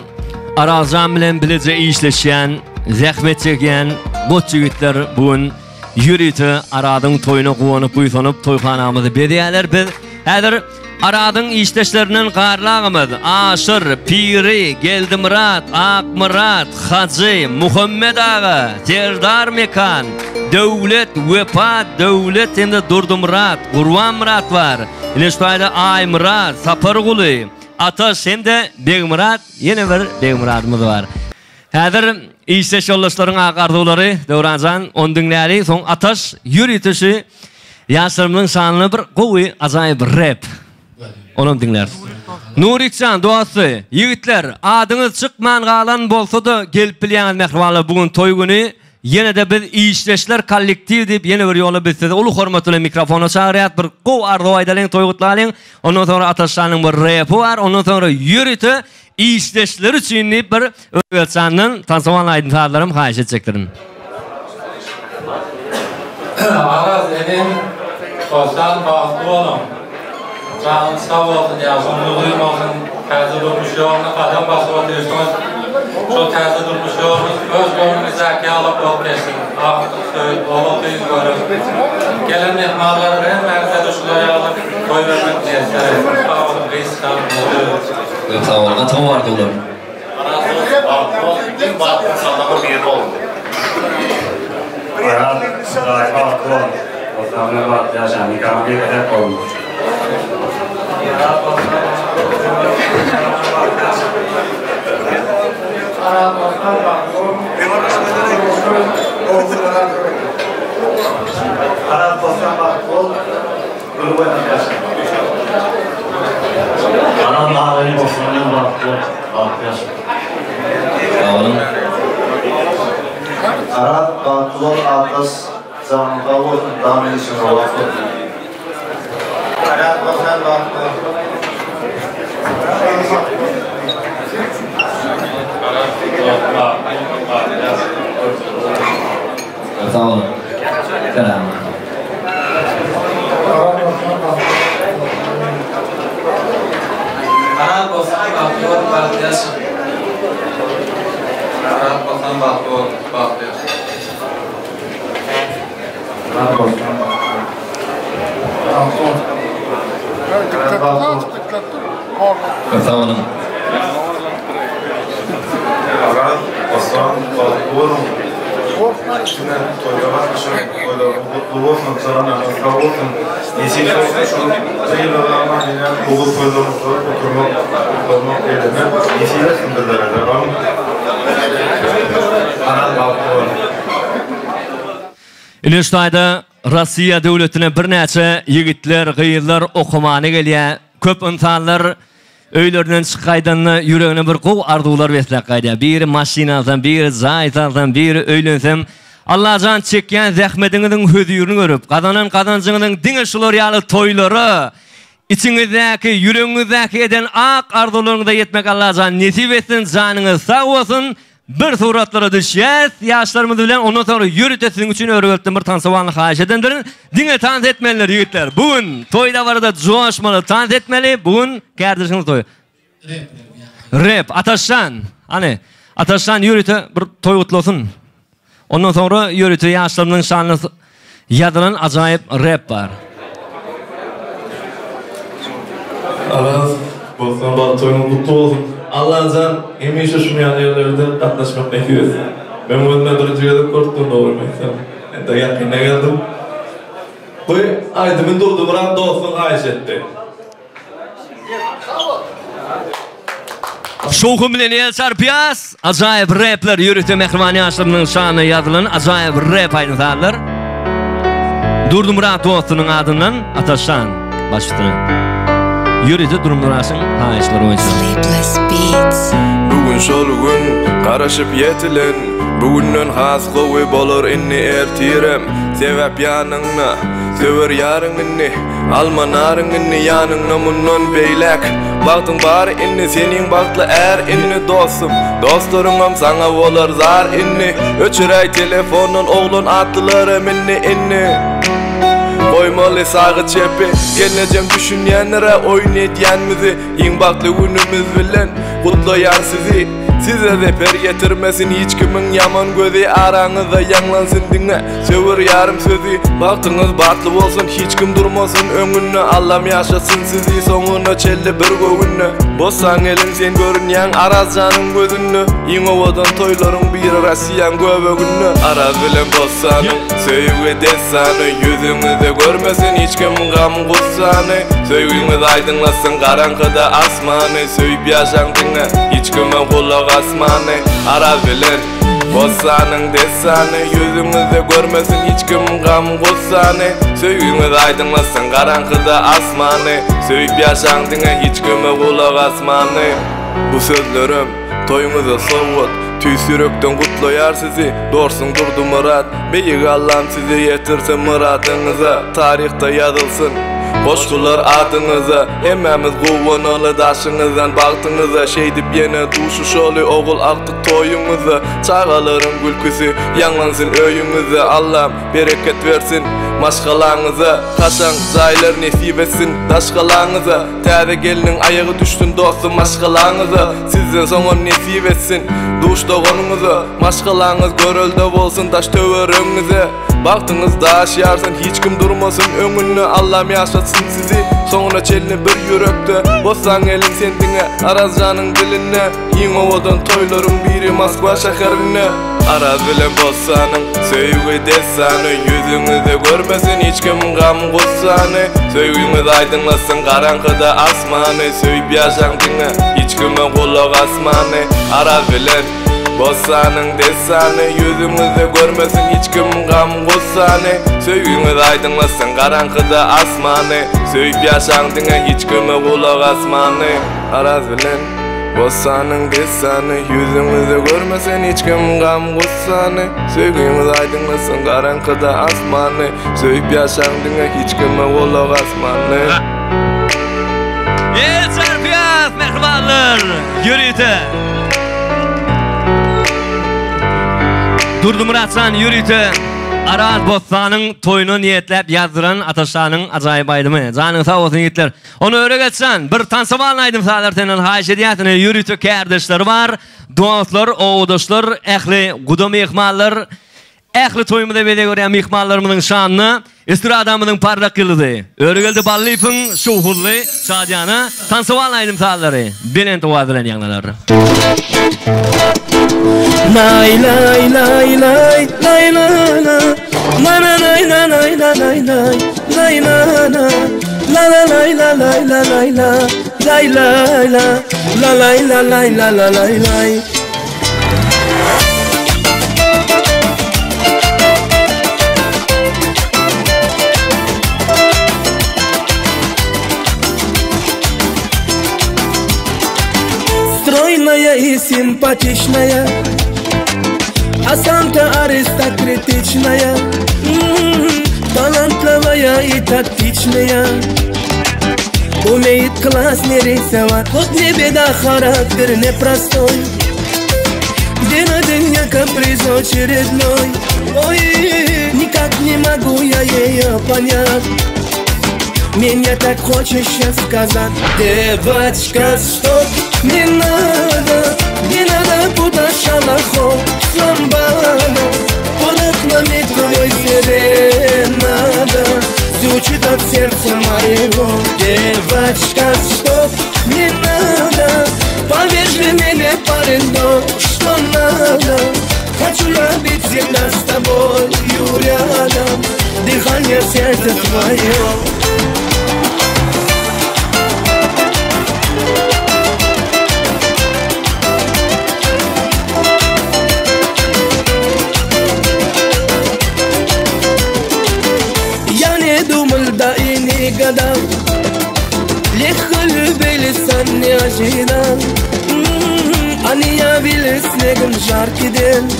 Arazjan bilen bileje işleşýän, zähmet çekýän goç ýigitler bu gün ýörite Arazyň toýuna guwanyp buýsanyp toýhanamyzy bezýärler. Biz häzir Arazyň işdeşlerinden Garly agamyz, Aşyr, Piri, Geldimyrat, Akmyrat, Hajy, Muhammet aga, Serdar Mekan, Döwlet, Wepa, Döwlet hem-de Durdymyrat, Gurbanmyrat bar. Ine şu taýda Aýmyrat, Saparguly, Ataş hem-de Begmyrat, ýene bir Begmyradymyz bar. Häzir işdeş ýoldaşlaryň ak arzuwlary, Döwran jan, ony diňläli, soň Ataş ýörite şu ýaşlarymyzyň şanyna bir gowy ajaýyp rep. Onam diňläris. Nurik jan, dosty, ýigitler, adyňyz çykman galan bolsa-da gelip bilýäňiz mähribanlar bu gün toý güni. Ýene-de biz işdeşler kollektiw diýip ýene bir ýola biz sizi uly hormat bilen mikrofona çagyrýas. Bir gowy arzuw aýdalyň, toý gutlalyň. Ondan soňra Ataş janyň bir repi bar. Ondan soňra ýörite Işdeşleri üçin diýip bir Özbekjandan tansowan aýdym-sazlaram haýyş etjekdirin. Araz inim Bossan bagtly boluň. Janyň sag bolsun ýaşyň uzyn bolsun täze durmuş ýoluna gadam basyp otyrsyňyz şol täze durmuş ýoluňyz öz göwnüňizdäki ýalak bolup geçsin agtyk söýüp ogul gyz görüp gelen myhmanlara hemmäňize-de şular ýaly toý bermek miýesser etsin sag boluň gysga Köp sag boluň gaty gowy arzuwlar. Iň bagtly ynsanlaryň biri boldy. Araz Hudaý bagtly bol. Bossan bilen bagtly ýaşa. Nikaňyz ýeke-täk bolsun. Araz Bossan bagtly bol. Araz Bossan bagtly bol. Gülüp oýnap ýaşa. Araz agayny bossandan bagtly bol, bagtly ýaşa. Sag boluň. Araz bagtly bol Ataş janyň sag bolsun dam işiň rowaç bolsun. Araz bossan bagtly bol. Araz bagtly bol bagtly ýaşa. Sag boluň. Salam. bagtly bol, bagtly ýaşa. Araz Bossan bagtly bol, bagtly ýaşa. Araz Bossan bagtly bol. Araz bagtly bol. Sag boluň. Araz Bossan bagtly boluň. Diňe toýa gatnaşyň, toýlaryňyz gutly bolsun, janyňyz sag bolsun. Nesip bolsa şu ýylda aman ýene oguz toýlarymyzda oturmak, gutlamak, eýlemek nesip etsin bizlere-de. Araz bagtly boluň. Ine şu taýda Rossiýa döwletine birnäçe ýigitler, gyzlar okamana gelýär. Köp ynsanlar öýlerinden çykyp gaýdanda ýüregine bir gowy arzuwlar besläp gaýdýar. Biri maşyn alsam, biri jaý salsam, biri öýlensem. Allajan çekýän zähmediňiziň hözirini görüp, gazanan gazanjyňyzyň diňe şular ýaly toýlara, içiňizdäki, ýüregiňizdäki eden ak arzuwlaryňyza ýetmek Allajan nesip etsin, janyňyz sag bolsun. Bir suratlara düşýäs ýaşlarymyz bilen ondan soňra ýörite siziň üçin Örebeltden bir tansowany haýyş edendirin. Diňe tans etmeliler ýigitler. Bu gün toý dabarada joşmaly tans etmeli. Bu gün kärdeşiňiz toýy. Rep Ataşjan. Hany Ataşjan ýörite bir toý gutlasyn. Ondan soňra ýörite ýaşlarymyzyň şanyna ýazylan ajaýyp rep bar. Araz Bossan bal toýuňyz gutly bolsun. Allajan hemişe şuny ýaly ýerlerde gatnaşmak nesip etsin. Men özüme birinji gezek görüpdim dogrymy aýtsam. Entek ýakynda geldim. Bu aýdymy Durdymyrat dostuň haýyş etdi. Şowhun bilen el çarpýas. Ajaýyp repler ýörite mähriban ýaşlarymyzyň şanyna ýazylan ajaýyp rep aýdym-sazlar. Durdymyrat dostunyň adyndan Ataşjan baş üstüne. Ýörite Durdymyratyň haýyşlary boýunça. Sleepless Beats. Bu gün şol gün garaşyp ýetilen Bu günden has gowy bolar indi ertirem Sebäp ýanyňda söwer ýaryň indi Alma naryň indi ýanyňda mundan beýläk Bagtyň bary indi seniň bagtly är indi dostum Dostlaryňam saňa bolar zar indi Öçüräý telefondan oglan atlylaram indi indi Goýmaly sagy çepi Gelnejem düşünýändirä oýun edýänmizi Iň bagtly günümiz bilen gutlaýan sizi Size zeper ýetirmesin hiç kimiň ýaman gözi Araňyzda ýaňlansyn diňe Söwer ýarym sözi Bagtyňyz batly bolsun hiç kim durmasyn öňünde Allam ýaşatsyn sizi soňuna çenli bir göwünde Bossan gelin sen görünýäň Arazjanyň gözünde Iň owadan toýlaryň biri Rossiýaň göbeginde Araz bilen Bossanyň söýgi dessany Ýüzüňizde görmesin hiç kim gam gussany Söýgiňiz aýdyňlasyn garaňkyda asmany Söýüp ýaşaň diňe hiç kime gulak asmany Araz bilen Bossanyň dessany Ýüzüňizde görmesin hiç kim gam gussany Söýgiňiz aýdyňlasyn garaňkyda asmany Söýüp ýaşaň diňe hiç kime gulak asmany Bu sözlerim toýuňyza sowgat Tüýs ýürekden gutlaýar sizi Dorsuň Durdymyrat Beýik Allam sizi ýetirsin myradyňyza Taryhda ýazylsyn goşgular adyňyza Hemmämiz guwanaly daşyňyzdan bagtyňyza Şeýdip ýene duşuşaly ogul agtyk toýuňyzda Çagalaryň gülküsi ýaňlansyn öýüňizde Allam bereket bersin maşgalaňyza Kaşaň jaýlar nesip etsin daş galaňyza Täze gelniň aýagy düşsün dostum maşgalaňyza Sizden soňam nesip etsin duş doganyňyza Maşgalaňyz görelde bolsun daş töweregiňize Bagtyňyz daş ýarsyn hiç kim durmasyn öňünde Allam ýaşatsyn sizi soňuna çenli bir ýürekde Bossan gelin sen diňe Arazjanyň dilinde Iň owadan toýlaryň biri Moskwa şäherinde Araz bilen Bossanyň söýgi dessany Ýüzüňizde görmesin hiç kim gam gussany Söýgiňiz aýdyňlasyn garaňkyda asmany Söýüp ýaşaň diňe hiç kime gulak asmany Araz bilen Bossanyň dessany Ýüzüňizde görmesin hiç kim gam gussany Söýgiňiz aýdyňlasyn garaňkyda asmany Söýüp ýaşaň diňe hiç kime gulak asmany Araz bilen Bossanyň dessany Ýüzüňizde görmesin hiç kim gam gussany Söýgiňiz aýdyňlasyn garaňkyda asmany Söýüp ýaşaň diňe hiç kime gulak asmany. El çarpýas mähribanlar! Ýörite Durdymyrat jan ýörite. Araz Bossanyň toýuna niýetläp ýazdyran Ataşanyň ajaýyp aýdymy. Janyň sag bolsun ýigitler. Ony öre geçjan. Bir tansa balny aýdym sazlar senden haýyş edýäs. Ine ýörite kärdeşleri bar. Dostlar, obadaşlar, ähli guda myhmanlar, ähli toýumyza bezeg berýän myhmanlarymyzyň şanyna estradamyzyň parlak ýyldyzy Öregeldi Ballyýewiň şowhunly, şadyýana tansa balny aýdym sazlary belent owaz bilen ýaňlanar. Lay lay lay lay lay la la La la lay la lay la lay lay lay la la La la lay la lay la lay la lay lay la La lay la lay la la lay lay Стройная и симпатичная Осанка аристократичная М-м-м, Талантливая и тактичная Умеет классно рисовать Вот не беда, характер непростой День на день я каприз очередной Ой, никак не могу я ее понять Меня так хочешь сейчас сказать Девочка, стоп, не надо Не надо путать шалахо с ламбадой Под окнами твой серенада Звучит от сердца моего Девочка, стоп, не надо Поверь же мне, парень, то, что надо Хочу я быть всегда с тобою рядом Дыхание сердца твое Я не думал, да и не гадал Легко любили, сам не ожидал М-м-м, Они явились снегом жаркий день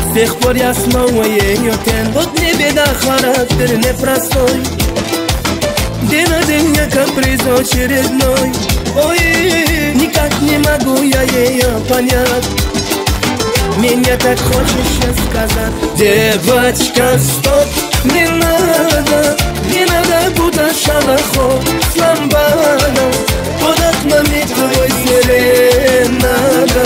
С тех пор я снова ее тень Вот не беда, характер непростой День на день я каприз очередной Ой, никак не могу я ее понять Меня так хочешь сказать Девочка, стоп, не надо Не надо путать шалахо с ламбадой Под окнами твой серенада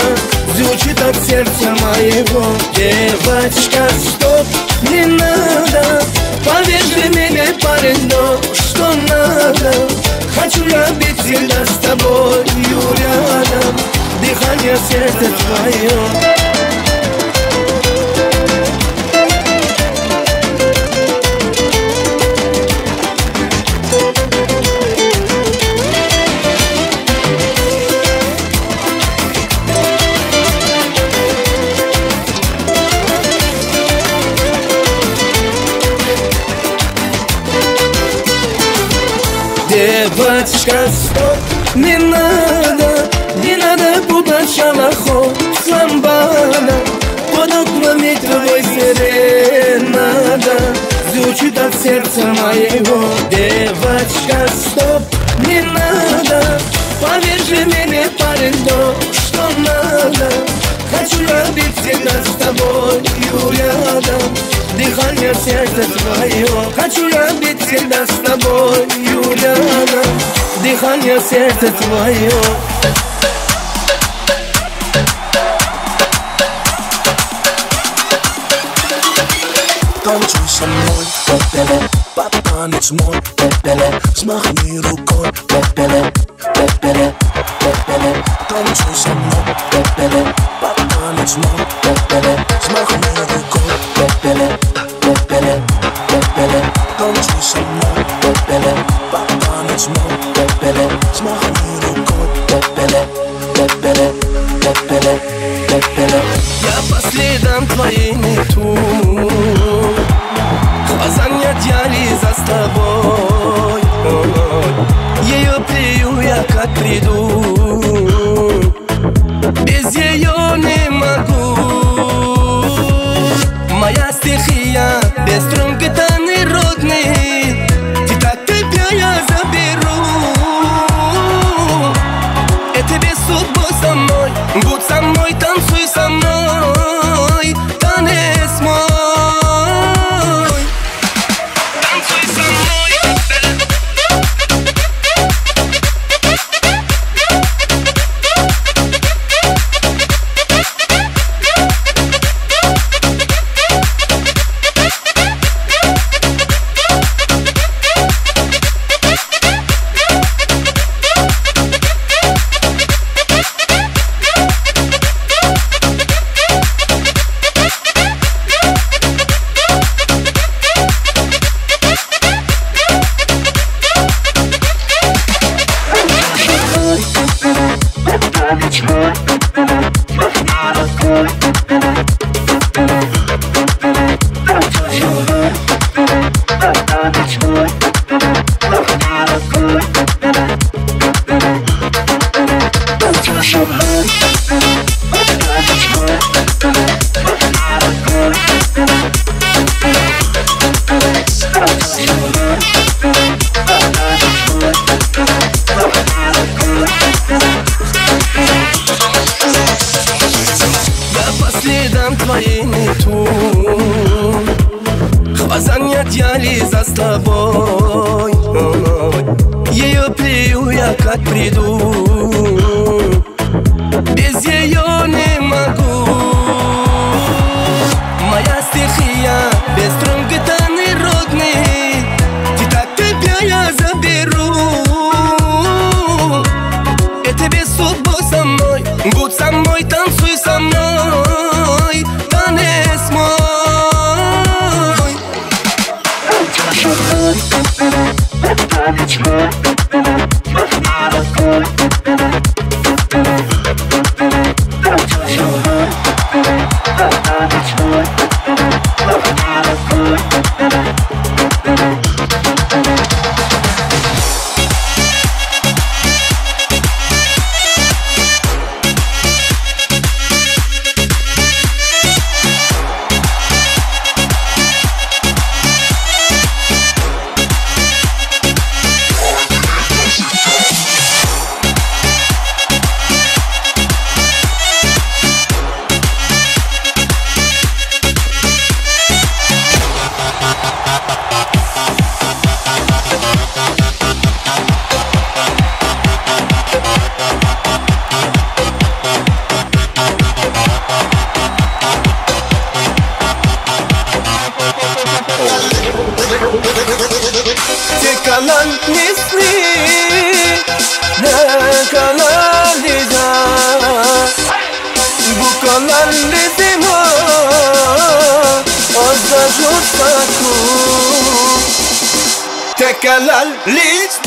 Звучит от сердца моего Девочка, стоп, не надо Поверь же мне, парень, то, что надо Хочу я быть всегда с тобою рядом Дыхание сердца твое Девочка, стоп, не надо, не надо путать шалахо с ламбадой Под окнами твой серенада Звучит от сердца моего Девочка, стоп, не надо Поверь же мне, парень, то, что надо Хочу я быть всегда с тобою рядом Дыхание сердца твое Хочу я быть всегда с тобою рядом Дыхание сердца твое Танцуй со мной, пепеле, танец мой, пепеле, взмахни рукой, пепеле, пепеле, пепеле. Танцуй со мной, пепеле, танец мой, пепеле, взмахни рукой, пепеле, пепеле, пепеле. Танцуй со мной, пепеле, танец мой, пепеле, взмахни рукой, пепеле, пепеле, пепеле, пепеле. Я по следам твоим иду Глаза не за с тобой Ее пью я как приду Без ее не могу Моя стихия без струнки таны родный Ты так тебя я заберу Это без судьбы со мной Будь со мной, танцуй со мной Танец мой. Я по следам твоим иду, Хвазанят я ли за тобой, Ее плюю я как приду, Без ее не могу. Моя стихия без струн гитаны родный, Ты так тебя я заберу. Это без судьбы со мной, будь со мной, танцуй со мной, танец мой. Tekalan nisli ne kanaliza Bu kalan lizima Azajursaku Tekalal liz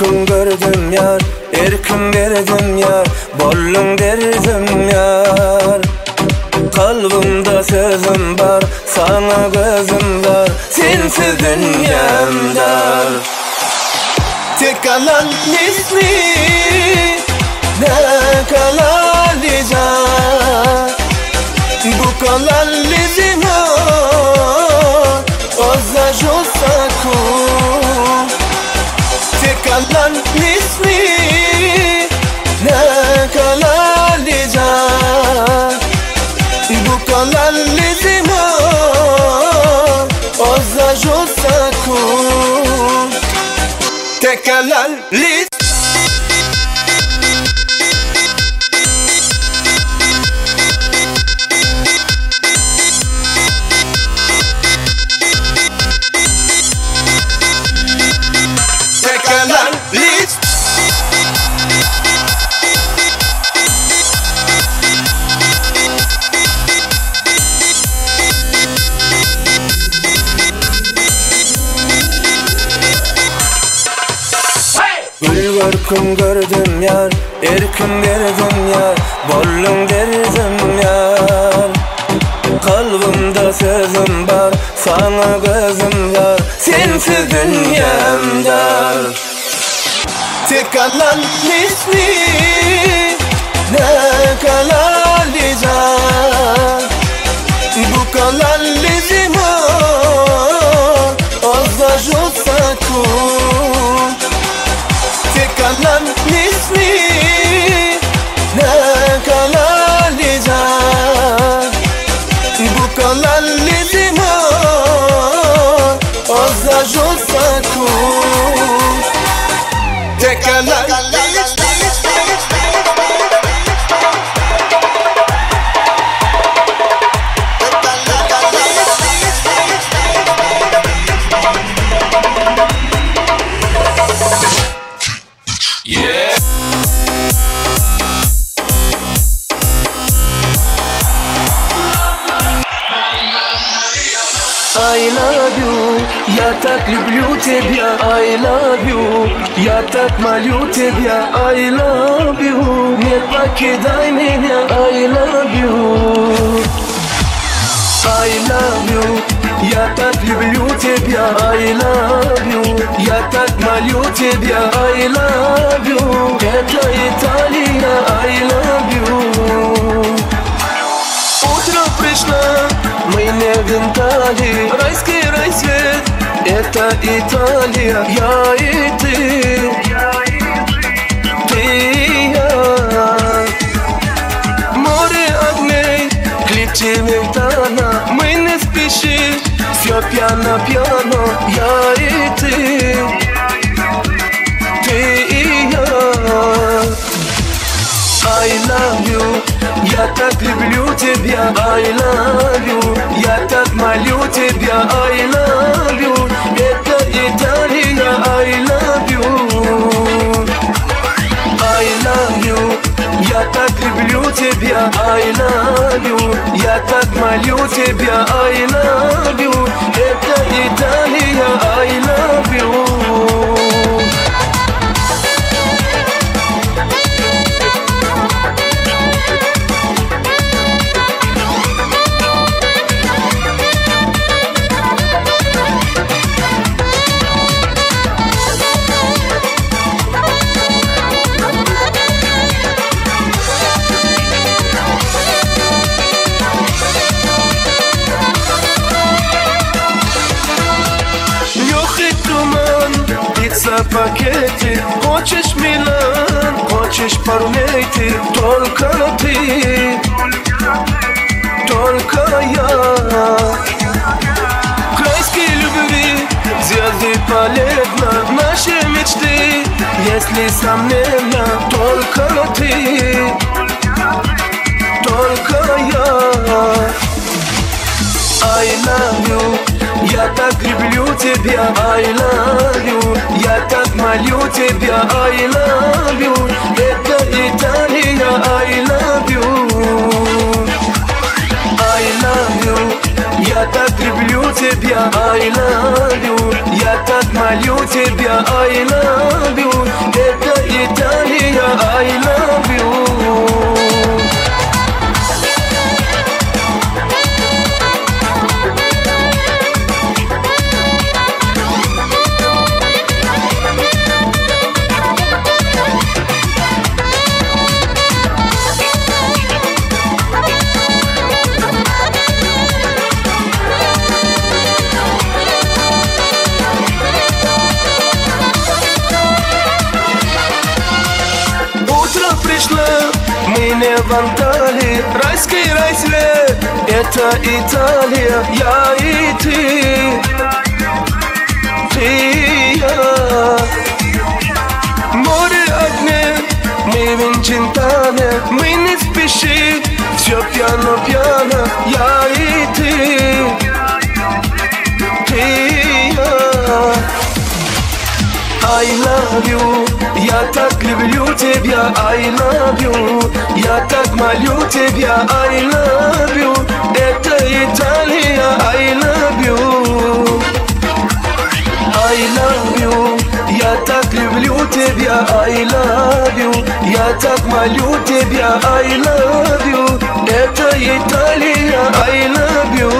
Gül gördüm yar, erkim berdim yar, bollum derdim yar. Kalbimde sözüm var, sana gözüm var, sensiz dünyam dar. Tek kalan nesli, ne kalalca, bu kalan lizima, ozajosaku. Tekalan nisli ne kalalica Bu kalan lizima ozajosaku Tekalan liz Gül gördüm yar, erkim berdim yar, bollum derdim yar. Kalbimde sözüm var, sana gözüm var, sensiz dünyam dar. Tek kalan nesli, ne kalalica, Bu kalan lizima, ozajosaku. Tekalan nisli ne kalalica Bu kalan lizima ozajosaku Tekalan. I love you, я так люблю тебя, I love you, я так молю тебя, I love you, не покидай меня, I love you. I love you, я так люблю тебя, I love you, я так молю тебя, I love you, это Италия, I love you. Утро пришло, мы не в райский рассвет, это Италия, я и ты, ты и я. Море огней, кличи Ментана, мы не спешим, все пьяно-пьяно, я и ты, ты и я. I love you, я так люблю тебя, I love you, я так молю тебя, I love you, это Италия, I love you. I love you, я так люблю тебя, I love you, я так молю тебя, I love you, это Италия, I love you. Легкий туман, птица в пакете, хочешь Милан, хочешь Парметти, только ты, только я. К райской любви звезды полезно, наши мечты, если сомненно, только ты, только я. I love you, я так люблю тебя, I love you, я так молю тебя, I love you, это Италия, I love you. I love you, я так люблю тебя, I love you, я так молю тебя, I love you, это Италия, I love you. Утро пришло, мы не в Анталии, райский рассвет, это Италия, я и ты, ты и я. Море огней, мы в Инчентане, мы не спешим, все пьяно-пьяно, я и ты, ты и я. I love you, я так люблю тебя, I love you, я так молю тебя, I love you, это Италия, I love you. I love you, я так люблю тебя, I love you, я так молю тебя, I love you, это Италия, I love you.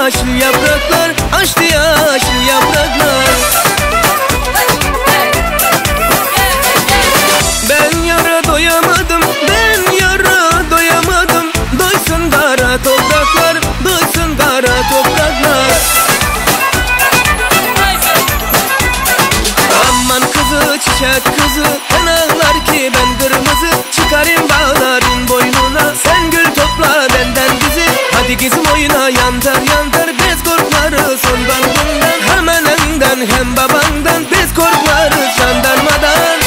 yaşıl yapraklar Açtı yaşıl yapraklar Ben yara doyamadım Ben yara doyamadım Doysun kara topraklar Doysun kara topraklar Aman kızı çiçek kızı Ben ağlar ki ben kırmızı Çıkarım bağların boynuna Sen gül topla benden bizi Hadi kızım oyna yantar yantar Biz korkmarız ondan bundan Hem anandan hem babandan Biz korkmarız jandarmadan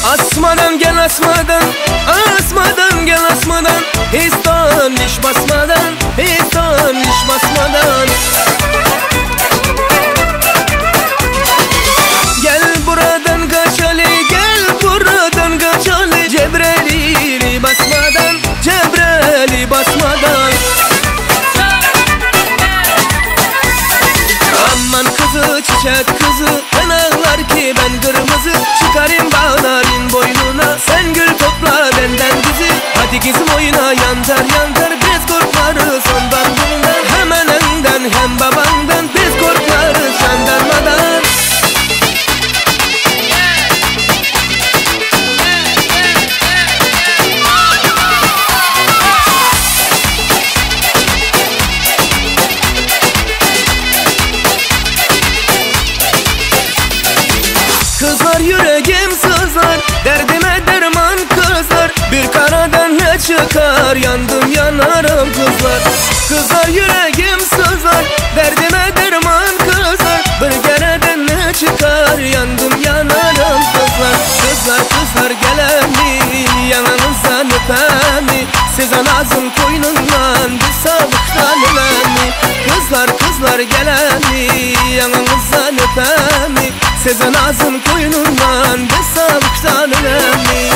Asmadan gel asmadan Asmadan gel asmadan Hiç dönüş basmadan Hiç dönüş basmadan Gel buradan kaç Ali Gel buradan kaç Ali Cebrelini basmadan Cebreli basmadan Aman kızı çiçek kızı Ben ağlar ki ben kırmızı Çıkarım bağların boynuna Sen gül topla benden bizi Hadi kızım oyna yantar yantar Biz korkmarız ondan bundan Hem anandan hem babandan Biz korkmarız jandarmadan Kızlar yüreğim sızlar Derdime derman kızlar Bir karadan ne çıkar Yandım yanarım kızlar Kızlar yüreğim sızlar Derdime derman kızlar Bir kereden ne çıkar Yandım yanarım kızlar Kızlar kızlar gelemi Yanınızdan öpemi Size nazım koynundan Bir sabıktan ölemi Kızlar kızlar gelemi Yanınızdan öpemi Size nazım koynundan Bir sabıktan ölemi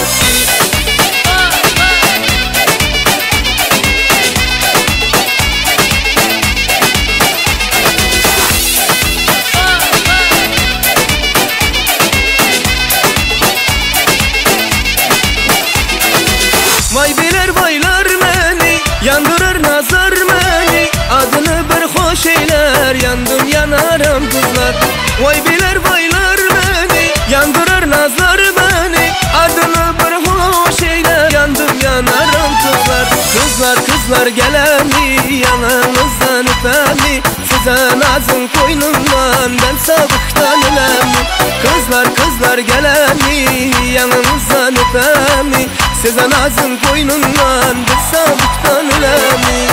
Vay biler vaylar beni Yandırır nazar beni Adını bir hoş eyler Yandım yanarım kızlar Vay biler vaylar beni Yandırır nazar beni Adını bir hoş eyler Yandım yanarım kızlar Kızlar kızlar gelemi Yanınızdan öpemi Size nazın koynundan Ben sabıktan ölemi Kızlar kızlar gelemi Yanınızdan öpemi Size nazın koynundan Bir sabıktan ölemi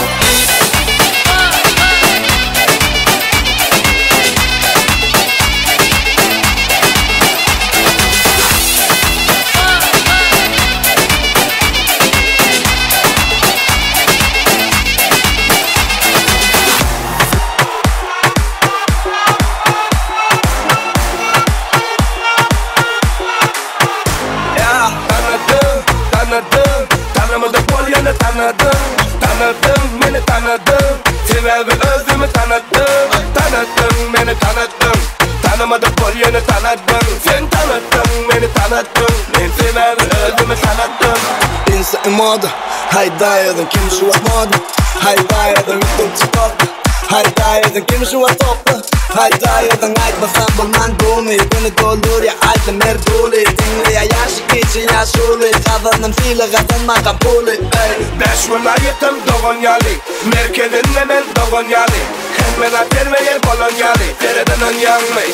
Ya tanıdın, tanıdın Tanımadık bol ýöne tanıdın Tanıdın, meni tanıdın Sebäbi özümi tanıttım Tanıttın, meni tanıttın Tanımadık bol ýöne tanıdın Sen tanıttın, meni tanıttın Men sebäbi özümi tanıttım Insta moda Haýda ýazyň kim şu wagt moda Haýda ýazyň ýutdum TikTokda Haýda ýazyň kim şu wagt topda Haýda ýazyň aýtmasam bolman dumy Güni doldurýa aýdym her duly Diňleýä ýaşy kiçi ýaşuly Gazandym sylag gazanmakam puly eý. Bäş welaýatam dogan ýaly Merkezinde men dogan ýaly Hemme zat ýerbe-ýer bolan ýaly Sereden onýaňmy?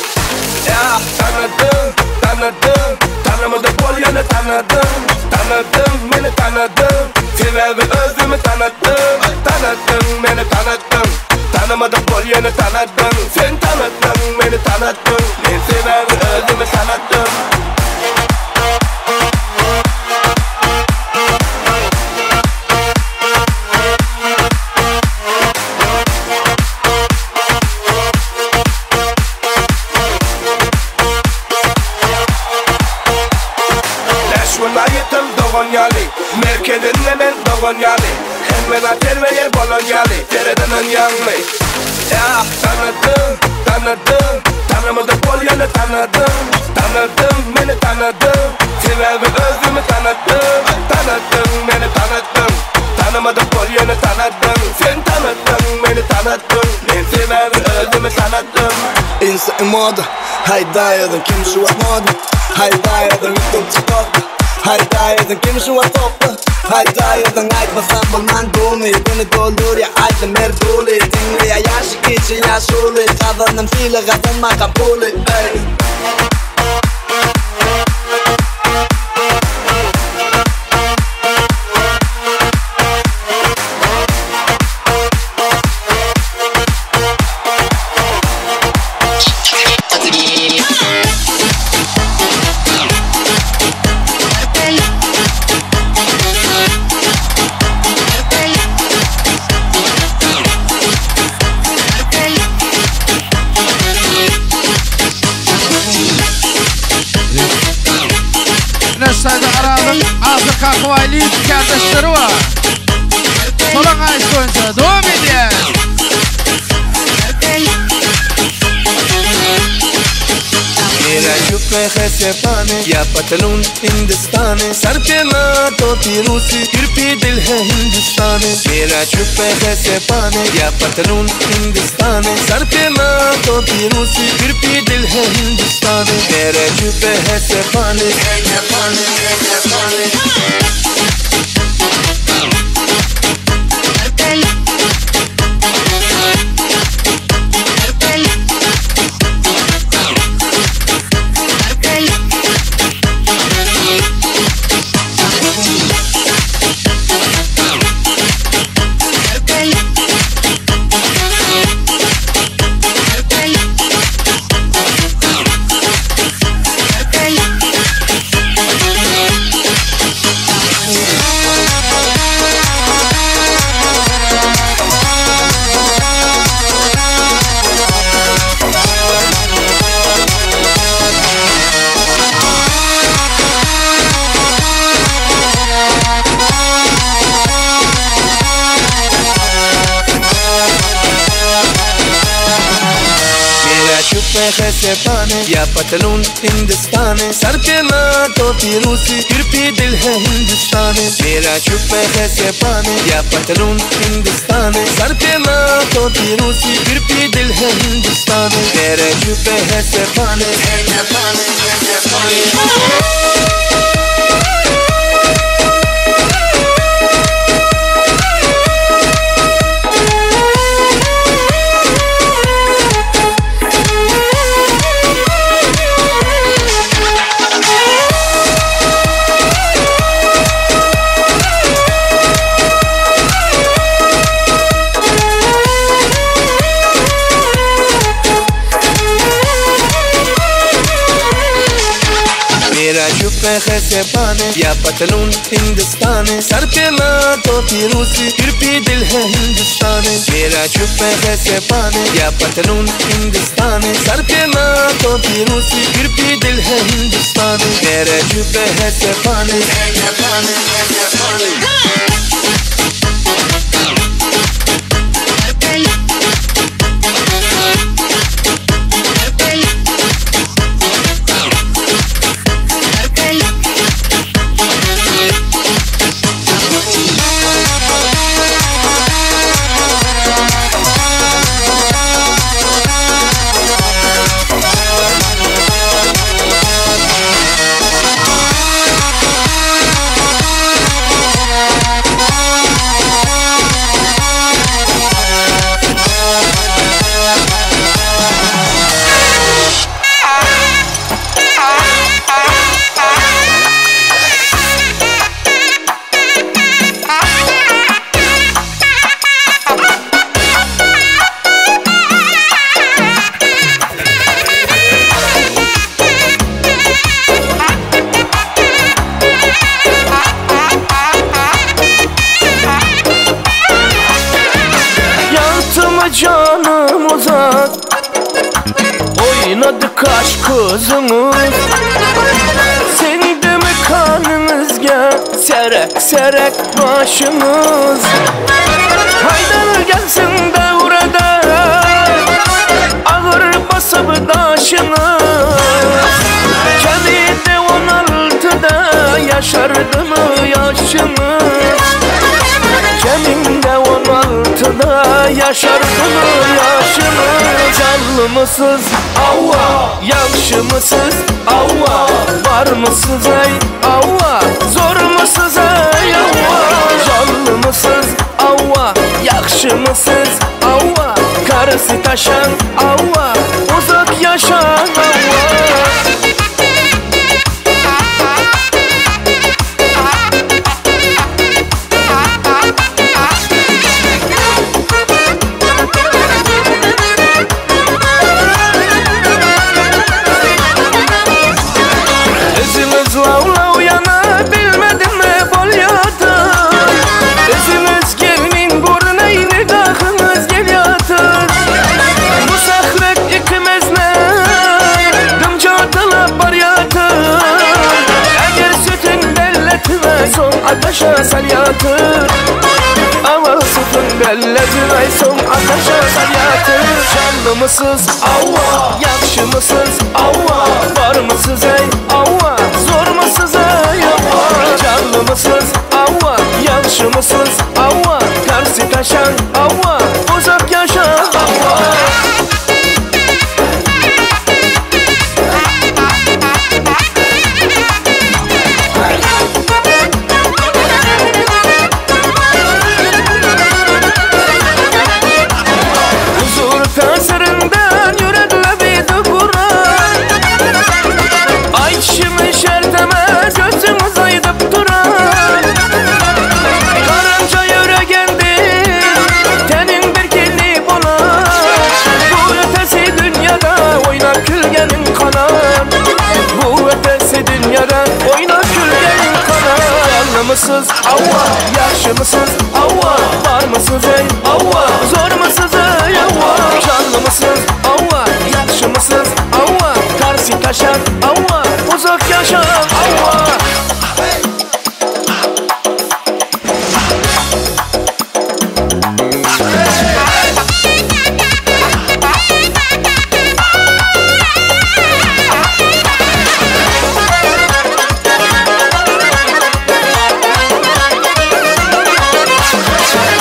Ýa, tanadyň, tanadyň Tanamadyk bol ýöne tanadyň Tanadyň, meni tanadyň Sebäbi özümi tanatdym Tanatdyň, meni tanatdyň Tanamadyk bol ýöne tanadyň Sen tanatdyň, meni tanatdyň Men sebäbi özümi tanatdym Bäş welaýatam dogan ýaly Merkezinde men dogan ýaly. Hemme zat ýerbe-ýer bolan ýaly Seredenen ýaňly Ýa, tanadym, tanadym Tanamadyk bol ýöne tanadym Tanadym, meni tanadym Sebäbi özümi tanatdym Tanatdyň, meni tanatdyň Tanamadyk bol ýöne tanatdyň Sen tanatdyň, meni tanatdyň Men sebäbi özümi tanatdym Insta moda, haýda ýazyň kim şu wagt moda Haýda ýazyň ýutub tiktokda Haýda ýazyň kim şu wagt topda Haýda ýazyň aýtmasam bolman dumy Güni doldurýa aýdym her duly Diňleýä ýaşy kiçi ýaşuly Gazandym sylag gazanmakam puly eý. Ine şu taýda Arazyň Asyr Kakabaýly kärdeşleri bar. Şolaň aýyş boýunça dowam edýär. Mera çüpe he sepane Ya patalun Hindistane Sar pe na topi rusi Fir pi dil he Hindistane Mera çüpe he sepane Ya patalun Hindistane Sar pe na topi rusi Fir pi dil he Hindistane Mera çüpe he sepane Mera çüpe he sepane Ya patalun Hindistane Sar pe na topi rusi Fir pi dil he Hindistane Mera çüpe he sepane Ya patalun Hindistane Sar pe na topi rusi Fir pi dil he Hindistane Mera çüpe he sepane Mera çüpe he sepane Ya patalun Hindistane Sar pe na topi rusi Fir pi dil he Hindistane Mera çüpe he sepane Ya patalun Hindistane Sar pe na topi rusi Fir pi dil he Hindistane Mera çüpe he sepane Yaktı canım uzak Oynadı kaş kızımız Sindi mi kanımızga Serek serek başyňyz Haýdar gelsin döwrede Agyr basyp daşyňyz Kemide on altyda Ýaşardymy ýaşyňyz Keminde on altyda Ýaşardymy ýaşyňyz Janlymysyz Hawa Ýagşymysyz Hawa Barmysyz eý Hawa Zormysyz eý Hawa Janlymysyz Hawa Ýagşymysyz Hawa Karysy taşan Hawa Uzak ýaşaň Hawa. Özüňiz law-law ýana bilmedimmi bolýadyr Özüňiz gelmin burnaý nigahyňyz gelýatyr Bu sährek ikimizne dymjadylap barýatyr Eger sütün belletme soň ataşa salýatyr Awal sütün belletme soň ataşa salýatyr Janlymysyz Hawa Ýagşymysyz Hawa Barmysyz eý Hawa Zormysyz eý Hawa Janlymysyz Hawa Ýagşymysyz Hawa Karsy taşan Hawa Uzak ýaşa Hawa. Huzur täsirinden ýürek lebidi gurar. Aýdyşymy şerteme gözüňiz aýdyp durar. Garynja ýöregendi teniň bir gelni bolar. Bu ötesi dünýede oýnap külgeniň kanar. Bu ötesi dünýede oýnap külgeniň kanar. Janlymysyz, hawa, ýagşymysyz, hawa, barmysyz eý, hawa, zormysyz eý, hawa, janlymysyz, hawa, ýagşymysyz, hawa, tarsy taşan, hawa, uzak ýaşaň, hawa.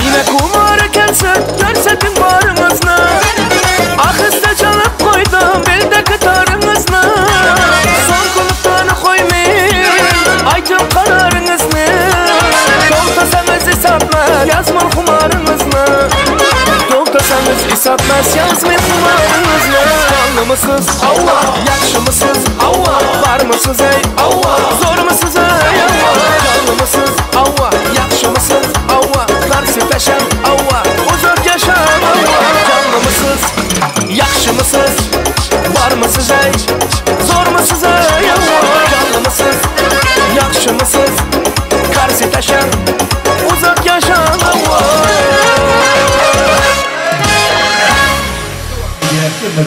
Ine kumar ekense görsediň baryňyzny Ahysta çalyp goýdum bildeki taryňyzny Soňky nukdany goýmyn aýdyň kararyňyzny Togtasaňyz isatmaz ýazmyn humaryňyzny Togtasaňyz isatmaz ýazmyn humaryňyzny Janlymysyz hawa ýagşymysyz hawa barmysyz eý hawa zormysyz eý hawa Janlymysyz hawa ýagşymysyz hawa Garsy taşan hawa uzak ýaşaň hawa Janlymysyz ýagşymysyz barmysyz eý zormysyz eý hawa Janlymysyz ýagşymysyz Garsy taşan uzak ýaşaň hawa.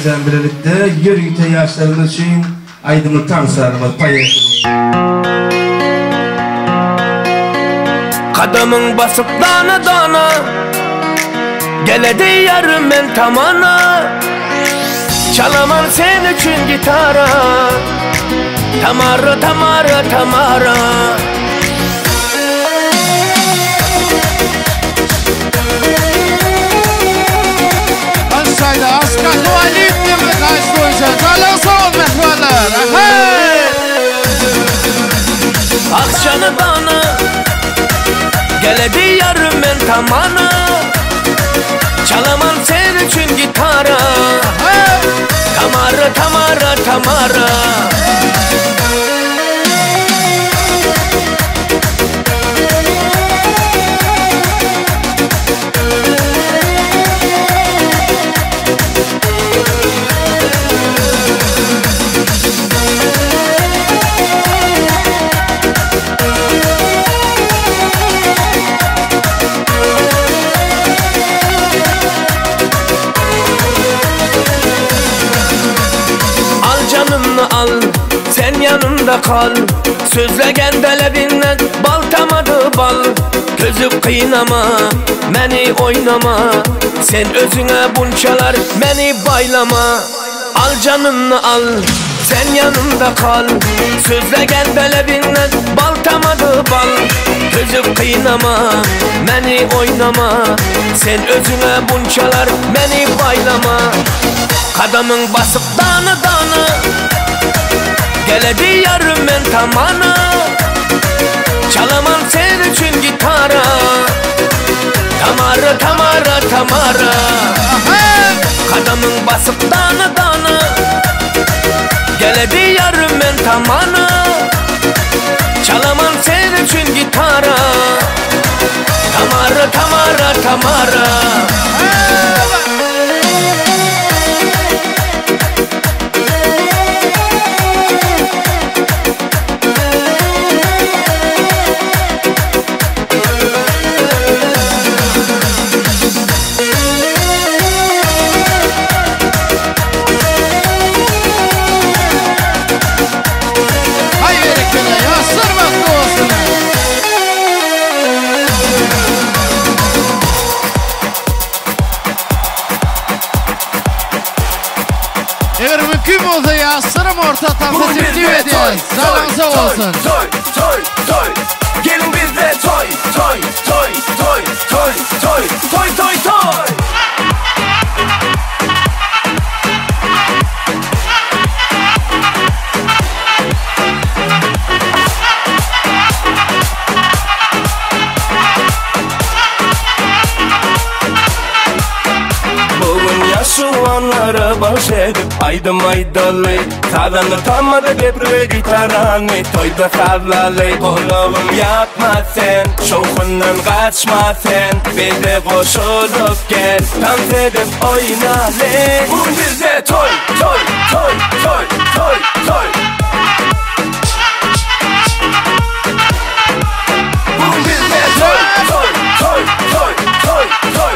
Ýa bilelikde ýörite ýaşlarymyz üçin aýdymly tanslarymyz poýehli. Gadamyň basyp dana-dana, Geledi ýarym men tamana. Çalaman sen üçin gitara, Tamara, Tamara, Tamara. Aşağıda Aşka Tuvalit diýmek aýş boýunça. Jalyň sag bol mähribanlar. Hey! Akşany dana, Geledi ýarym men tamana. Çalaman sen üçin gitara, Tamara, Tamara, Tamara. Al canımny al, sen ýanymda kal. Sözlegen delebinden bal tamar. Üzüp kynama, meni oýnama Sen özüňe bunçalar meni baýlama Al janymny al, sen ýanymda kal Sözlegen belebiňden bal tamady bal Üzüp kynama, meni oýnama Sen özüňe bunçalar meni baýlama Kadamyň basyp dana-dana Geledi ýarym men tamana Çalaman sen üçin gitara Tamara, Tamara, Tamara Kadamyň basyp dana-dana Geledi ýarym men tamana Çalaman sen üçin gitara Tamara, Tamara, Tamara Haý berekella ýaşlar bagtly bolsun. Eger mümkin bolsa ýaşlaram orta tansa teklip edýäs. Janyň sag bolsun. Toý, toý, toý. Geliň bizde toý, toý, toý, toý, toý, toý, toý, toý, toý. Bu gün ýaşulanlara bagyş edip aýdym aýdaly Sazanda tamada depri we gitarany toýda sazlaly Gulagym ýapma sen, şowhundan gaçma sen Bize goşulyp gel, tans edip oýnaly Bu gün bizde toý, toý, toý, toý, toý, toý Bu gün bizde toý, toý, toý, toý, toý, toý.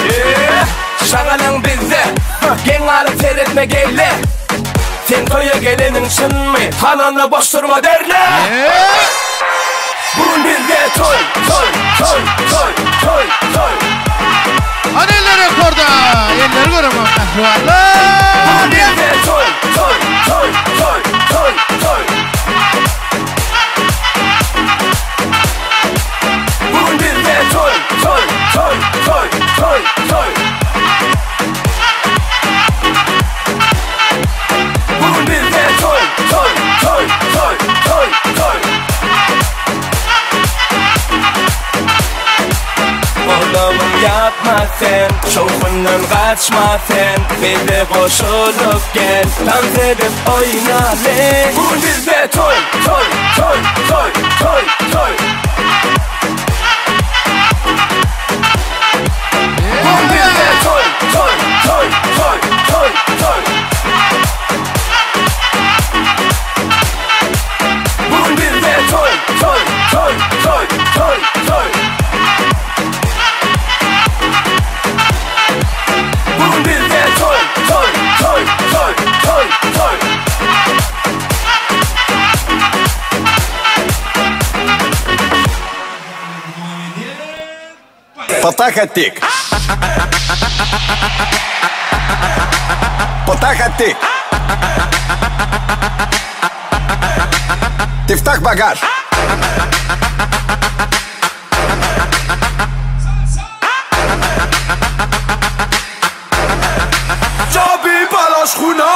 Eee, şagalaň bizde, geň galyp seretme gelle. Sen toýa geleniň çynmy, halanda boş durma derle. Bu gün bizde toý, toý, toý, toý, toý, toý. Hany eller ýokarda, elleri göremok mähribanlar. Bu gün bizde toý, toý, toý, toý, toý, toý. Bu gün bizde toý, toý, toý, toý, toý, toý. Bu gün bizde toý, toý, toý, toý, toý, toý. Gulagym ýapma sen, şowhundan gaçma sen, Bize goşulyp gel, tans edip oýnaly. Bu gün bizde toý, toý, toý, toý, toý, toý. Bu gün bizde toý, toý, toý, toý, toý, toý. Bu gün bizde toý, toý, toý, toý, toý, toý. Bu gün bizde toý, toý, toý, toý, toý, toý. Potaha tik. Potaha tik. Tiftah bagaj. Jabi balaş huna.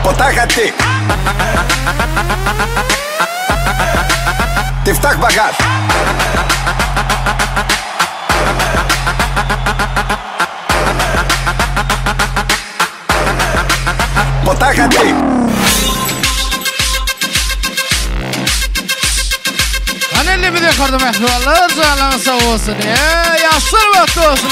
Potaha tik. Tiftah bagaj. Potaha tik. Hany ellerimiz ýokarda mähribanlar, janyňyz sag bolsun. Eee, ýaşlar bagtly bolsun.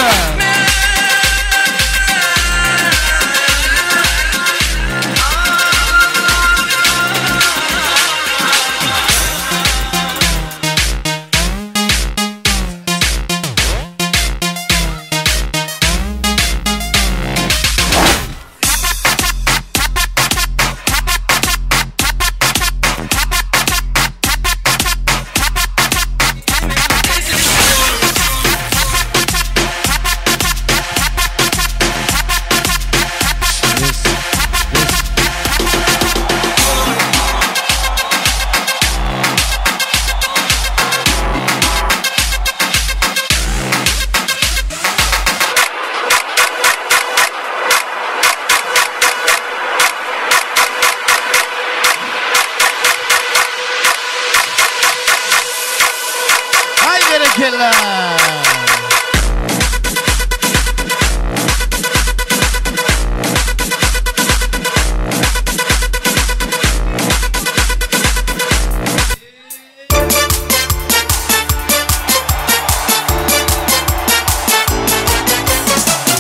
berekella!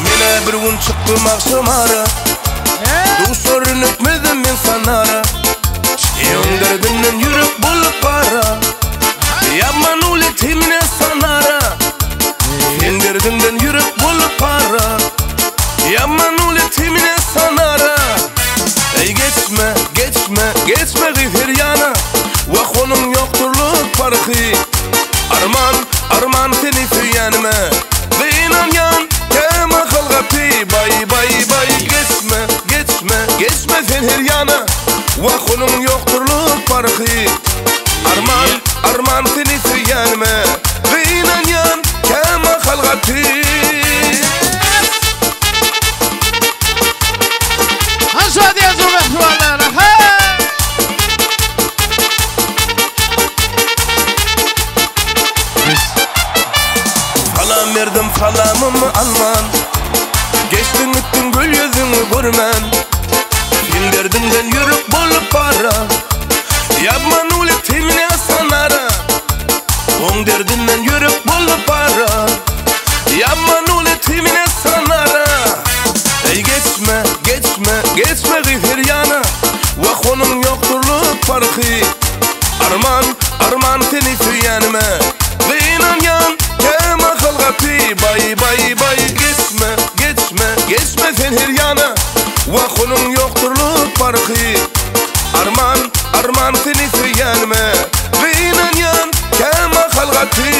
Menä bir gün çykdym agşam ara Duşaryn ötmezdim men sanara Şiýoň derdinden ýürek bolup para Ýaman uly timine sanara Sen derdiňden ýürek bolup para Ýaman uly timine sanara Eý geçme, geçme, geçme gyz her ýana Wah onuň ýokdurlyk parhy Arman, arman seni söýenime Gynanýan kämahal gaty Baý, baý, baý Geçme, geçme, geçme sen her ýana Wah onuň ýokdurlyk parhy Arman, arman seni söýenime Gynanýan kämahal gaty Hanşa diýen mähribanlar. Hey! Salam berdim salamymy alman Geçdiň gitdiň gül ýüzüňi görmän Sen derdiňden ýürek bolup para Ýapman uly sanara Oň derdinden ýürek bolup para Ýapman uly sanara Ey geçme, geçme, geçme gyz her ýana Wah onuň ýokdurlyk parhy Arman, arman seni söýenime Gynanýan kämahal gaty Baý, baý, baý Geçme, geçme, geçme sen her ýana Wah onuň ýokdurlyk parhy Arman, arman seni söýenime Gynanýan kämahal gaty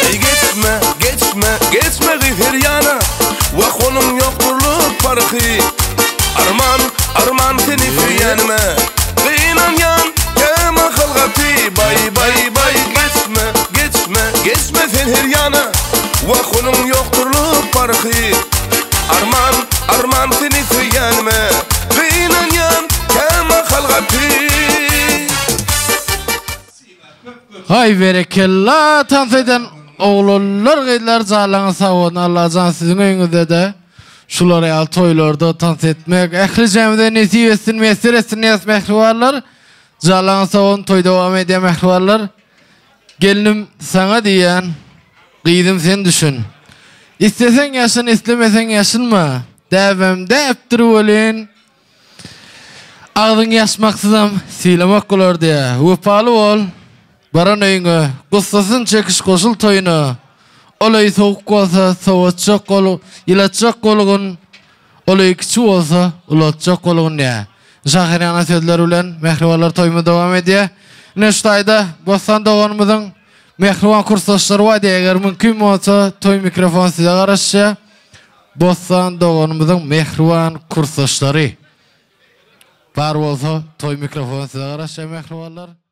Ey geçme, geçme, geçme gyz her ýana Wah onuň ýokdurlyk parhy Arman, arman seni söýenime Gynanýan kämahal gaty Baý, baý, baý Geçme, geçme, geçme sen her ýana Wah onuň ýokdurlyk parhy Arman, arman seni söýenime Gynanýan kämahal gaty Haý berekella tans eden oglanlar gyzlar janlaryňyz sag bolsun Allajan siziň öýüňizdede şular ýaly toýlarda tans etmek ählijämize nesip etsin miýesser etsin diýýäs mähribanlar janlaryňyz sag bolsun toý dowam edýär mähribanlar gelnim saňa diýýän gyzym sen düşün isleseň ýaşyn islemeseň ýaşynma däbem däpdir welin Agzyň ýaşmaksyzam sylamak bolar diýýär. Wepaly bol, baran öýüňe, gussasyn çekiş goşul toýuna. Ol öý sowuk bolsa, sowatjak bol, ýylatjak bolgun, ol öý kiçi bolsa, ulaltjak bolgun diýýär. Şahyrana sözler bilen mähribanlar toýumyz dowam edýär. Ine şu taýda Bossan doganymyzyň mähriban kursdaşlary bar diýýär. Eger mümkin bolsa toý mikrofon size garaşýar. Bossan doganymyzyň mähriban kursdaşlary. Bar bolsa toý mikrofon size garaşýar mähribanlar.